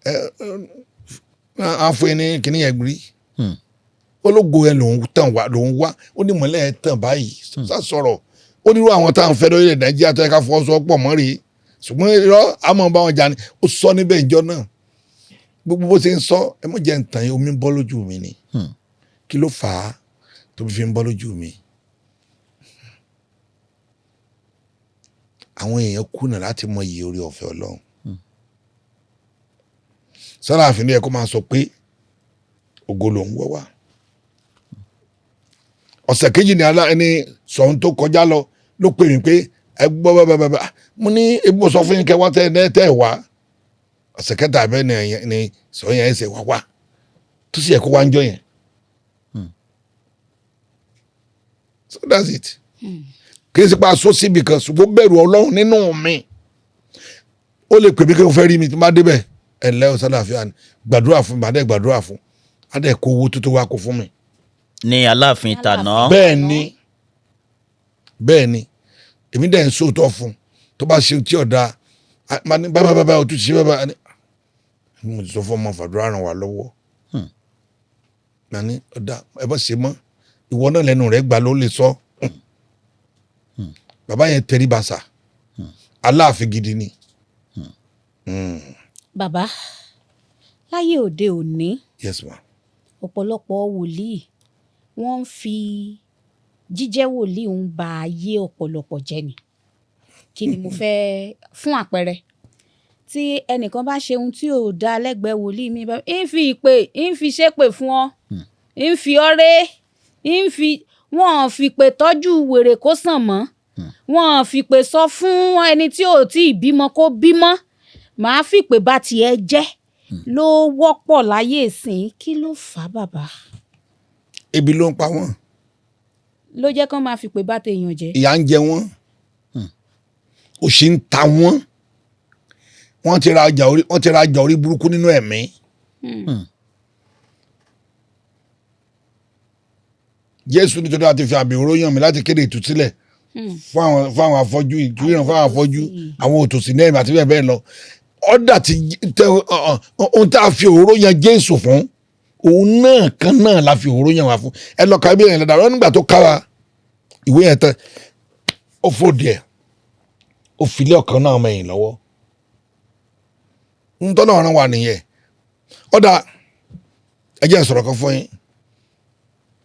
Ẹ ẹ á fún yín ní kíní yẹn rí. Ológo yẹn lòun tàn wá, lòun wá. Ó ní mọ̀lẹ́ ẹ̀ tàn báyìí sá sọ̀rọ̀. Ó ní irú àwọn táwọn fẹ́ lórílẹ̀ Nàìjíríà tó yẹ ká fọwọ́sowọ́pọ̀ mọ́ rèé, ṣùgbọ́n irọ́ àmọ́ bá wọn jà ní. Ó sọ níbẹ̀ ìjọ náà, gbogbo bó ṣe ń sọ, ẹ mọ̀ jẹ́ ń tàn yín, omi ń bọ́ lójú mi ni. Kí ló fà á tó fi ń bọ́ lójú mi? Àwọn èèyàn kùnà láti mọ iye orí ọ̀fẹ́ Ọlọ́run. Sọ́lá àfin ló yẹ kó máa sọ pé ògo lòún wọ́ wá. Ọ̀sẹ̀ kejì ní alá ẹni sọ̀hún tó kọjá lọ ló pè mí pé ẹ gbọ́ bàbàbà. Mo ní ebi mo sọ fún yín kẹ wá tẹ ẹ tẹ wá. Ọ̀sẹ̀ kẹta bẹ́ẹ̀ ni ni sọ̀hún yẹn ẹsẹ̀ wá wá tó sì yẹ kó wá ń jọ yẹn. So that's it. Kì í ṣe pa aṣọ síbi kan, ṣùgbọ́n bẹ̀rù Ọlọ́run nínú mi. Ó lè pè mí kí n fẹ́ rí mi, tí n bá débẹ̀, ẹ̀ ǹlẹ́ o, sálàáfíà ni, gbàdúrà fún mi. Màá dẹ̀ gbàdúrà fún, á dẹ̀ kó owó tó tó wá kó fún mi. Ní Aláàfin tàná? Bẹ́ẹ̀ ni, bẹ́ẹ̀ ni. Èmi dẹ̀ ń sòótọ́ fún un. Tó bá ṣe tí ọ̀dà máa ní bábá bábá o tún ṣe bábá ni mo ti sọ fún ọmọ, fàdúrà ràn wá lọ́wọ́. Màá ní ọ̀dà, ẹ bá ṣe mọ́, ìwọ náà lẹ́nu rẹ̀ gbà ló lè sọ. Bàbá yẹn tẹríba sà, Aláàfin gidi ni. Bàbá, láyé òde òní, Yes ma. ọ̀pọ̀lọpọ̀ wòlíì wọ́n ń fi jíjẹ́ wòlíì ń ba ayé ọ̀pọ̀lọpọ̀ jẹ́ ni. Kí ni mo fẹ́ fún àpẹẹrẹ? Tí ẹnìkan bá ṣe ohun tí ò dáa lẹ́gbẹ̀ẹ́ wòlíì mi, bá ń fi ìpè, ń fi ṣépè fún ọ, ń fi ọrẹ́, ń fi wọ́n ò fi pè tọ́jú wèrè kó sàn mọ́, wọ́n ò fi pè sọ fún ẹni tí ò tí ì bímọ kó bímọ, màá fi pè bá tiẹ̀ jẹ́ ló wọ́pọ̀ láyé ìsìn. Kí ló fà á, bàbá? Ebi ló ń pa wọ́n. Ló jẹ́ kán máa fi pè bá tèèyàn jẹ́? Ìyà ń jẹ wọ́n, òṣì ń ta wọ́n. Wọ́n ti ra ọjà orí burúkú nínú ẹ̀mí. Jésù nítorí àti fi àmì òróró yàn mí láti kéde ìtúsílẹ̀ fún àwọn afọ́jú, ìtúyàn fún àwọn afọ́jú, àwọn òtòṣì ní ẹ̀mí àti bẹ́ẹ̀ bẹ́ẹ̀ lọ. Ọ̀dà tí tẹ ohun tá a fi òróró yan Jésù fún, òun náà kan náà la fi òróró yan wá fún. Ẹ lọ ka ibi yẹn lọ́dà nígbà tó ká wa ìwé yẹn tán, ó fòdì ẹ̀, ó filé ọ̀kan náà ọmọ ẹ̀yìn lọ́wọ́. Ń tọ́lọ̀ ọ̀ràn wa nìyẹn. Ọ̀dà, ẹ jẹ́ n sọ̀rọ̀ kan fún yín.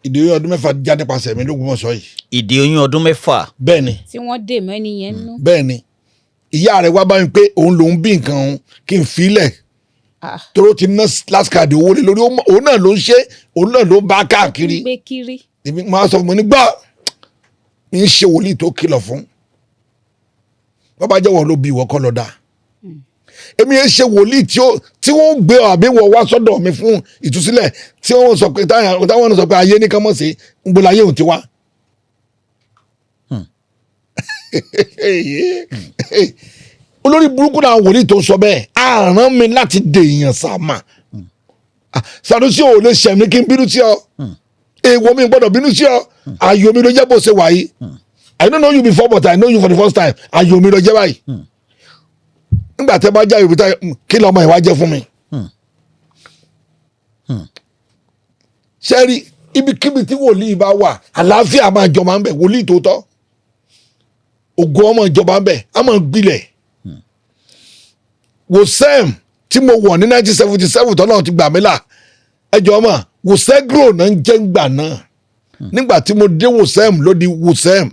Ìdè oyún ọdún 6 jáde pasẹ̀ mi lÓgbómọ̀ṣọ́ yìí. Ìdè oyún ọdún 6? Bẹ́ẹ̀ ni. Tí wọ́n dè mọ́ ẹni yẹn nú? Bẹ́ẹ̀ ni. Ìyá rẹ̀ wá bá mi pé òun lòún bí nǹkan òun, kí n filẹ̀. Ah. Toró ti ná last card owó lé lórí. Òun náà ló ń ṣe, òun náà ló ń bá káàkiri. Gbé kiri. Èmi máa sọ fún mi nígbà mi ń ṣe wòlíì tó kìlọ̀ fún, wọ́n bá jẹ́wọ́ ló bí, ìwọ kọ́ lọ dáa. Èmi yẹn ṣe wòlíì tí wọ́n gbé ọ àbí wọ̀ wá sọ́dọ̀ mi fún ìtúsílẹ̀, tí wọ́n sọ pé táwọn sọ pé ayé ní kán mọ̀ sí ń bọ̀ láyé òun ti wá. Olórí burúkú náà wòlíì tó sọ bẹ́ẹ̀ àrán mi láti dè èèyàn sàmà. Sànúsì ò lè ṣẹ̀mí kí n bínú sí ọ. Èèwọ̀ mi gbọ́dọ̀ bínú sí ọ. Ayọ̀ mi ló jẹ́ bó ṣe wà yìí. I don't know you before, but I know you for the first time. Ayọ̀ mi ló jẹ́ báyìí. Nígbà tẹ́ bá já yorùbá, kí lọ́mọ ìwà jẹ́ fún mi? Sẹ́rí, ibikíbi tí wòlíì bá wà, àlàáfíà máa jọba ń bẹ̀. Wòlíì tó tọ́, ògo ọmọ ìjọba ń bẹ̀, á máa gbilẹ̀. Wòsẹ́m tí mo wọ̀ ní 1977 tọ́lọ́run ti gbà mí là, ẹjọ́ ọmọ Wòsẹ́gro náà ń jẹ́ ń gbà náà. Nígbà tí mo dé Wòsẹ́m ló di Wòsẹ́m,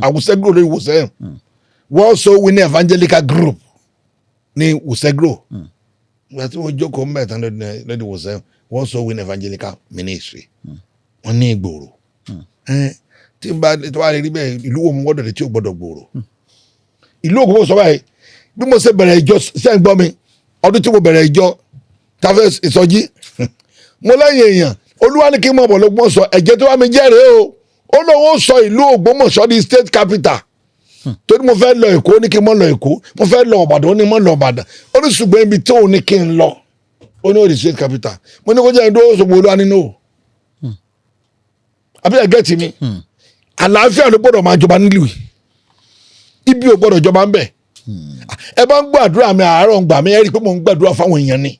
àwòsẹ́gro ló di Wòsẹ́m. World Soul Winning Evangelical Group ní Wòsẹ́gro. Nígbà tí mo jókòó mẹ́ta ló di Wòsẹ́m, World Soul Winning Evangelical Ministry. Wọ́n ní ìgboro tí n bá tó bá rí bẹ́ẹ̀, ìlú wo mo gbọ́dọ̀ dé tí ò gbọ́dọ̀ gbòòrò? Ìlú Ògbómọ̀ṣọ́ báyìí, bí mo ṣe bẹ̀rẹ̀ ìjọ, ṣe ń gbọ́ mi? Ọdún tí mo bẹ̀rẹ̀ ìjọ tafẹ́ ìsọjí, mo lẹ́yìn èèyàn, Olúwa ní kí n mọ̀ bọ̀ lÓgbómọ̀ṣọ́. Ẹ̀jẹ̀ tó bá mi jẹ́rìí o, ó lóun ó sọ ìlú Ògbómọ̀ṣọ́ di state capital, torí mo fẹ́ lọ Èkó, ó ní kí n mọ̀ lọ Èkó. Mo fẹ́ lọ Ìbàdàn, ó ní mọ̀ lọ Ìbàdàn. Ó ní ṣùgbọ́n ibi tó ní kí n lọ, ó ní ó di state capital. Mo ní kó jẹ́ ìdó Òṣogbo. Olúwa nínú o, àbí ẹ̀ get mi? Àlàáfíà ló gbọ́dọ̀ máa jọba nílùú yìí. Ibi ò gbọ́dọ̀ jọba ń bẹ̀. Ẹ bá ń gbàdúrà mi àárọ̀ ń gbà mí, ẹ rí i pé mò ń gbàdúrà fáwọn èèyàn ni.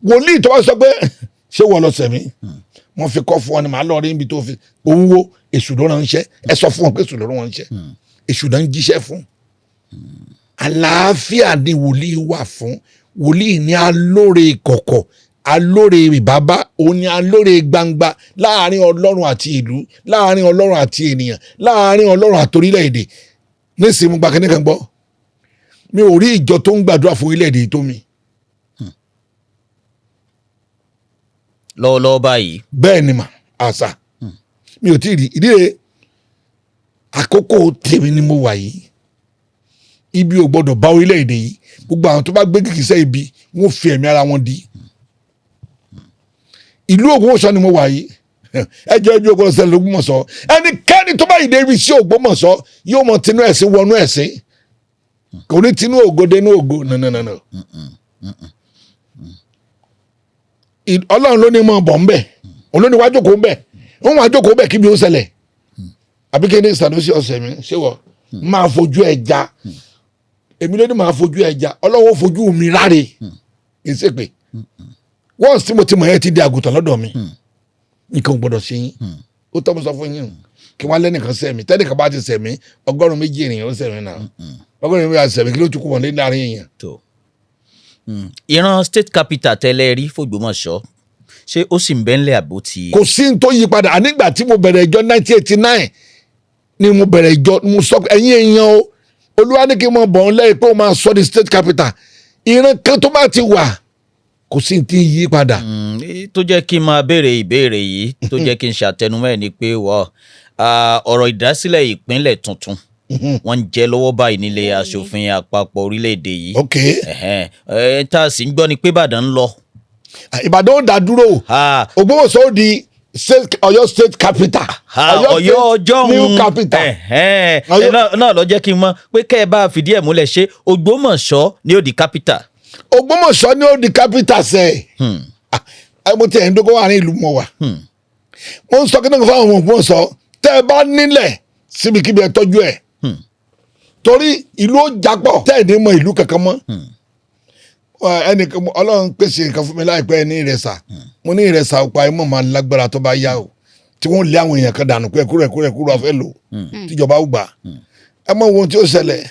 Wòlíì tó bá sọ pé ṣé wọ́n lọ sẹ̀mí, wọ́n fi kọ́ fún ọ ni, màá lọ rí ibi tó fi òun wo. Èṣù ló ránṣẹ́. Ẹ sọ fún wọn pé èṣù ló ránṣẹ́, èṣù ló ń jíṣẹ́ fún. Àlàáfíà ni wòlíì wà fún. Wòlíì ní alóore ìkọ̀kọ̀, alóore ìbábá, òun ni alóore gbangba láàrin Ọlọ́run àti ìlú, láàrin Ọlọ́run àti ènìyàn, láàrin Ọlọ́run àti orílẹ̀-èdè. Nísìnyí, mo gba kínní kan gbọ́. Mi ò rí ìjọ tó ń gbàdúrà fún orílẹ̀-èdè tó mi. Lọ́wọ́lọ́wọ́ báyìí? Bẹ́ẹ̀ ni mà, àṣà mi ò tí ì rí ìdí rẹ̀. Àkókò tèmi ni mo wà yìí. Ibi ò gbọdọ̀ bá orílẹ̀-èdè yìí. Gbogbo àwọn tó bá gbé kìkìsẹ́ ibi, wọ́n fi ẹ̀mí ara wọn di. Ìlú Ògbómọ̀ṣọ́ ni mo wà yìí. Ẹ jẹ́ ibi ògbómọ̀ṣọ́ ṣẹlẹ̀ l'Ógbómọ̀ṣọ́. Ẹnikẹ́ni tó bá yìí dé ibi sí Ògbómọ̀ṣọ́ yóò mọ tinú ẹ̀sìn wọnú ẹ̀sìn, kò ní tinú ògo dénú ògo. Nánánánà, Ọlọ́run ló ní mọ̀ bọ̀ ń bẹ̀, òun ló ní wá jókòó ń bẹ̀, òun wá jókòó bẹ̀ kíbi ó ṣẹlẹ̀. Àbí kí ni Sanusi ọ̀sẹ̀ mi ṣé wọ máa fojú ẹ̀ já? Èmi ló ní máa fojú ẹ̀ já. Ọlọ́run ó fojú mi ráre ìsèpè. Wọ́n sì mo ti mọ̀ ẹ́ ti di àgùntàn lọ́dọ̀ mi. Nǹkan ò gbọ́dọ̀ ṣe yín. Ó tọ́ mo sọ fún yín kí wọ́n lẹ́nìkan sẹ̀mí. Tẹ́nìkan bá ti sẹ̀mí, 100 ènìyàn ó sẹ̀mí náà. 100 á sẹ̀mí, kí ló tún kú wọn lé láàrin èèyàn? Tó ìran state capital tẹ́lẹ̀ rí f'Ògbómọ̀ṣọ́, ṣé ó sì ń bẹ́ńlẹ̀ àbó ti? Kò sí ní tó yí padà. Nígbà tí mo bẹ̀rẹ̀ ìjọ, 1989 ni mo bẹ̀rẹ̀ ìjọ, mo sọ pé ẹ̀yin èèyàn o, Olúwa ní kí n mọ̀ bọ̀ ń lẹ́yìn pé ó máa sọ di state capital. Ìran kan tó bá ti wà, kò sí ní tí ń yí padà. Tó jẹ́ kí n máa béèrè ìbéèrè yìí, tó jẹ́ kí n ṣàtẹnumọ́ ẹ̀ ni pé wọ́ ọ̀rọ̀ ìdásílẹ̀ ìpínlẹ̀ tuntun, wọ́n ń jẹ́ lọ́wọ́ báyìí nílé aṣòfin àpapọ̀ orílẹ̀-èdè yìí. Ẹ̀hẹ́n. Tá a sì ń gbọ́ ni pé Ìbàdàn ń lọ. Ìbàdàn ó dá dúró. Ògbómọ̀ṣọ́ ó di Ọ̀yọ́ state capital. Ọ̀yọ́ ọjọ́ new capital. Ẹ̀hẹ́n. Ọ̀yọ́- Náà ló jẹ́ kí n mọ̀ pé kẹ́ ẹ bá fìdí ẹ̀ múlẹ̀, ṣé Ògbómọ̀ṣọ́ ni ó di capital? Ògbómọ̀ṣọ́ ni ó di capital sẹ́ ẹ̀. Mo ti ẹ̀ ń dógó wà ní ìlú mọ̀ wá. Mo ń sọ kí náà fáwọn ọmọ Ògbómọ̀ṣọ́, tẹ́ ẹ bá nílẹ̀ síbikíbi, ẹ tọ́jú ẹ̀, torí ìlú ó jápọ̀, tẹ́ ẹ̀ ní mọ ìlú kankan mọ́. Ẹnìkan, Ọlọ́run pèsè nǹkan fún mi láìpẹ́ ní Ìrẹsà. Mo ní Ìrẹsà ọ̀pá ẹ̀ mọ̀ máa lágbára tó bá yá o, tí wọ́n lé àwọn èèyàn kan dànù pé ẹ̀kúrò ẹ̀kúrò ẹ̀kúrò afẹ́ lò tíjọba ó gbà. Ẹ mọ ohun tí ó ṣẹlẹ̀.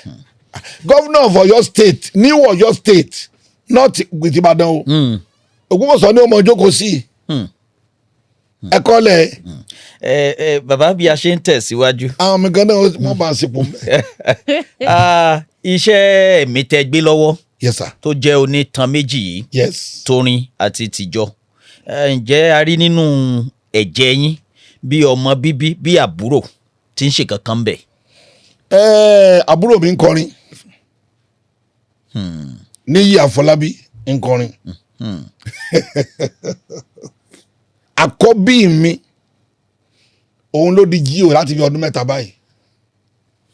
Governor of Ọ̀yọ́ State, new Ọ̀yọ́ State, not with Ìbàdàn o, Ògbómọ̀ṣọ́ ni ó mọ jókòó sí. Ẹ̀kọ́ lẹ̀. Ẹ ẹ bàbá, bí a ṣe ń tẹ̀síwájú, Àwọn mi gan náà wọ́n bá a sepò mẹ́. Iṣẹ́ ẹ̀mí tẹ́ gbé lọ́wọ́ Yes sir. tó jẹ́ onítan méjì yìí, torin àti tìjọ, ǹjẹ́ a rí nínú ẹ̀jẹ̀ yín bí ọmọ bíbí, bí àbúrò tí ń ṣe kankan bẹ̀? Ẹ, àbúrò mi ń kọrin. Níyì Àfọlábí ń kọrin. Àkọ́bí mi, òun ló di G.O láti fi ọdún 3 báyìí.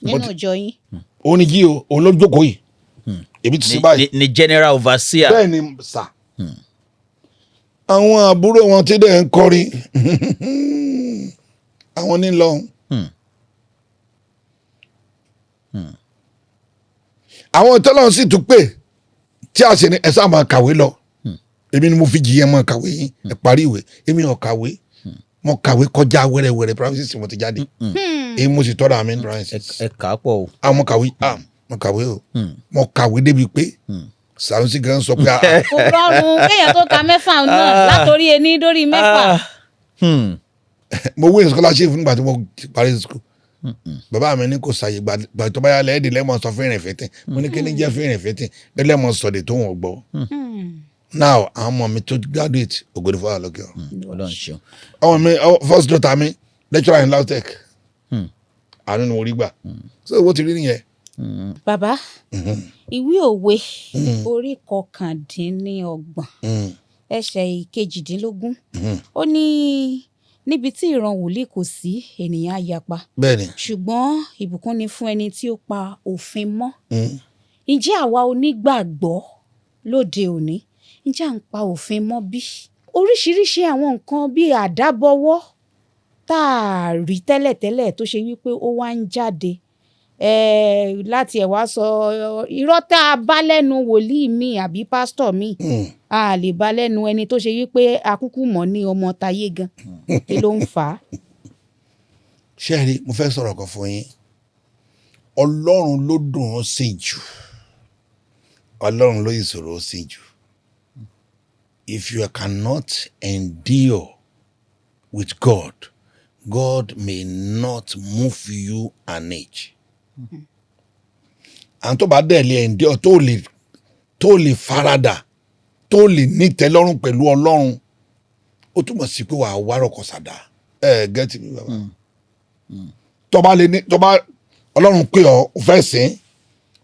Nínú ìjọ yín? Òun ni G.O, òun ló jókòó yìí, èmi ti ṣe báyìí. Ni general overseer. Bẹ́ẹ̀ ni sà. Àwọn àbúrò wọn tí dẹ̀ ń kọrin, àwọn ní lọ. Àwọn tọ́lọ́run sì tún pè tí a sì ní ẹ sáà máa kàwé lọ. Èmi ni mo fi jìyẹn máa kàwé yín, ẹ parí ìwé. Èmi ò kàwé, mo kàwé kọjá wẹ́rẹ́wẹ́rẹ́. Private mo ti jáde, èyí mo sì tọ́ra mi ní private. Ẹ kà á pọ̀ o. Ah, mo kàwé, ah, mo kàwé o. Mo kàwé débi pé Sanusi gan sọ pé ah, Kò rọrùn kéèyàn tó ka 6 náà, látòrí ení dórí 6. Ah. Mo win scholarship nígbà tí mo parí school. Bàbá mi ní kò sàyè gbà tó bá yà lẹ́ẹ̀dì lẹ́mọ̀ sọ fẹ́rẹ̀ fẹ́tẹ̀. Mo ní kí ni jẹ́ fẹ́rẹ̀ fẹ́tẹ̀ lẹ́mọ̀ sọ̀dẹ̀ tó wọ́n gbọ́. Now, àwọn ọmọ mi tó graduate, ògo ni fọlá lókè ọ̀run. Ọlọ́run ṣeun. Ọmọ mi, first daughter mi, lecturer in LAUTECH. Àánú ni mo rí gbà, so owó ti rí nìyẹn. Bàbá, ìwé Òwe orí 29, ẹsẹ̀ 18, ó ní níbi tí ìran wòlíì kò sí, ènìyàn á yapa, Bẹ́ẹ̀ni. ṣùgbọ́n ìbùkún ni fún ẹni tí ó pa òfin mọ́. Ǹjẹ́ àwa onígbàgbọ́ lóde òní, ǹjẹ́ à ń pa òfin mọ́ bí? Oríṣiríṣi àwọn nǹkan bíi àdábọwọ́ tá a rí tẹ́lẹ̀tẹ́lẹ̀ tó ṣe wípé ó wá ń jáde láti ẹ̀ wá sọ irọ́ tá a bá lẹ́nu wòlíì mi àbí pásítọ̀ mi, a lè bá lẹ́nu ẹni tó ṣe wípé akúkú mọ̀ ní ọmọ tayé gan. Kí ló ń fà á? Ṣé ẹ rí, mo fẹ́ sọ̀rọ̀ kan fún yín. Ọlọ́run ló dùn ún sìn jù, Ọlọ́run ló ìṣòro sìn jù. If you cannot endure with God, God may not move you an inch. Àwọn tó bá dẹ̀ lè endure, tó lè farada, tó lè nítẹ́lọ́rùn pẹ̀lú Ọlọ́run, ó túmọ̀ sí pé wàá wárọ̀ kọ̀sàdá. Ẹ get mi, bàbá? Tó bá lè ní, tó bá Ọlọ́run pé ọ ò fẹ́ sìn,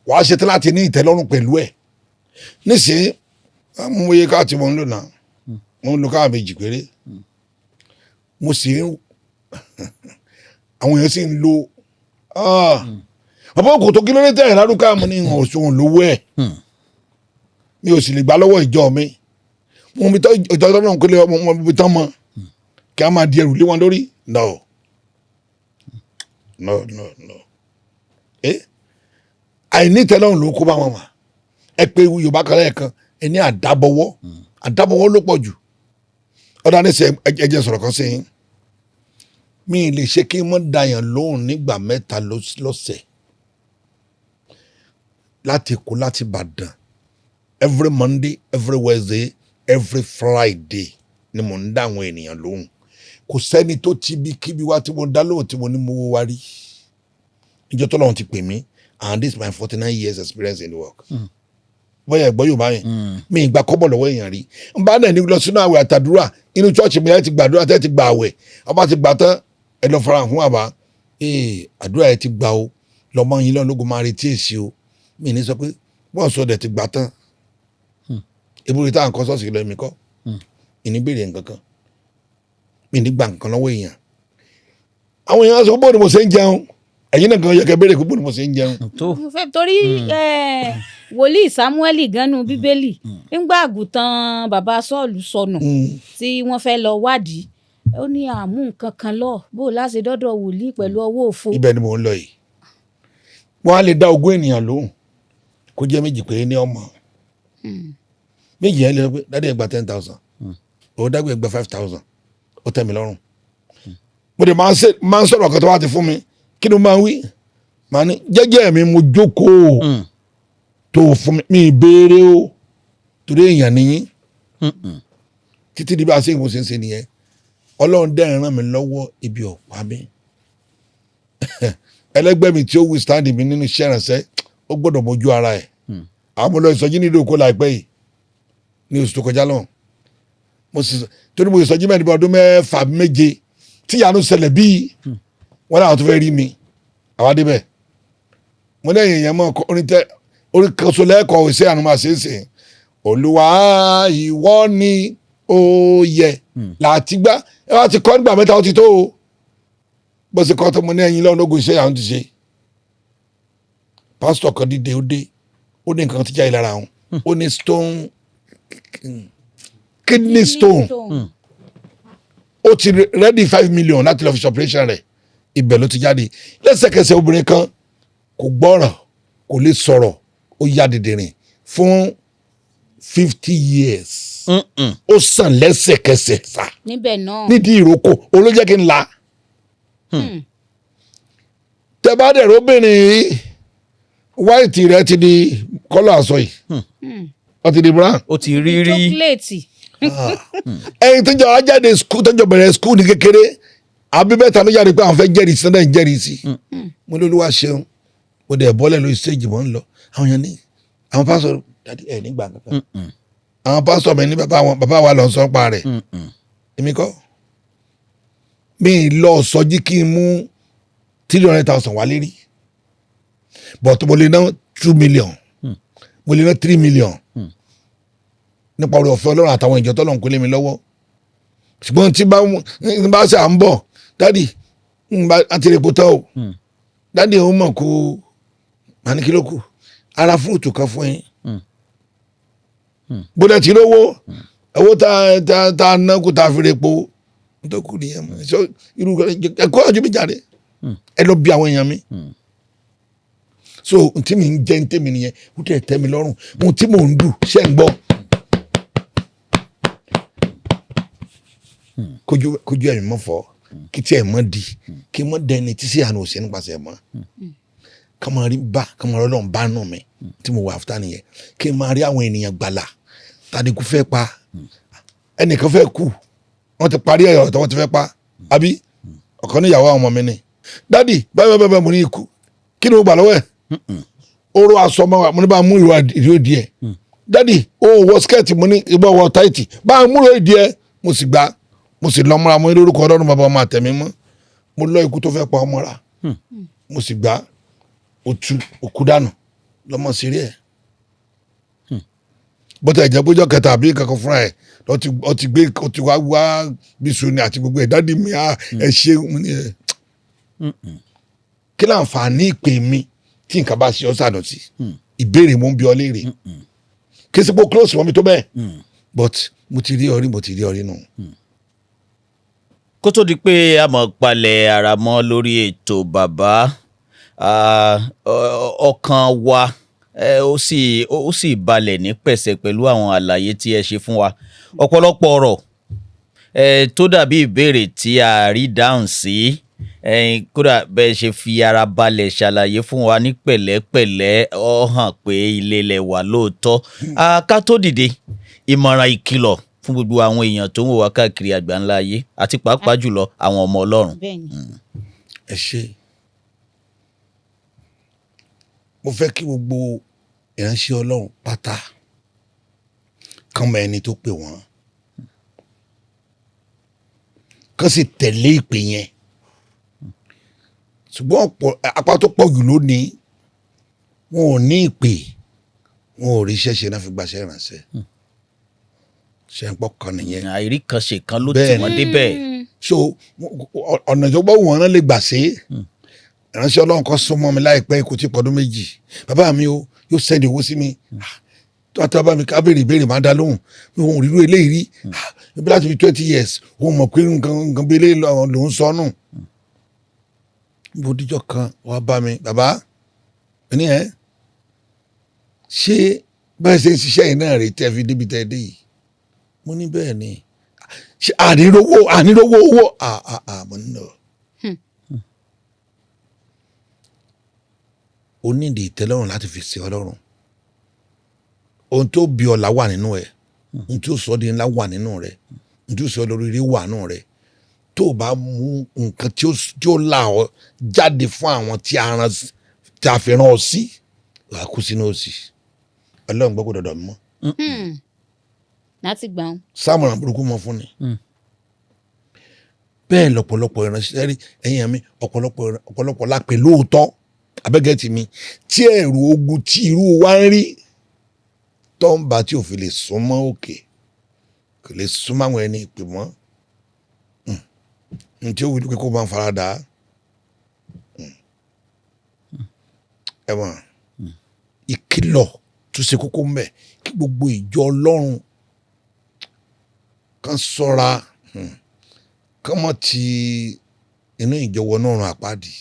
wàá ṣetán láti ní ìtẹ́lọ́rùn pẹ̀lú ẹ̀. Nísìnyí, mo yẹ káà tí mo ń lò náà, mo ń lo káà méjì péré. Mo sì ń, àwọn èèyàn sì ń lo. Bàbá òkú tó kí ló dé tẹ̀ lárúkà? Mo ní ìhàn òṣùwọ̀n lówó ẹ̀, mi ò sì lè gbà lọ́wọ́ ìjọ mi. Mo mi tọ́ ìjọ tó náà kólé ọmọ mi tán mọ́ kí a máa di ẹrù lé wọn lórí. No, no, no, no. Àìnítẹ́lọ́rùn ló kó bá wọn mà. Ẹ pé Yorùbá kan lẹ́ẹ̀kan, ẹ ní àdábọ̀wọ́. Àdábọ̀wọ́ ló pọ̀ jù. Ọ̀dà níṣẹ́, ẹ jẹ́ sọ̀rọ̀ kan sí yín. Mi lè ṣe kí n mọ́ dayàn lóhùn nígbà 3 lọ́sẹ̀, láti Èkó, láti Ìbàdàn. Every Monday, every Wednesday, every Friday ni mò ń dá àwọn ènìyàn lóhùn. Kò sẹ́ni tó ti bí kíbi wá tí mo dá lóhùn tí mo ní mo wá rí ìjọ tó lọ́hùn ti pè mí. And this is my 49 years experience in the work. Bóyá ẹ̀gbọ́n Yorùbá yẹn, mi ì gba kọ́bọ̀ lọ́wọ́ èèyàn rí. N bá náà ní lọ sínú àwẹ̀ àtàdúrà inú church mi, ẹ ti gbàdúrà, tẹ́ ti gbà àwẹ̀, ọba ti gbà tán, ẹ lọ fara fún bàbá. Ee, àdúrà ẹ ti gbà o, lọmọ yín lọ́nà lógun, máa retí èsì o. Mi ní sọ pé bọ́ọ̀ sọ dẹ̀ ti gbà tán. Ebúrú tá à ń kọ́ sọ́ọ̀sì lọ, èmi kọ́ ìní béèrè nǹkan kan, mi ní gba nǹkan lọ́wọ́ èèyàn. Àwọn èèyàn sọ bóun ni mo ṣe ń jẹun. Ẹ̀yin náà gan yẹ kẹ́ béèrè pé bóun ni mo ṣe ń jẹun. Tó. Mo fẹ́ torí wòlíì Samuel ganu Bíbélì, ńgbà àgùntàn bàbá Sọ́ọ̀lù sọnù tí wọ́n fẹ́ lọ wádìí, ó ní àmú nǹkan kan lọ, bó o láṣẹ dọ́dọ̀ wòlíì pẹ̀lú ọwọ́ òfo. Ibẹ̀ ni mò ń lọ yìí. Wọ́n á lè dá 20 ènìyàn lóhùn, kó jẹ́ méjì péré ní ọmọ méjì yẹn lè sọ pé daddy, ẹ gba 10,000 ó dágbé, ẹ gba 5,000, ó tẹ́ mi lọ́rùn. Mo dẹ̀ máa ń sọ̀rọ̀ kan tó bá ti fún mi. Kí ni mo máa ń wí? Màá ní jẹ́jẹ́ mi mo jókòó tó fún mi, mi ì béèrè o, torí èèyàn nìyí. Títí di bá a ṣe mo ṣe ń ṣe nìyẹn. Ọlọ́run dẹ́ ràn mí lọ́wọ́, ibi ọ̀pá mi. Ẹlẹgbẹ́ mi tí ó withstand mi nínú iṣẹ́ ìrànṣẹ́, ó gbọ́dọ̀ mójú ara ẹ̀. Àwọn ọmọ lọ ìsọjí nílùú Èkó láìpẹ́ yìí, ní oṣù tó kọjá lọ́hùn. Mo sì torí mo ìsọjí mẹ́rin bí ọdún 6, 7 tí ìyanu ṣẹlẹ̀ bíi wọ́n láwọn tó fẹ́ rí mi. Àwa débẹ̀, mo ní ẹ̀yìn èèyàn mọ́ orin tẹ Orí kan so lẹ́ẹ̀kọ́ iṣẹ́ àánú máa ṣe é ṣe. Olúwa, ìwọ ni ó yẹ láti gbá. Ẹ wá ti kọ́ nígbà mẹ́ta, ó ti tó o. Bó ṣe kọ́ tó, mo ní ẹyin lọ́wọ́ lógun, iṣẹ́ àwọn ti ṣe. Pásítọ̀ kan dìde, ó dé, ó ní nǹkan tí jáde lára òun. Ó ní stone, kidney stone. Ó ti ready 5 million láti lọ fi ṣe operation rẹ̀. Ibẹ̀ ló ti jáde lẹ́sẹ̀kẹsẹ̀. Obìnrin kan kò gbọ́ràn, kò lè sọ̀rọ̀, ó yá dìndìnrìn fún 50 years. Ó sàn lẹ́sẹ̀kẹsẹ̀ sá. Níbẹ̀ náà. Nídìí ìrókò olójẹ́ kí n la. Tẹ bá dẹ̀ róbìnrin yìí, white rẹ̀ ti di colour aṣọ yìí, ó ti di brown. Ó ti rí rí. Chocolate. Ẹyin tó ń jọ ajáde school, tó ń jọ bẹ̀rẹ̀ school ní kékeré, àbí mẹ́ta ló jáde pé àwọn fẹ́ jẹ́rìí sí náà, ń jẹ́rìí sí. Mo ní Olúwa ṣeun. Mo dẹ̀ bọ́lẹ̀ lórí stage, mò ń lọ, àwọn yẹn ní àwọn pásítọ̀, "Daddy, ẹ̀ nígbà kankan." Àwọn pásítọ̀ mi ní bàbá wọn, bàbá wa lọ sọ pa rẹ̀. Èmi kọ́ mi lọ sọjí kí n mú 300,000 wálé rí, but mo lè ná 2 million, mo lè ná 3 million nípa oore ọ̀fẹ́ Ọlọ́run àtàwọn ìjọ tọ́lọ́run kó lé mi lọ́wọ́. Ṣùgbọ́n tí bá ń bá ṣe à ń bọ̀, "Daddy, ń bá àti epo tán o, daddy." Òun mọ̀ kó màá ní kí ló kù ara fruit kan fún yín. Bó dẹ̀ ti lówó, owó tá a ná kó tá a fi repo tó kù nìyẹn mọ́. So irú ẹ̀kọ́ ọjọ́ mi jáde, ẹ lọ bí àwọn èèyàn mi. So n tí mi ń jẹ́ ń tèmi nìyẹn, ó tẹ̀ tẹ́ mi lọ́rùn. Ohun tí mò ń dù ṣẹ́ ń gbọ́, kójú ẹ̀mí mọ́ fọ́, kí tí ẹ̀ mọ́ di, kí mọ́ dẹni tí sí àná òsè nípasẹ̀ mọ́, ká máa rí bá, ká máa rọ́lọ́run bá nù mí tí mo wà áfítà nìyẹn, kí n máa rí àwọn ènìyàn gbàlà. Tàbí kú fẹ́ pa ẹnìkan, fẹ́ kú, wọ́n ti parí ẹ̀rọ tí wọ́n ti fẹ́ pa, àbí ọ̀kan níyàwó àwọn ọmọ mi ni, "Daddy, báyìí báyìí báyìí." Mo ní ikú, kí ni mo gbà lọ́wọ́ ẹ̀? Ó rọ aṣọ mọ́ wa. Mo ní bá a mú ìró ìró díẹ̀. "Daddy, ó wọ skirt." Mo ní ìbọn wọ tight, bá a mú ìró díẹ̀. Mo sì gbà, mo sì lọ mọ́ra. Mo ní lórúkọ Ọlọ́run Bàbá, Ọmọ, àtẹ̀mí mọ́, mo lọ ikú tó fẹ́ pa ọmọ ra. Mo sì gbà, ó tú òkú dànù lọ́mọ sí rí ẹ̀. Bọ́tà ìjẹ́ bójọ́ kẹta àbí kankan fúnra ẹ̀ lọ́ ti gbé, ó ti wá wá bísú ni àti gbogbo ẹ̀. "Daddy mi, á ẹ ṣe." Mo ní ẹ kí láǹfààní ìpè mi tí nǹkan bá ṣe ọ́ sàdọ̀tí? Ìbéèrè mo ń bi ọ léèrè. Kí sípò close mọ́ mi tó bẹ́ẹ̀, but mo ti rí ọ rí, mo ti rí ọ rí nù. Kó tó di pé a mọ̀ palẹ̀ ara mọ́ lórí ètò, bàbá, ọkàn wa ó sì balẹ̀ ní pẹ̀sẹ̀ pẹ̀lú àwọn àlàyé tí ẹ ṣe fún wa. Ọ̀pọ̀lọpọ̀ ọ̀rọ̀ tó dàbí ìbéèrè tí a rí dáhùn sí, kódà bẹ́ẹ̀ ṣe fi ara balẹ̀ ṣàlàyé fún wa ní pẹ̀lẹ́pẹ̀lẹ́, ó hàn pé ilé lẹ wà lóòótọ́. Ká tó dìde, ìmọ̀ràn, ìkìlọ̀ fún gbogbo àwọn èèyàn tó ń wò wá káàkiri àgbáńlá ayé àti pàápàá jùlọ àwọn ọmọ Ọlọ́run. Bẹ́ẹ̀ni. Ẹ ṣe. Mo fẹ́ kí gbogbo ìránṣẹ́ Ọlọ́run pátá kàn mọ ẹni tó pè wọ́n, kàn sì tẹ̀lé ìpè yẹn. Ṣùgbọ́n ọ̀pọ̀ apá tó pọ̀ jù lónìí, wọn ò ní ìpè, wọn ò rí iṣẹ́ ṣe náà fi gbaṣẹ́ ìránṣẹ́ ṣe ń pọ̀ kan nìyẹn. Àìrí kan ṣe kan ló tì Bẹ́ẹ̀ni. wọ́n débẹ̀. So ọ̀nà tó gbọ́ wọn náà lè gbà ṣe é. Ìránṣẹ́ Ọlọ́run kan súnmọ́ mi láìpẹ́, kò tí ì pọ̀dún 2. Bàbá mi o, yóò send owó sí mi. Tó àti bàbá mi ká béèrè ìbéèrè, máa dá lóhùn. Mi ò rírú eléyìí rí. Ibi láti fi 20 years, òun mọ̀ pé nǹkan nǹkan bí eléyìí lòún sọ nù. Bó díjọ́ kan wàá bá mi, bàbá ní ẹ ṣé báyìí ṣe ń ṣiṣẹ́ yìí náà rèé tẹ́ fi débi tẹ́ dé yìí? Mo ní bẹ́ẹ̀ ni. Ṣé ànírówó ànírówó owó? Mo ní lọ. O nídìí ìtẹ́lọ́rùn láti fi ṣe Ọlọ́run. Ohun tó bí ọlá wà nínú ẹ, ohun tó sọ di ńlá wà nínú rẹ, ohun tó sọ lórí rí wà nínú rẹ. Tó o bá mú nǹkan tí ó là ọ jáde fún àwọn tí a rán, tí a fi rán ọ sí, wàá kú sínú òṣì. Ọlọ́run gbọ́, kó dọ̀dọ̀ mi mọ́. Láti gbà wọn. Sámúràn burúkú mọ fún ni. Bẹ́ẹ̀ lọ́pọ̀lọpọ̀ ìránṣẹ́ rí ẹ̀yìn mi, ọ̀pọ̀lọpọ̀ ọ̀pọ̀lọpọ̀ lápè lóòótọ́. Abẹ́gẹ́tì mi tí ẹ̀rù ogun tí irú wa ń rí tó ń bá tí ò fi lè súnmọ́ òkè, kò lè súnmọ́ àwọn ẹni ìpè mọ́. N tí ó wí ni pé kó máa fara dà á. Ẹ̀wọ̀n ìkìlọ̀ tó ṣe kókó mbẹ̀ kí gbogbo ìjọ Ọlọ́run kan ṣọ́ra, kán mọ̀ ti inú ìjọ wọnú ọ̀run àpáàdì.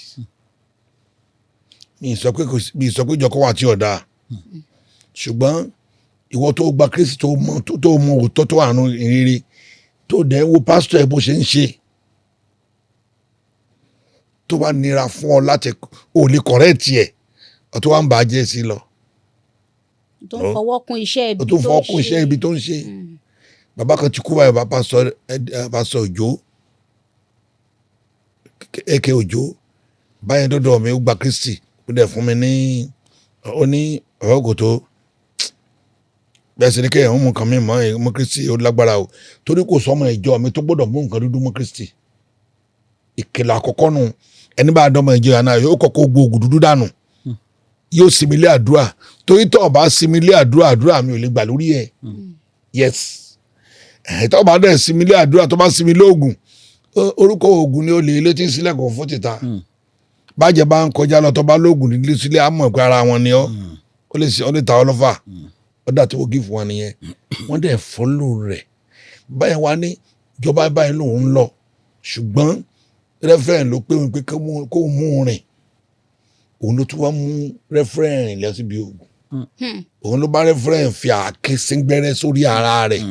Mi ì sọ pé kò sí, mi ì sọ pé ìjọ kan wà tí ò dáa, ṣùgbọ́n ìwọ tó gba Kristi, tó mọ tó mọ òótọ́, tó wà nínú ìrírí, tó dẹ̀ ń wo pásítọ̀ ẹ̀ bó ṣe ń ṣe, tó bá nira fún ọ láti ò lè correct ẹ̀, ọ tó wà ń bà á jẹ́ sí lọ. Tó ń fọwọ́ kún iṣẹ́ ibi ó tó fọwọ́ kún iṣẹ́ ibi tó ń ṣe. Bàbá kan ti kú báyìí, bàbá pásítọ̀ Òjó, Èké Òjó báyìí, dọ́dọ̀ mi, ó gba Kristi, ó dẹ̀ fún mi ní, ó ní ọ̀rọ̀ kò tó bẹ́ẹ̀ sì ni kéèyàn mú nǹkan mi mọ́ mọ́ Kristi, ó lágbára o, torí kò sọmọ ìjọ mi tó gbọ́dọ̀ mú nǹkan dúdú mọ́ Kristi. Ìkìlọ̀ àkọ́kọ́ nù, ẹni bá dọ́mọ ìjọ yàrá yóò kọ́kọ́ gbó oògùn dúdú dànù, yóò sinmi ilé àdúrà, torí tó o bá sinmi ilé àdúrà, àdúrà mi ò lè gbà lórí ẹ̀. Yes, ẹ̀ tó bá dẹ̀ sinmi ilé àdúrà, tó bá sinmi lóògùn, orúkọ oògùn ni ó lè létí sílẹ̀kùn fún tìta. Bàjẹ́ bá ń kọjá lọ, tó bá lóògùn nílé sílẹ̀, á mọ̀ pé ara wọn ni ọ́. Ó lè ṣe, ó lè ta ọ lọ́fà. Ó dà tí wọ́n gí fún wa nìyẹn. Wọ́n dẹ̀ follow rẹ̀ báyẹn wá ní ìjọba báyìí lòun ń lọ, ṣùgbọ́n reverend ló pé wọn pé kó mú un rìn. Òun ló tún wá mú reverend rìn lọ síbi oògùn. Òun ló bá reverend fi àáké síngbẹ́rẹ́ sórí ara rẹ̀.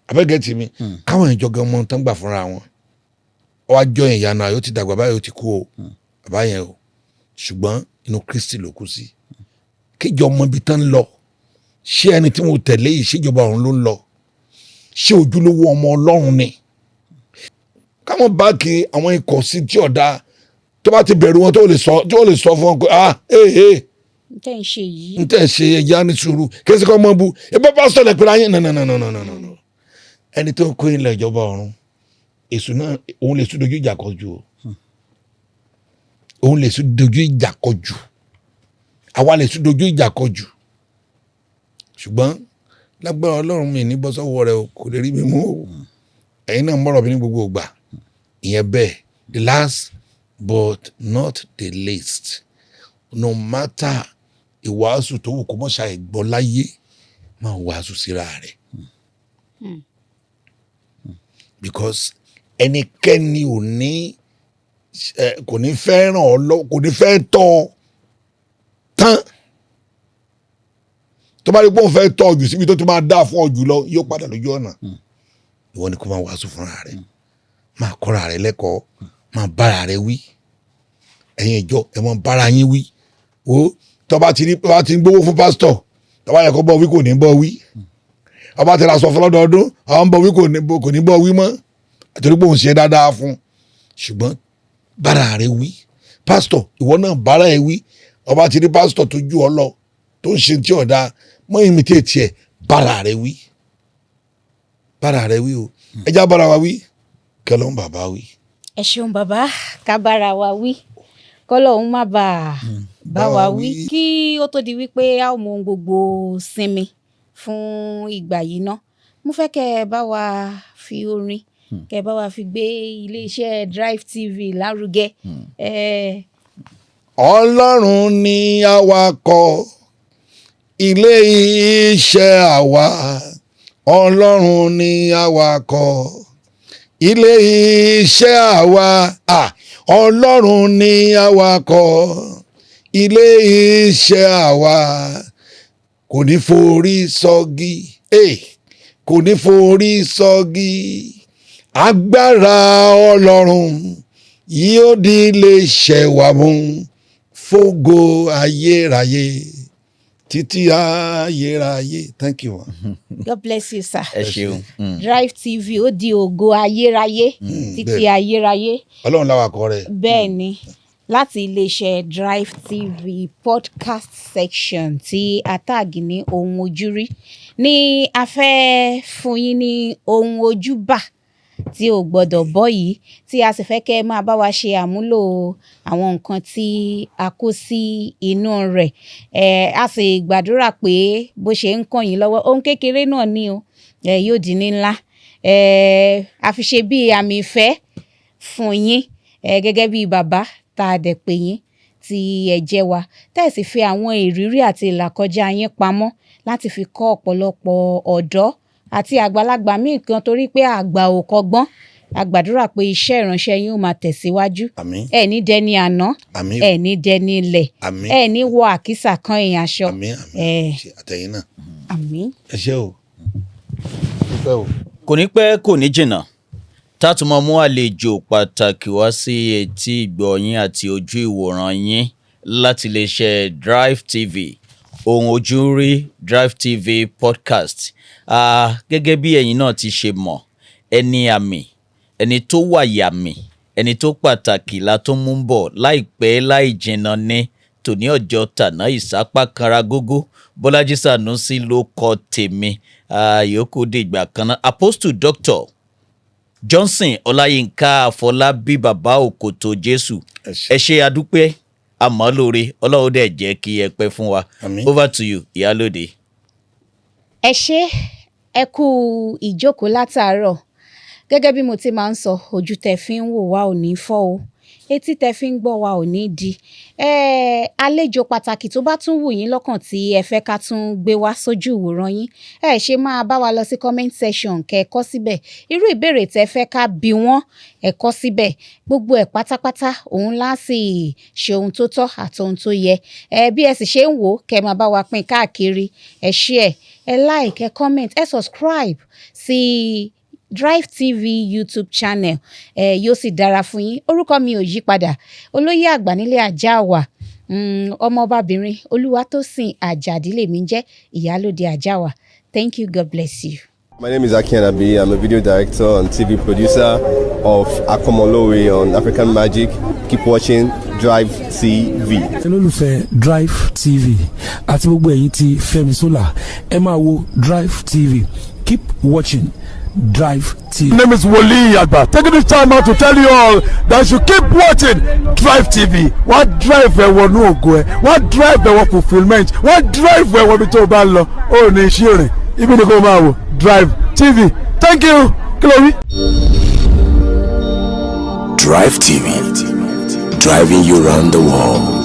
Abẹ́gẹ́tì mi, káwọn ìjọ gan mọ tán gbà fúnra wọn. Ó wá jọ ìyanu àyò ti dàgbà báyìí, ó ti kú o, bàbá yẹn o, ṣùgbọ́n inú Kristi ló kú sí. Kíjọ mọ ibi tán ń lọ. Ṣé ẹni tí mo tẹ̀lé yìí, ṣèjọba ọ̀run ló ń lọ? Ṣé ojúlówó ọmọ Ọlọ́run ni? Káwọn báàkì àwọn ikọ̀ sí tí ọ̀dà tó bá ti bẹ̀rù wọn, tó lè sọ fún wọn pé, "Ah, ee ee, N tẹ́ ń ṣe yìí." N tẹ̀ ṣe, ẹja ní sùúrù, kí ẹ sì kọ́ mọ́ bu ẹ bá pásítọ̀ lẹ̀ pẹ̀lú ayé. No, no, no, no, no, no, no. Ẹni tó ń kó ilẹ̀ ìjọba ọ̀run, èṣù náà, òun lè sún dojú ìjà kọjú o, òun lè sún dojú ìjà kọjú, àwa lè sún dojú ìjà kọjú, ṣùgbọ́n lágbára Ọlọ́run, mi ní bọ́ sọ́wọ́ rẹ o, kò lè rí mi mú o. Ẹ̀yin náà ń bọ̀rọ̀ mi ní gbogbo ìgbà. Ìyẹn bẹ́ẹ̀. The last but not the least, no matter ìwàásù tó wù kó mọ̀ ṣàì gbọ́ láyé, máa wàásù síra rẹ̀, because ẹnikẹ́ni ò ní ẹ kò ní fẹ́ ràn ọ́ lọ, kò ní fẹ́ tọ́ ọ tán. Tó bá rí pé òun fẹ́ tọ́ ọ jù síbi tó ti máa dáa fún ọ jù lọ, yóò padà lójú ọ̀nà. Ìwọ ni kó máa wàásù fúnra rẹ̀, máa kọ́ra rẹ̀ lẹ́kọ̀ọ́, máa bára rẹ̀ wí. Ẹ̀yin ìjọ, ẹ̀ máa bára yín wí o. Tó bá ti ní, tó bá ti ń gbowó fún pásítọ̀, tó bá yẹ kó bọ́ wí, kò ní bọ́ wí. Ọba ti ra sọ fún lọ́dọọdún, àwọn ń bọ̀ wí, kò ní bọ́ wí mọ́, àtòrí pé òun ṣe dáadáa fún. Ṣùgbọ́n bára rẹ̀ wí. Pásítọ̀, ìwọ náà bára ẹ̀ wí. Ọba ti ní pásítọ̀ tó ju ọ lọ tó ń ṣe tí ọ̀dà mọ́, imitate ẹ̀, bára rẹ̀ wí, bára rẹ̀ wí o. Ẹ já bára wa wí, kẹlọ́ ń bàbá wí. Ẹ ṣeun bàbá. Ká bára wa wí, kọ́lọ́hún má bàa bá wa wí. Kí ó tó di wípé a ó mú ohun gbogbo sinmi fún ìgbà yìí ná, mo fẹ́ kẹ́ ẹ bá wa fi orin, kẹ́ ẹ bá wa fi gbé iléeṣẹ́ Drive TV lárugẹ. Ọlọ́run ní awakọ̀ ilé iṣẹ́ àwa. Ọlọ́run ní awakọ̀ ilé iṣẹ́ àwa. Ah, Ọlọ́run ní awakọ̀ ilé iṣẹ́ àwa, kò ní forí sọ́gi, eh, kò ní forí sọ́gi. Agbára Ọlọ́run yóò di ilé iṣẹ́ wa mú fógo ayérayé títí ayérayé. Thank you. God bless you, sir. Ẹ ṣeun. Drive TV ó di ògo ayérayé títí Bẹ́ẹ̀. ayérayé. Ọlọ́run láwakọ̀ rẹ̀. Bẹ́ẹ̀ ni, láti iléeṣẹ́ Drive TV podcast section tí a tag ní ohun ojúrí ní a fẹ́ fún yín ní ohun ojúbà. Tí ò gbọ́dọ̀ bọ́ yìí, tí a sì fẹ́ kẹ́ ẹ máa bá wa ṣe àmúlò àwọn nǹkan tí a kó sí inú rẹ̀. A sì gbàdúrà pé bó ṣe ń kàn yín lọ́wọ́, ohun kékeré náà ni o, yóò di ní ńlá. A fi ṣe bí àmì ìfẹ́ fún yín, gẹ́gẹ́ bí bàbá tá a dẹ̀ pè yín tí ẹ jẹ́ wa, tẹ́ ẹ sì fi àwọn ìrírí àti ìlàkọjá yín pamọ́ láti fi kọ́ ọ̀pọ̀lọpọ̀ ọ̀dọ́ àti àgbàlagbà míì kan, torí pé àgbà ò kọ́gbọ́n. A gbàdúrà pé iṣẹ́ ìránṣẹ́ yín ó máa tẹ̀síwájú. Àmín. Ẹ ní dẹni àná. Àmín. Ẹ ní dẹni ilẹ̀. Àmín. Ẹ ní wọ àkísà kan èèyàn aṣọ. Àmín, àmín. Ṣe àtẹ̀yìn náà. Àmín. Ẹ ṣé o, dúpẹ́ o. Kò ní pẹ́, kò ní jìnnà, tá a tún máa mú àlejò pàtàkì wá sí etí ìgbọ́ yín àti ojú ìwòran yín láti iléeṣẹ́ Drive TV, Ohun Ojú ń Rí, Drive TV podcast. Gẹ́gẹ́ bí ẹ̀yin náà ti ṣe mọ̀, ẹni àmì, ẹni tó wà yàmì, ẹni tó pàtàkì la tó mú ń bọ̀ láìpẹ́ láì jìnnà ní tòní ọjọ́ tàná. Ìsápá kanra gógó, Bọ́lájí Sànúsí ló kọ tèmi. Yòókù dìgbà kan náà. Apostle Doctor Johnson Ọláyínká Àfọlábí, Bàbá Òkòtò Jésù. Ẹ ṣé. Ẹ ṣe, adúpẹ́, àmọ́ lóore. Ọlọ́run dẹ̀ jẹ́ kí ẹ pẹ́ fún wa. Àmín. Over to you, Ìyálóde. Ẹ ṣé, ẹ kú ìjókòó látàárọ̀. Gẹ́gẹ́ bí mo ti máa ń sọ, ojú tẹ fi ń wò wá ò ní fọ́ o, etí tẹ fi ń gbọ́ wa ò ní di. Àlejò pàtàkì tó bá tún wù yín lọ́kàn tí ẹ fẹ́ ká tún gbé wá sójú ìwòran yín, ẹ ṣe máa bá wa lọ sí comment section, kẹ́ ẹ kọ síbẹ̀ irú ìbéèrè tẹ fẹ́ ká bi wọ́n. Ẹ kọ síbẹ̀ gbogbo ẹ̀ pátápátá, òun lá sì ṣe ohun tó tọ́ àti ohun tó yẹ. Ẹ bí ẹ sì ṣe ń wò ó, kẹ́ ẹ máa bá wa pín káàkiri. Ẹ share, ẹ like, ẹ comment, ẹ subscribe sí Drive TV YouTube channel. Ẹ yóò sì dára fún yín. Orúkọ mi ò yí padà, olóyè àgbà nílé Àjáwà, ọmọọbabìnrin Olúwatósìn Àjàdí lèmi ń jẹ́, Ìyálóde Àjáwà. Thank you, God bless you. My name is Aki Anabi. I'm a video director and TV producer of Akomolowe on African Magic. Keep watching Drive TV. Olólùfẹ́ Drive TV àti gbogbo ẹ̀yin tí Fẹ́mi Sola, ẹ máa wo Drive TV. Keep watching Drive TV. My name is Wole Agba. Taking this time out to tell you all that you keep watching Drive TV. Wọ́n drive ẹ wọnú ògo ẹ, wọ́n drive ẹ wọ fulfilment, wọ́n drive ẹ wọ ibi tó o bá ń lọ. Ó ní iṣẹ́ rìn, ibi ni kò máa wò Drive TV. Thank you. Kí ló wí? Drive TV, driving you round the world.